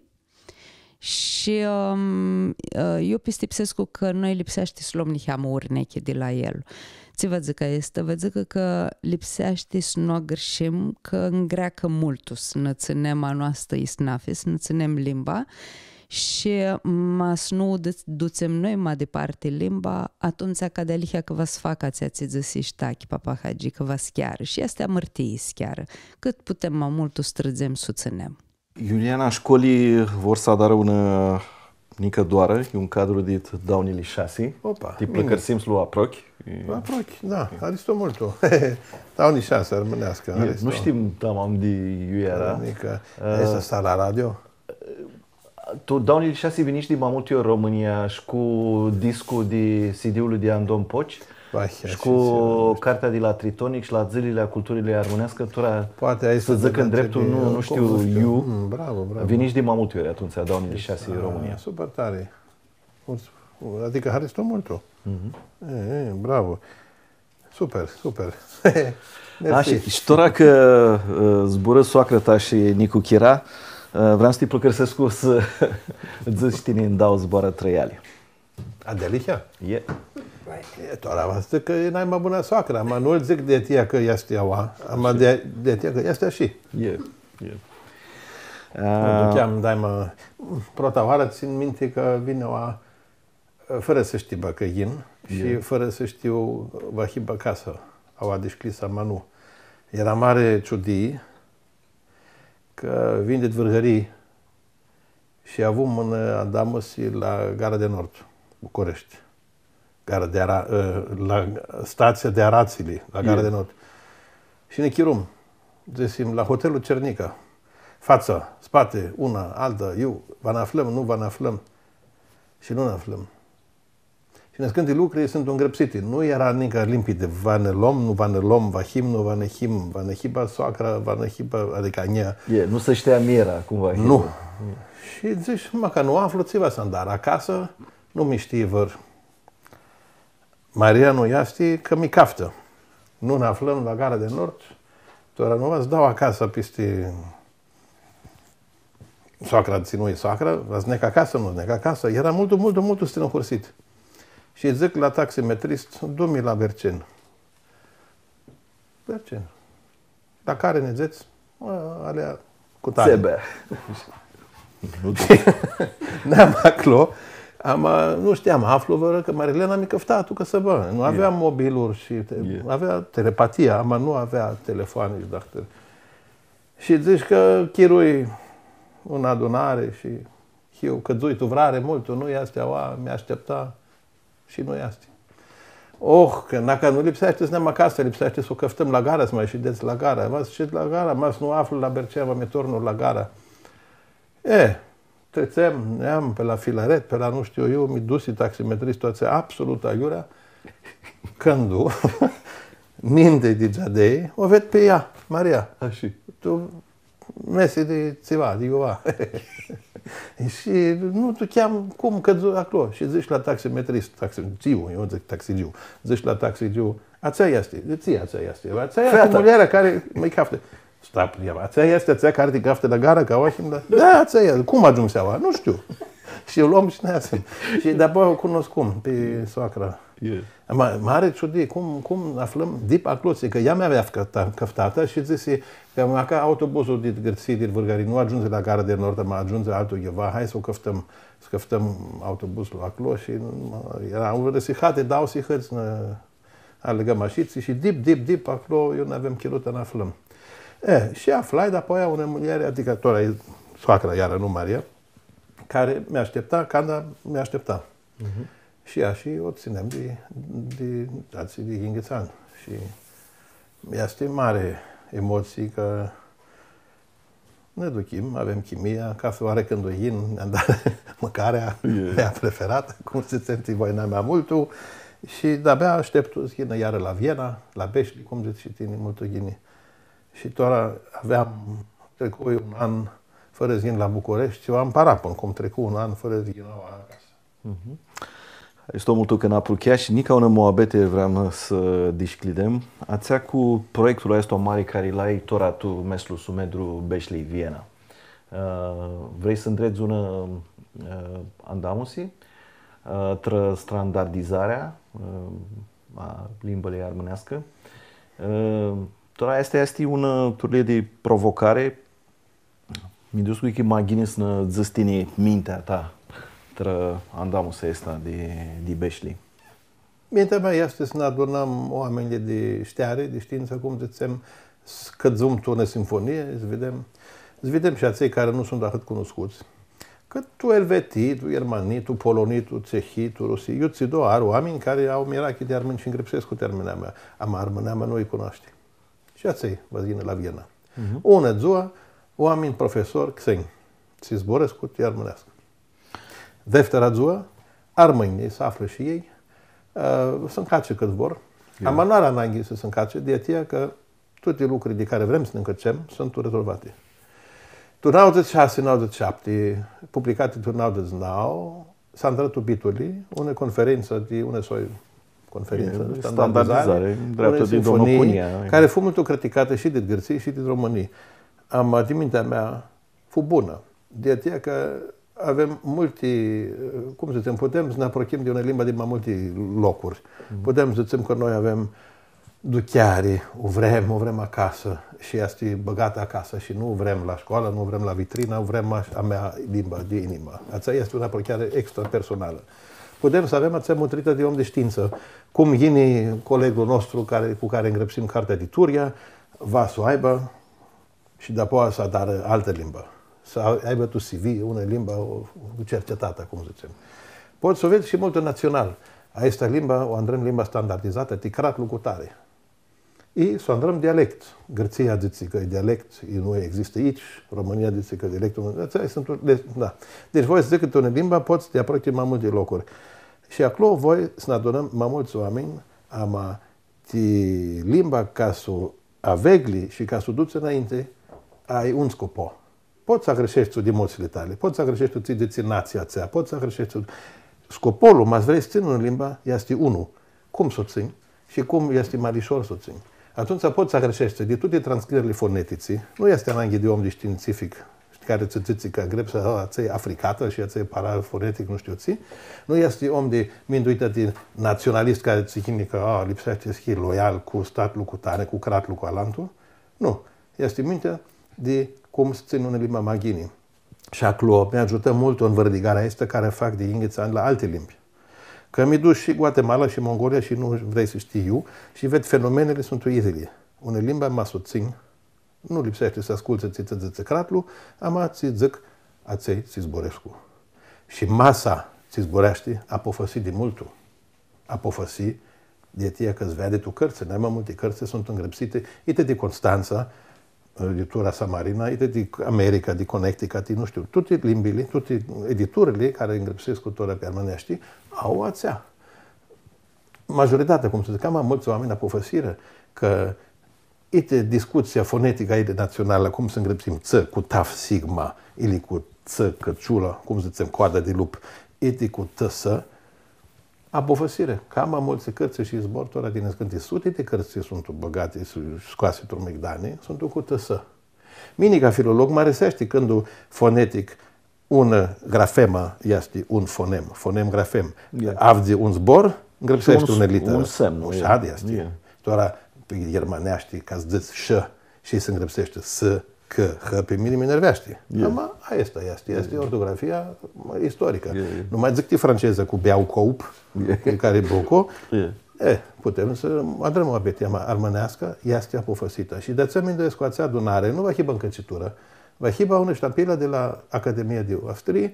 Shi, ãm, ã, eu pistipsescu cã noi lipseashti s-lom niheamã urnechi di la el. Tsi va dzãcã aestã? Va dzãcã cã lipseashti s-nu agãrshim, cã ngreacã multu s-nã tsãnem a noastã isnafi, s-nã tsãnem limba. Shi ma s-nu u du-, dutsem noi ma diparti limba, atumtsea ca dealihea cã va s-facã atsea tsi dzãsi shi Tachi Papahagi, cã va s-chearã. Shi easti amãrtii s-chearã. Cãt putem ma multu s-trãdzem s-u tsãnem. Iuliana, shcoli vor s-adarã unã nicã doarã, e un cadru dit daunili shasi. Opa, ti bine. Plãcãrsim s-lu aprochi. Lu aprochi, da, haristo multu. Daunili shasi, armãneascã, e, haristo. Nu shtim tamam di iu eara. Nica, ã, easti asta la radio? Tu daunili shasi vinish di ma multi ori Romãnia shi cu discu di C D-ul di Andon Poci. Vai, shi cu cartea di la Tritonic shi la Dzãlili a Culturii Armãneascã, tora, poati aestã s-dzãc ndreptul, nu, nu shtiu, iu. Mm, bravo, bravo. Vinish di ma multi ori atumtsea, daunili shasi, Romãnia. Super tari. Adicã, haristo multu. Mhm. E, e, bravo. Super, super. Mersi. Ashi, shi tora cã, ã, zburã soacrã-ta shi nicuchira, ã, vream s-ti plãcãrsescu s-dzãts shi tini ndauã zboarã trã eali. A, dealihea? E. E, tora va dzãc cã e nai ma bunã soacrã, ma nu dzãc di atsea cã easti aua, ama di, di atsea cã easti ashi. E, e. Ã, ducheam, daima, prota oarã tsãn minti cã vini aua, fãrã s-shtibã cã yin shi fãrã s-shtiu va hibã acasã, aua dishcljisã, ama nu. Eara mari ciudii cã vin dit Vãrgãrii, shi avum unã andamusi la Gara di Nord, Bucureshti. Gara di Ara-, ã, la statsia di Aratsili, la Gara di Nord. Shi nã chirum, dzãsim, la hotelul Cernica. Fatsã, spati, unã, altã, iu, va nã aflãm, nu va nã aflãm. Shi nu nã aflãm. Shi niscãnti lucri suntu ngrãpsiti. Nu eara nica limpidi, va nã lom, nu va nã lom, va him, nu va nã him, va nã hibã soacra, va nã hibã, adicã a njia. E, nu se shtea mira cum va hibã. Nu. Shi dzãsh, ma, cã nu aflu, tsi va s-andarã acasã, nu mi shtii vãr. Maria nu easti, cã mi caftã. Nu nã aflãm la Gara di Nord, tora nu va s-dau acasã pisti soacra, tsi nu-i soacra, va s-neg acasã, nu s-neg acasã. Eara multu, multu, multu strinhursit. Shi dzãc la taximetrist, du-mi la Bercen. Bercen. La cari nidzets? A, alea cu tari. Țebe. Neam aclo, ama nu shtiam, aflu vãrã cã Marilena mi cãfta tu cãsãbã. Nu avea mobiluri shi te-, avea telepatia, ama nu avea telefoani shi dahtãri. Shi dzãsh cã chirui unã adunari shi hiu cãdzui tu vrari multu, nu easti aua, mi ashtepta shi nu easti. Oh, cã nãca nu lipseashti s-neam acasã, lipseashti s-u cãftãm la gara, s-ma shidets la gara. Va s-shed la gara, ma s-nu aflu la Bercea, va mi tornu la gara. E, tritsem, neam pi la Filaret, pi la nu shtiu iu, mi dusi taximetrist, atsea absolut aiurea, cãndu, minti di geadei, u ved pi ea, Maria. Ashi. Tu mesi di tsiva, di iuva. Shi nu tu cheam cum cã aclo. Shi dzãsh la taximetrist, taxigiu, eu dzãc taxigiu. Dzãsh la taxigiu, atsea easti, di tsi atsea easti? Atsea easti muljarea cari mi caftã. Stop, ia, atsea easti atsea cari ti caftã la gara, ca ohim, da? Da, atsea easti. Cum agiumsi aua? Nu shtiu. Shi u lom shi neasim. Shi dapoaia u cunuscum pi soacra. Ma, mari ciudii, cum, cum aflãm dip aclotsi, cã ea mi avea cãfta-, cãftatã shi dzãsi cã ma ca autobuzlu di Gãrtsii, di Vãrgãrii, nu agiundzi la Gara di Nord, ma agiundzi altu iuva, hai s-u cãftãm, s-cãftãm autobuzlu aclo shi, ma, eara unã sihati, dauã sihãts, nã alãgãm ashitsi shi dip, dip, dip, aclo, iu n-avem chirutã, nã aflãm. E, shi aflai, dapoaia unã muljeri, adicã tora e soacra, iarã, nu Maria, cari mi ashtepta, canda mi ashtepta. Shi ashi u tsãnem di, di, atselj di yinghits anj. Shi easti mari emotsii cã nã duchim, avem chimia, cathi oarã cãndu yin, nã da mãcarea mea preferatã, cum s-dzãtsi, ti voi nai ma multu. Shi di-abia ashteptu s-yinã iarã la Viena, la Beshli, cum dzãts shi tini, multu ghini. Shi tora aveam, tricu un an fãrã s-yin la Bucureshti, eu am parapon, cum tricu un an fãrã s-yin acasã. Mhm. Easti multu cã nã aprucheash, nica unã muabeti vream s-dishcljidem. Atsea cu proiectul aestu mari cari l-ai tora tu meslu Sumedru Beshli Viena. Ã, vrei s-ndredz unã, ã, andamusi, ã, trã standardizarea, ã, a limbãljei armãneascã. Ã, tora aestã easti unã turlii di provocari. Mi duchescu cã ma ghini s-nã dzãts tini mintea ta trã andamusa aestã di, di Beshli. Mintea mea easti s-nã adunãm oaminjlji di shteari, di shtiintsã, cum dzãtsem, s-cãdzum tu unã simfonii, s-videm, s-videm shi atselj cari nu suntu ahãt cunuscuts. Cã tu Elvetii, tu Ghermanii, tu Polonii, tu Tsehii, tu Rusii, iu tsi do, ari oaminj cari au mirachi di armãnj shi ngrãpsescu ti armãnamea, ama armãnamea nu-lj cunoashti. Shi atselj va s-yinã la Viena. Mhm. Unã dzuã, oaminj, profesori, xenj, tsi zburãscu ti armãneascã. Deftera dzuã, armãnjlji s-aflã shi elj, ã, s-ncace cãt vor. Ia. Ama nu ari ananghi s-ncace, di atsea cã tuti lucrurli di cari vrem s-nã ncãcem suntu rezolvati. Tu nauãdzãts shi shasi, nauãdzãts shi shapti, publicati tu nauãdzãts shi nauã, s-andrã tu Bituli, unã conferintsã di, unã soi conferintsã di standardizari, standardizari, dreaptã di domnul Cunia, cari fu multu criticatã shi di Gãrtsii shi di Romãnii. Ama, di mintea mea, fu bunã. Di atsea cã avem multi, cum s-dzãtsem, putem s-nã apruchim di unã limbã di ma multi locuri. Mhm. Putem s-dzãtsem cã noi avem ducheari, u vrem, u vrem acasã shi easti bãgatã acasã shi nu u vrem la shcoalã, nu u vrem la vitrinã, u vrem a, a mea limbã di inimã. Atsea easti unã aprucheari extra personalã. Putem s-avem atsea mutritã di om di shtiintsã, cum yini coleglu nostru cari, cu cari ngrãpsim cartea di Turia, va s-u aibã, shi dapoaia s-adarã altã limbã. S-aibã tu C V unã limbã, u, u cercetatã, cum dzãtsem. Pots s-u vedz shi multu natsional. Aestã limbã, u andrãm limba standardizatã, ti cratlu cutari. I s-u andrãm dialect. Gãrtsia dzãtsi cã e dialect, i nu existã aoatsi, Romãnia dzãtsi cã dialectul nu, atsea suntu, da. Deci voi s-dzãc cã tu unã limbã pots s-ti apruchi ma multi locuri. Shi aclo voi s-nã adunãm ma multsã oaminj, ama ti limba ca s-u avegli shi ca s-u duts nãinti, ai un scopo. Pots s-agãrsheshti tu di emotsiili a tali, pots s-agãrsheshti tu tsi dzãtsi natsia atsea, pots s-agãrsheshti tu... Scopolu, ma s-vrei s-tsãnj unã limbã, easti unu. Cum s-u tsãnj shi cum easti ma lishor s-u tsãnj. Atumtsea pots s-agãrsheshti di tuti transcrierli fonetitsi, nu easti ananghi di om di shtiintsific, cari tsã dzãtsi cã ngrãpsi, a, atsea e africatã shi atsea e parafonetic, nu shtiu tsi, nu easti om di minduita di natsionalist cari tsã yini cã, a, lipseashti s-hii loial cu statlu, cu tari, cu cratlu, cu alantu. Nu. Easti mintea di cum s-tsãnj unã limbã ma ghini. Shi aclo mi agiutã multu anvãrdigarea aestã cari u fac di yinghits anj la alti limbi. Cã mi duc shi Guatemala shi Mongolia shi nu vrei s-shtii iu, shi ved fenomenili suntu idyili. Unã limbã ma s-u tsãnj, nu lipseashti s-ascultsã tsi tsã dzãtsi cratlu, ama tsi dzãc atselj tsi zburãscu. Shi masa tsi zburashti apofãsi di multu. Apofãsi di atsea cã s-veadi tu cãrtsã, nai ma multi cãrtsã suntu ngrãpsiti, iti di Constantsa, di tura Samarina, iti di America, di Connecticut, nu shtiu, tuti limbili, tuti editurili cari ngrãpsescu tora pi armãneashti, au atsea. Majoritatea, cum s-dzãc, cama multsã oaminj apofãsirã cã iti discutsia foneticã aestã natsionalã, cum s-ngrãpsim ts cu taf sigma, ili cu ts cãciulã, cum dzãtsem, coadã di lup, iti cu t s, apofãsirã. Cama multsã cãrtsã shi zbor, tora di niscãnti suti di cãrtsã tsi suntu bãgati shi scoasi tu migdani, suntu cu t s. Mini, ca filolog, mi ariseashti cãndu fonetic unã grafemã easti un fonem, fonem-grafem. Avdzi un zbor, ngrãpseshti unã literã. Un semnu, e. Ashi easti. Tora, pi ghermãneashti, ca s-dzãts sh, shi s-ngrãpseshti s, k, h, pi mini mi enerveashti. Ama aestã easti, easti ortografia istoricã. Nu ma dzãc ti francezã cu beau coup, cu cari bucu. E, putem s-adrãm muabeti, ama armãneasca easti apofãsitã. Shi di atsea minduescu atsea adunari, nu va hibã ncãciturã, va hibã unã shtampilã di la Academia di Austrii,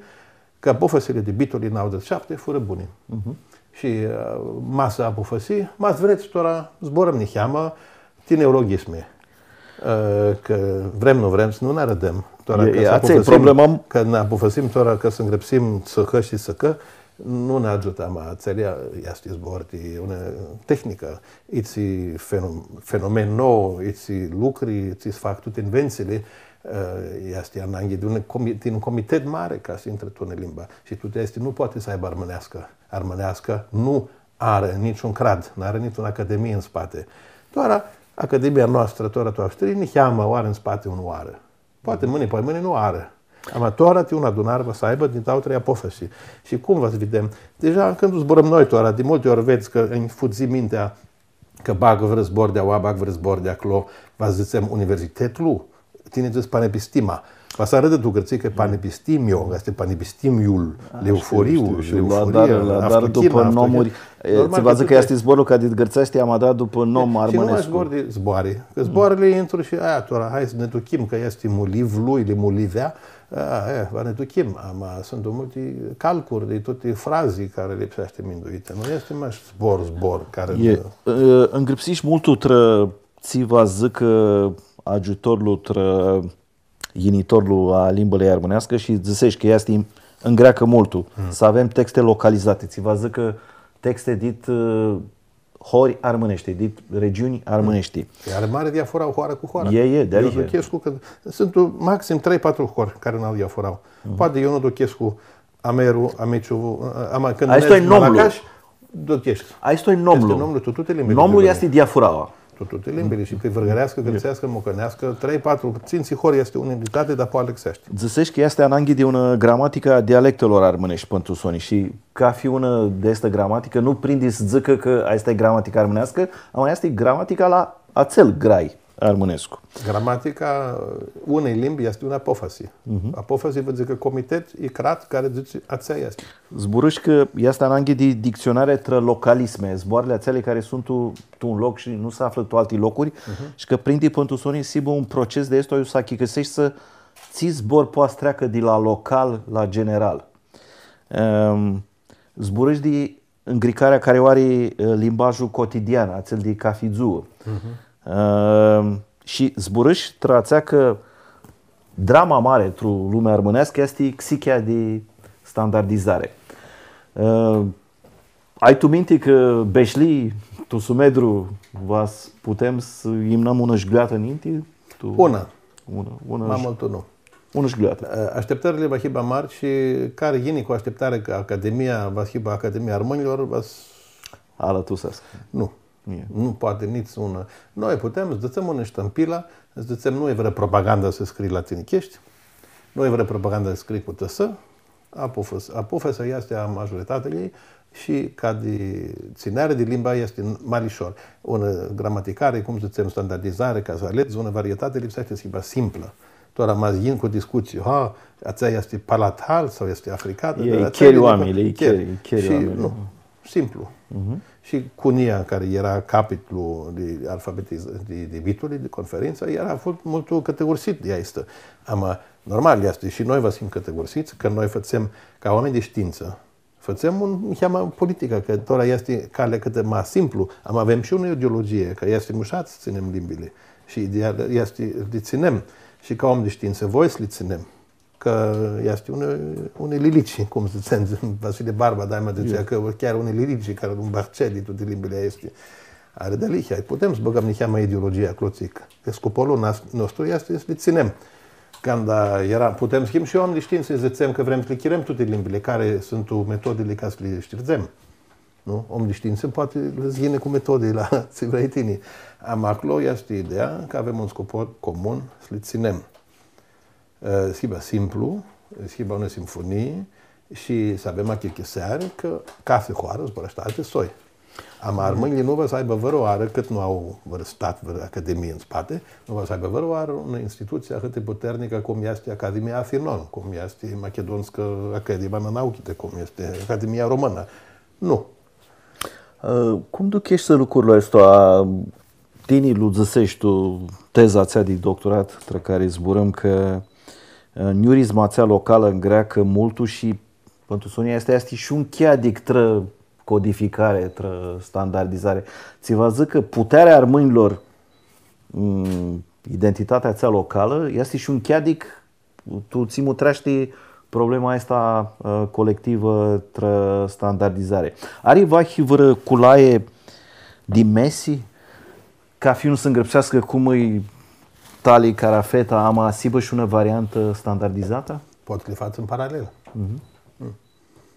cã apofãsili di Bitoli nauãdzãts shi shapti furã buni. Shi, ã, masa apofãsi, ma s-vrets, tora zburãm niheamã, ti neologismi. Ã, cã vrem, nu vrem, s-nu nã arãdem. Tora, cã s-apofãsim, cã nã apofãsim, tora, cã s-ngrãpsim s h shi s k, nu nã agiutã, ma atselea easti zbor di unã tehnicã, itsi fenom-, fenomen nou, itsi lucri, tsi s-fac tuti inventsiili, ã, easti ananghi di un comi-, di un comitet mari ca s-intrã tu unã limbã. Shi tuti aesti nu poati s-aibã armãneascã. Armãneascã nu ari niciun crat, nu ari niciun academii tu spati. Tora Academia a noastrã, tora tu Austrii, niheamã u ari tu spati unãoarã. Poati mãni, poati mãni nu ari. Ama tora ti unã adunari va s-aibã di dauã, trei apofãsi. Shi cum va s-videm? Deja, cãndu zburãm noi tora, di multi ori vedz cã nji fudzi mintea cã bag vãrã zbor di aua, bag vãrã zbor di aclo, va s-dzãtsem universitetlu, tini dzãts panepistema. Va s-arãdã tu Gãrtsii cã e panepistimio, cã easti panepistimiul, leuforiu, shtiu, shtiu, shi leuforia, la dar, la dar aftuchina, dupã aftuchina. Nomuri, e, normal tsi va dzãcã cã tuti easti zborlu ca di gãrtseashti, ama dat dupã nom armãnescu. Shi nu mash zbor di zboari, cã zboarãli intrã shi, a, tora, hai s-nã duchim, cã easti mulivlu, ili mulivea, a, e, va nã duchim, ama suntu multi calcuri di tuti frazi cari lipseashti minduiti. Nu easti mash zbor, zbor, cari... E, ã, ngrãpsish multu trã tsi va dzãcã agiutorlu trã yinitorlu a limbãljei armãneascã shi dzãsesh cã easti, ngreacã multu s-avem texte localizate, tsi va dzãcã texte dit, ã, hori armãneshti, dit regiuni armãneshti. E, ari mari diafurau hoarã cu hoarã. E, e, di-aia. Eu duchescu cã suntu maxim trei, patru hori cari nu au diafurau. Poati eu nu duchescu Ameru, Ameciu, ama cãndu mergi Malacash, ducheshti. Aestu e nomlu. Aestu e nomlu, tu tuti limbili. Nomlu easti diafuraua. Tu tuti limbili, shi pi vãrgãreascã, gãrtseascã, mucãneascã, trei, patru, tsintsi hori easti unã unitati, dar poati lipseashti. Dzãsesh cã easti ananghi di unã gramaticã a dialectelor armãneshti pãn tu soni shi cafi unã di aestã gramaticã nu prindi s-dzãcã cã aestã e gramatica armãneascã, ama easti gramatica la atsel grai armãnescu. Gramatica unei limbi easti unã apofasi. Apofasi va dzãcã comitet, e crat cari dzãtsi atsea easti. Zburãsh cã easti ananghi di dictsionari trã localisme, zboarãli atseali cari suntu tu, tu un loc shi nu s-aflã tu alti locuri, shi cã prindi pãn tu soni s-hibã un proces di aestu, iu s-achicãseshti s-, tsi zbor poati s-treacã di la local la general. Ehm, zburãsh di ngricarea cari u ari, e, limbajlu cotidian, atsel di cafi dzuã. Ehm, shi zburãsh trã atsea cã drama mari tu lumea armãneascã easti xichea di standardizari. Ehm, Ai tu minti cã Beshli, tu Sumedru, va s-, putem s-imnãm unã jgljoatã ninti? Tu... Unã. Unã, unã. Ma j-, multu nu. Unã jgljoatã. Ã, ashtiptãrli va hibã mari shi cari yini cu ashtiptarea cã Academia va hibã Academia Armãnjlor, va s-... Alãtusescu. Nu. Nu poati nitsi unã. Noi putem s-dzãtsem unã shtampilã, s-dzãtsem, nu e vãrã propagandã s-scrii la tinicheshti, nu e vãrã propagandã s-scrii cu T S, apufas-, apufasea easti a majoritatiljei shi ca di tsineari di limba easti ma lishor. Unã gramaticari, cum dzãtsem, standardizari, ca s-aledz unã varietati, lipseashti s-hibã simplã. Tora ma s-yin cu discutsii, ha, atsea easti palatal sau easti africatã, e, dar atsea cheri oaminjlji, cheri, cheri oaminjlji. Nu, simplu. Mhm. Shi cunia, cari eara capitlu di alfabetiz-, di, di Bituli, di conferintsã, eara fo-, multu cãtigursitã di aestã. Ama, normal easti, shi noi va s-him cãtigursits, cã noi fãtsem ca oaminj di shtiintsã, fãtsem un, niheamã politicã, cã tora easti calea cãtã ma simplu, ama avem shi unã ideologie, cã easti mushat s-tsãnem limbili. Shi ideea easti, li tsãnem. Shi ca om di shtiintsã, voi s-li tsãnem. Cã easti unã, unã lilici, cum dzãtsea Vasile Barba, daima dzãtsea cã chiar unã lilici, cari un bahce di tuti limbili aesti. Ari dealihea, putem s-bãgãm niheamã ideologia aclo, dzãc. Cã scopul a nos-, nostru easti s-li tsãnem. Canda eara, putem s-him shi om di shtiintsã, dzãtsem cã vrem s-li chirem tuti limbili, cari suntu metodili ca s-li shtirdzem. Nu? Om di shtiintsã poati s-yini cu metodi la tsi vrei tini. Ama aclo easti ideea cã avem un scop comun, s-li tsãnem. E, s-hibã simplu, s-hibã unã simfonii shi s-avem achicãseari cã cathi hoarã zburashti alti soi. Ama armãnjlji nu va s-aibã vãrãoarã, cãt nu au vãrã stat, vãrã academii tu spati, nu va s-aibã vãrãoarã unã institutsii ahãt di puternicã cum easti Academia Athinon, cum easti Makedonska Akademia Nauki, cum easti Academia Română. Nu. Ã, cum ducheshti lucrul aestu? A, tini lu dzãseshi tu teza atsea di doctorat, trã cari zburãm, cã, ã, niurizma atsea localã ngreacã multu shi, pãn tu soni, aestã easti shi un cheadic trã codificari, trã standardizari. Tsi va s-dzãcã cã putearea armãnjlor, mm, identitatea atsea localã, easti shi un cheadic tu tsi mutreashti problema aestã, ã, colectivã trã standardizari. Ari vahi vãrã culaie di mesi, cathi un s-ngrãpseascã cum ãlj tali carafeta, ama s-hibã shi unã variantã standardizatã? Pots s-li fats tu paralel. Mhm. Mm.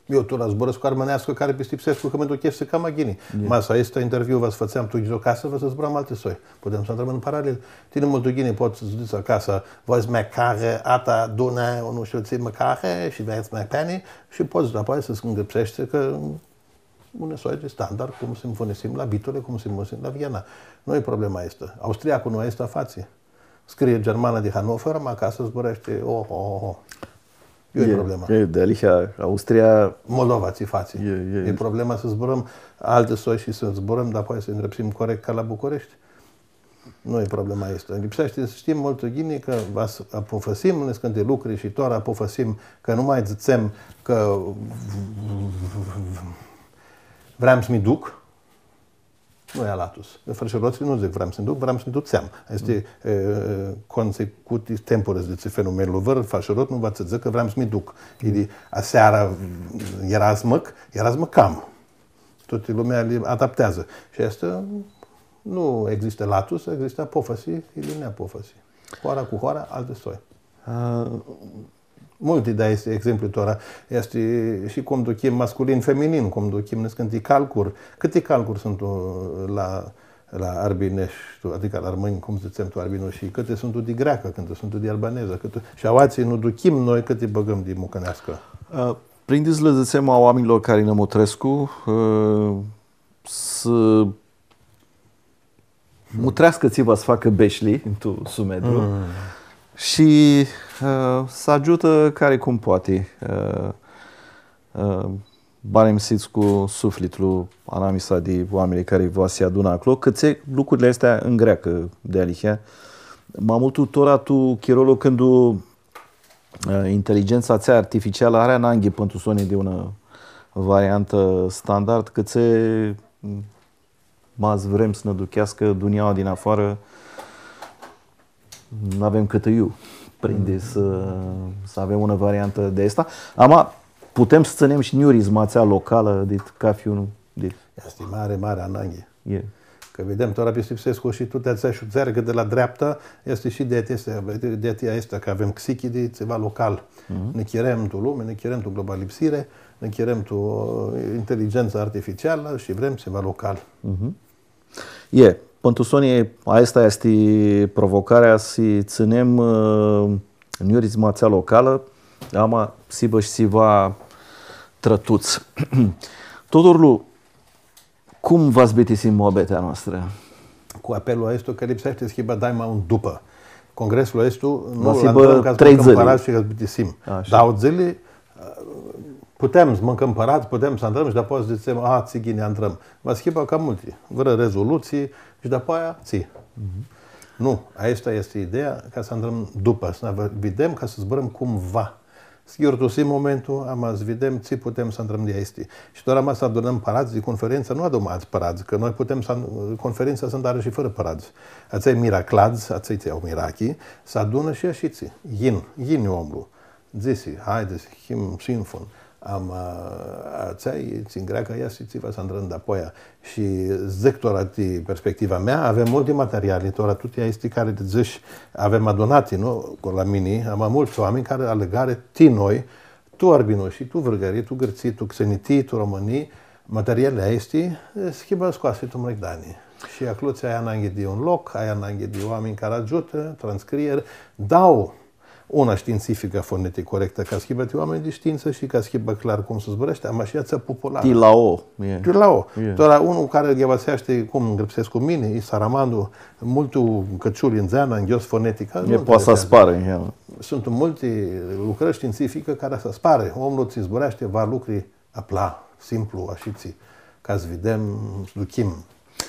Eu tora zburãscu armãneascã, cari pistipsescu cã mi ducheshti cama ghini. Ia. Ma s-aestu interviu va s-fãtseam tu ghizocasã, va s-zburãm alti soi. Putem s-ntribãm tu paralel. Tini multu ghini pots s-dzãts acasã, voi s-mãcari, ata, dune, nu shtiu tsi mãcari, shi vrei s-mãcari, shi pots dapoaia s-ngrãpseshti cã un soi di standard, cum s-nfunisim la Bituli, cum s-nfunisim la Viena. Nu e problema aestã. Austriaclu nu aestã fatsi. Scrie germanã di Hannover, ma acasã zburashti, oh, oh, oh. E, e problema. E, dealihea, Austria... Moldova, tsi fatsi? E, e. E problema s-zburãm alti soi shi s-zburãm, dapoaia s-ngrãpsim corect ca la Bucureshti. Nu e problema aestã. Lipseashti s-shtim multu ghini cã va s-apufãsim niscãnti lucri shi tora apufãsim cã nu ma dzãtsem cã vream s-mi duc. Nu e alatus. Frãshirotslji nu dzãc vream s-mi duc, vream s-mi dutseam. Easti, e, consecutis temporis, dzãtsi fenomenlu. Vãr frãshirot nu va tsã dzãcã vream s-mi duc. Ili, aseara, eara s-mãc, eara s-mãcam. Tutã lumea li adapteadzã. Shi aestã nu existã latus, existã apofasi, ili neapofasi. Hoara cu hoara, alti soi. A, multi, da, easti exemplu tora. Easti shi cum duchim masculin, feminin, cum duchim niscãnti calcuri. Cãti calcuri suntu la, la Arbineshti, adicã la armãnj, cum dzãtsem tu, Arbinoshii, cãti suntu di greacã, cãti suntu di albanezã, cãti, shi aoatsi nu duchim noi cãti bãgãm di mucãneascã. A, prindi s-lã dzãtsem a oaminjlor cari nã mutrescu, a, s- mutreascã tsi va s-facã Beshli tu Sumedru. Mm. Shi, ã, s-agiutã cari cum poati. Ã, ã, barim s-hits cu suflitlu anamisa di oaminjlji cari va s-adunã aclo, cã tsi lucrurli aesti ngreacã dealihea. Ma multu tora tu chirolu cãndu, ã, inteligentsa atsea artificialã ari ananghi pãn tu soni di unã variantã standard, cã tsi ma s-vrem s-nã ducheascã dunjaua dinafoarã, n-avem cãtã iu. Prindi s-, s-avem unã variantã di aestã. Ama putem s-tsãnem shi niurizma atsea localã, dit cathi un Di- Easti mari, mari ananghi. E. Cã videm, tora pistipsescu shi tuti atseali shutseari cãtã la dreapta, easti shi di atsea, di atsea easti cã avem xichi di tsiva local. Mhm. Nã chirem tu lumi, nã chirem tu globalipsiri, nã chirem tu, ã, inteligentsã artificialã shi vrem tsiva local. Mhm. E, pãn tu soni, aestã easti provocarea, s-tsãnem, ã, niurizma atsea localã, ama s-hibã shi tsiva trã tuts. Tudorlu, cum va s-bitisim muabetea noastrã? Cu apelul aestu cã lipseashti s-hibã daima un dupã. Congreslu aestu nu va s-hibã trei dzãli. Ca s-bãncãm pãradz shi ca s-bitisim. Ashi. Dauã dzãli, putem s-mãncãm pãradz, putem s-andrãm shi dapoaia s-dzãtsem, a, tsi ghini andrãm. Va s-hibã ca multi. Vãrã rezolutsii shi dapoaia tsi. Mhm. Nu, aestã easti ideea, ca s-andrãm dupã, s-nã videm, ca s-zburãm cum va. S-yiurtusim momentul, ama s-videm tsi putem s-andrãm di aesti. Shi tora ma s-adunãm pãradz di conferintsã, nu adunãm altsã pãradz, cã noi putem s-, conferintsã s-adarã shi fãrã pãradz. Atselj miracladz, atselj tsi au mirachi, s-adunã shi ashitsi. Yin, yin omlu. Dzãsi, haidi, s-him sinfun. Ama, atselj tsi ngreacã, ia shi tsi va s-andrãm dapoaia. Shi dzãc tora ti perspectiva mea, avem multi materiali, tora tuti aesti cari ti dzãsh, avem adunati, nu? Cu la mini, ama multsã oaminj cari alãgarã ti noi, tu Arbinusii, tu Vãrgãrii, tu Gãrtsii, tu Xenitii, tu Romãnii, materialili aesti, s-hibã scoasi tu mregdani. Shi aclo tsi ai ananghi di un loc, ai ananghi di oaminj cari agiutã, transcrieri, dau unã shtiintsificã fonetic corectã, ca s-hibã ti oaminj di shtiintsã shi ca s-hibã clar cum s-zburãshti, ama shi atsea popularã. Ti lao, e. Ti lao. E. Tora unlu cari ghivãseashti cum ngrãpsescu mini, i Saramandu, multu cãciuli ndzeanã, nghios fonetica, nu intereseadzã. E, poati s-asparã, e. Suntu multi lucrãri shtiintsifichi cari s-asparã. Omlu tsi zburashti va lucri apla, simplu, ashitsi, ca s-videm, s-duchim.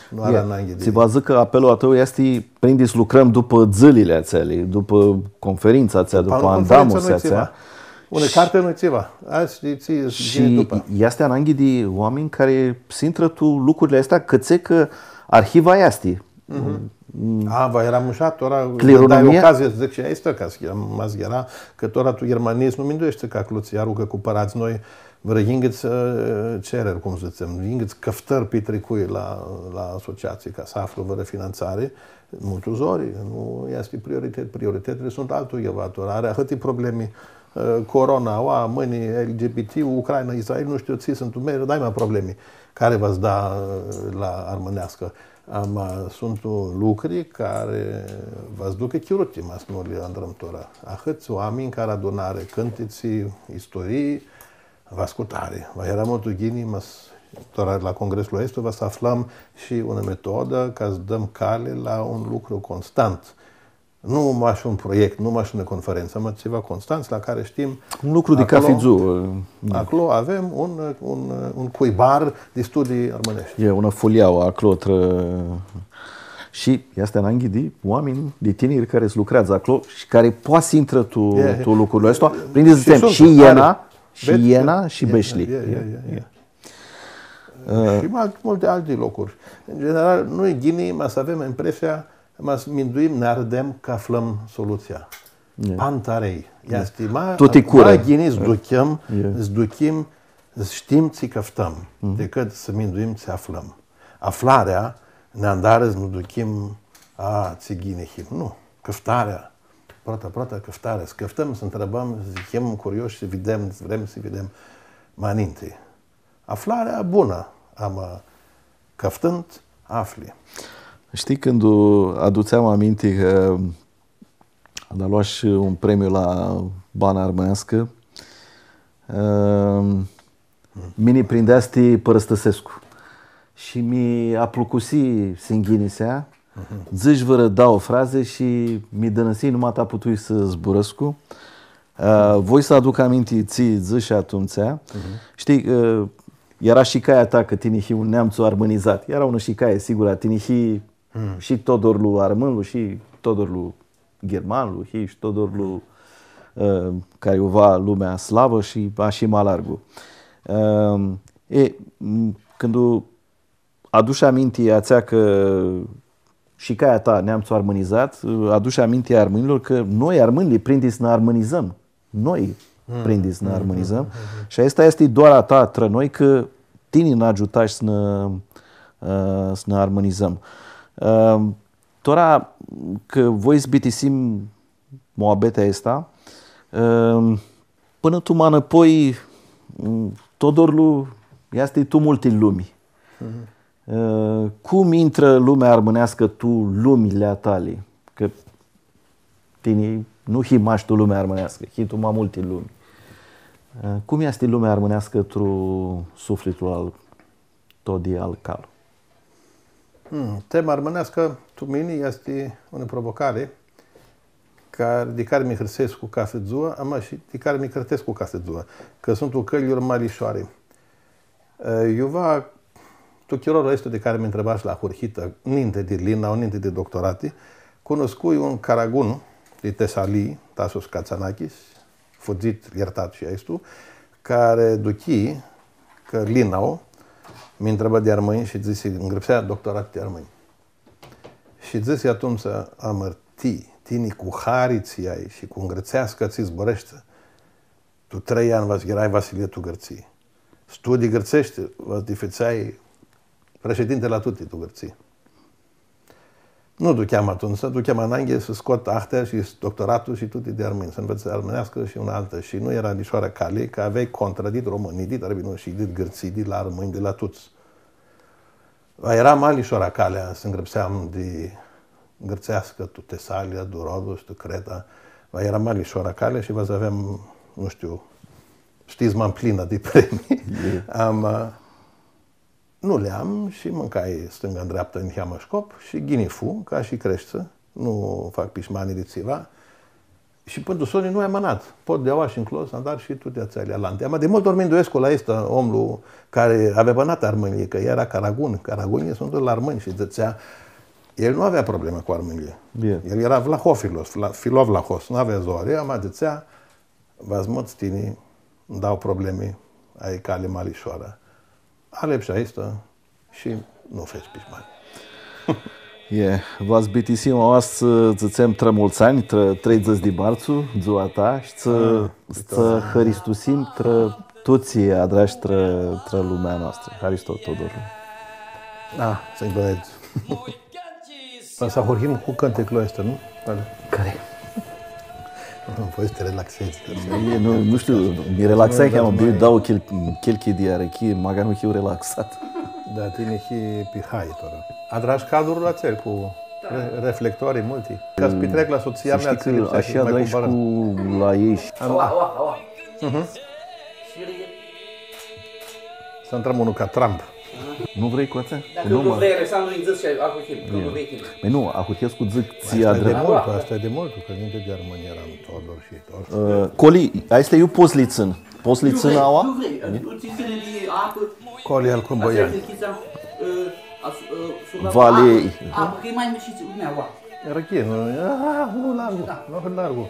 Nu ari ananghi di... Tsi va dzãc cã apelul a tãu easti, prindi s-lucrãm dupã dzãlili atseali, dupã conferintsa atsea, dupã andamusi atsea. Unã carti nu-i tsiva. Aestã easti ananghi di oaminj cari s-intrã tu lucrurli aesti, cãtse cã arhiva easti. Mhm. A, va eara mushat, tora dai ocazia s-dzãc shi aestã, ca s-, ma s-eara, cã tora tu Ghirmãnii s-nu mindueshti cã aclo tsi arucã cu pãradz noi, vãrã yinghits, ã, cereri, cum s-dzãtsem, yinghits cãftãri pitricui la, la asociatsii ca s-aflu vãrã finantsari, multu zori, nu easti prioritet, prioritetili suntu altu ieva, tora ari ahãti problemi, ã, corona, oa, mãni, L G B T, Ucraina, Israel, nu shtiu tsi, suntu meri, daima problemi. Cari va s-da, ã, la armãneascã? Ama suntu lucri cari va s-ducã chiruti, ma s-nu li andrãm tora. Ahãts oaminj cari adunarã cãntitsi, istorii, va s-cutari. Va eara multu ghini, ma s-, tora la congreslu aestu va s-aflãm shi unã metodã ca s-dãm cali la un lucru constant. Nu mash un proiect, nu mash unã conferentsã, ma tsiva constant, la cari shtim. Un lucru di cafi dzuã. Aclo avem un, un, un cuibar di studii armãneshti. E unã fuliauã aclo trã-, shi easti ananghi di oaminj, di tiniri cari s-lucreadzã aclo shi cari poati s-intrã tu, tu lucrul aestu. Prindi s-dzãtsem, shi Iena, shi Iena, shi Beshli. Shi ma multi alti locuri. În general, nu e ghini, ma s-avem impresia, ma s-minduim, nã arãdem cã aflãm solutsia. Pantarei. Easti ma, ma ghini s-duchim, s-duchim, s-shtim tsi cãftãm, dicãt s-minduim tsi aflãm. Aflarea nã adarã s-nu duchim, a, tsi ghini him. Nu. Cãftarea. Prota, prota cãftarea. S-cãftãm, s-ntribãm, s-him curioshi, s-videm, s-vrem s-videm ma ninti. Aflarea bunã, ama cãftãnd, afli. Shtii, cãndu u adutseam aminti cã anda loash un premiu la Bana Armãneascã, ãm, mini prindea s-ti pãrãstãsescu. Shi mi aplucusi singhinisea, dzãsh vãrã dauã frazi shi mi dãnãsii, numata putui s-zburãscu. Ã, voi s-aduc aminti tsi dzãsh atumtsea. Shtii, ã, eara shicaia ta cã tini hii un neamtsu armãnizat. Eara unã shicai, sigur, a tini hii shi Todorlu armãnlu, shi Todorlu ghirmanlu, hii shi Todorlu, ã, cari u va lumea slavã shi ashi ma largu. Ã, e, m-, cãndu adush aminti atsea cã shicaia ta, neamtsu armãnizat, adush aminti a armãnjlor cã noi, armãnjlji, prindi s-nã armãnizãm. Noi prindi s-nã armãnizãm. Shi aestã easti doara ta trã noi, cã Tini nã agiutash s-nã, ã, s-nã armãnizãm. Ã, tora cã voi s-bitisim muabetea aestã, ã, pãnã tu ma nãpoi, m, Todorlu easti tu multi lumi. Mhm. Ã, cum intrã lumea armãneascã tu lumili a tali? Cã tini nu hii mash tu lumea armãneascã, hii tu ma multi lumi. Ã, cum easti lumea armãneascã tu suflitlu al Todi, al Calu? Hmm, tema armãneascã, tu mini, easti unã provocari cari, di cari mi hãrsescu cathi dzuã, ama shi di cari mi cãrtescu cathi dzuã, cã suntu cãljuri ma lishoari. E, iuva, tu chirolu aestu di cari mi ntribash la ahurhitã, ninti di Linau, ninti di doctorati, cunuscui un caragun di Tesalii, Tasos Katsanakis, fudzit, ljirtat shi aestu, cari duchii cã Linau mi ntribã di armãnj shi dzãsi, ngrãpsea doctorat di armãnj. Shi dzãsi atumtsea, amãrtii, tini cu hari tsi ai shi cu ngritseasca tsi zburãshti, tu trei anj va s-yirai vasilie tu Gãrtsii. Studii gãrtseshti, va ti fãtseai preshedinte la tuti tu Gãrtsii. Nu ducheam atumtsea, ducheam ananghi s-scot ahtea shi doctoratlu shi tuti di armãnj, s-nvets armãneascã shi unã altã. Shi nu eara lishoarã cali, cã aveai contra dit romãnj, dit arbinonj shi dit Gãrtsii, di la armãnj, di la tuts. Va eara ma lishoarã calea, s-ngrãpseam di gãrtseascã, tu Tesalia, tu Rodos, tu Creta. Va eara ma lishoarã calea shi va s-aveam, nu shtiu, stizma mplinã di premii. E. Ama, nu li am shi mãncai stãnga-ndreapta niheamã shcop shi ghini fu, ca shi creshti, nu fac pishmani di tsiva. Shi pãn tu soni nu ai amãnat. Pot di aoa shi nclo s-adar shi tuti atseali alanti. Ama di multi ori minduescu la aestu omlu cari avea bãnatã Armãnjlji, cã eara Caragun. Caragunjlji suntu la armãnj shi dzãtsea, el nu avea problemã cu Armãnjlji. Bine. El eara vlahofilos, fla-, filovlahos, nu avea zori, ama dzãtsea, va s-muts tini, nj-dau problemi, ai cali ma lishoarã. Alepshi aestã shi nu feci pishmani. E, va s-bitisim aoa s-dzãtsem trã multsã anj, trã treidzãts di martsu, dzua ta, shi tsã, ah, tsã hãristusim trã tuts tsi adrash trã, trã lumea a noastrã. Haristo, Todor. Ah, s-nji bãnedz. Va s-ahurhim cu cãnteclu aestu, nu? Cari? Voi s-ti relaxezi. E, nu, nu shtiu, mi relaxai, nu, cã am bãut dauã chil-, chilchi di arãchii, magar nu hiu relaxat. Da, tini hii pi hai, tora. Adrash cadrul atsel cu re-, reflectori multi. Ca s-pitrec la sotsia mea, s-shtii cã ashi adrash cu la ei shi... Aua, aua, aua. Mhm. S-intrãm unlu ca Trump. Nu vrei cu atsea? Cu numa? Dacã nu vrei, Alexandru, nji dzãts shi ahurhim, cã nu vrei tini. Pãi nu, ahurhescu, dzãc, tsi... Aestã e di multu, aestã e di multu, cã ninti di armãnj eara Todor shi Todor. Ã, Coli, aestã iu pots li tsãn. Pots li tsãn aua? Nu vrei, nu vrei, nu ts-tsãni di apã. Coli al Cumboian. Atsea e nchisa, ã, a, ã, sub apã, vali. Apã, apã, cã e ma mishitsi, urmeaua. Arãchii, nu, a, nu largu, nu largu.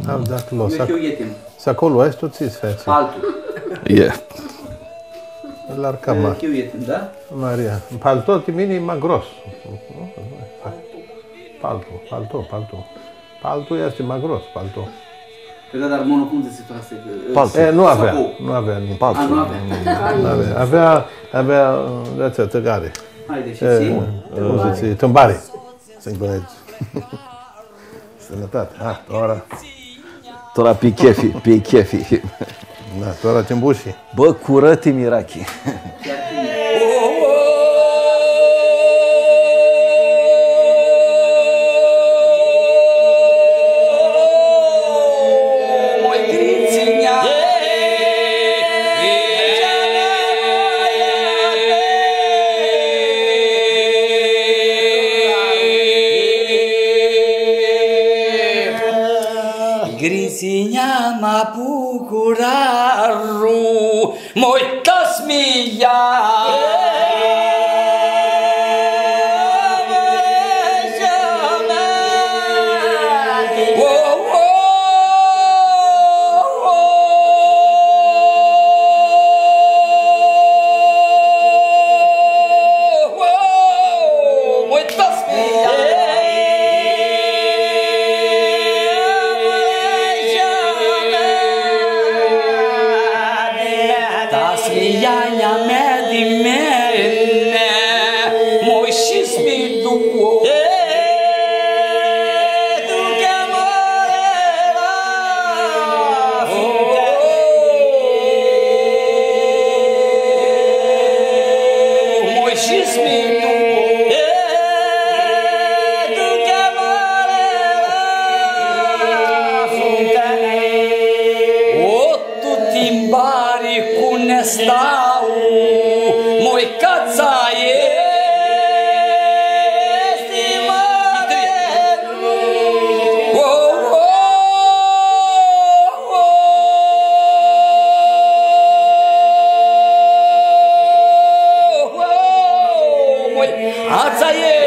Am dat los. Eu hiu etim. S-aclo, aestu tsi s-featsi? Paltu. E. Larga, eu ma. Hiu etim, da? Maria. Palto, ti mini e ma gros. Paltu, palto, palto. Paltu easti ma gros, palto. Pãi da, dar mono, cum dzãts tu aestã, cã, paltu. E, nu avea, sacou. Nu avea nimic. Paltu. A, nu avea. Nu avea. Avea, avea, di atsea, tãgari. Haide, shi tsi? E, cum dzãts, tãmbari. Sãnãtati. Ah, tora. Tora pi chefi, pi chefi. Da, tora ti mbushi. Bã, curã ti mirachi. Gritsinja ma pucuraru, moi tasmia. Ianea mea di mene, moi shits mi duã. E, tu cheamare la fruntea. Moi shits mi duã. E, tu cheamare la fruntea. O, tu timbari cu nestau, moi catsa easti mare. O, o, o, o, moi catsa e.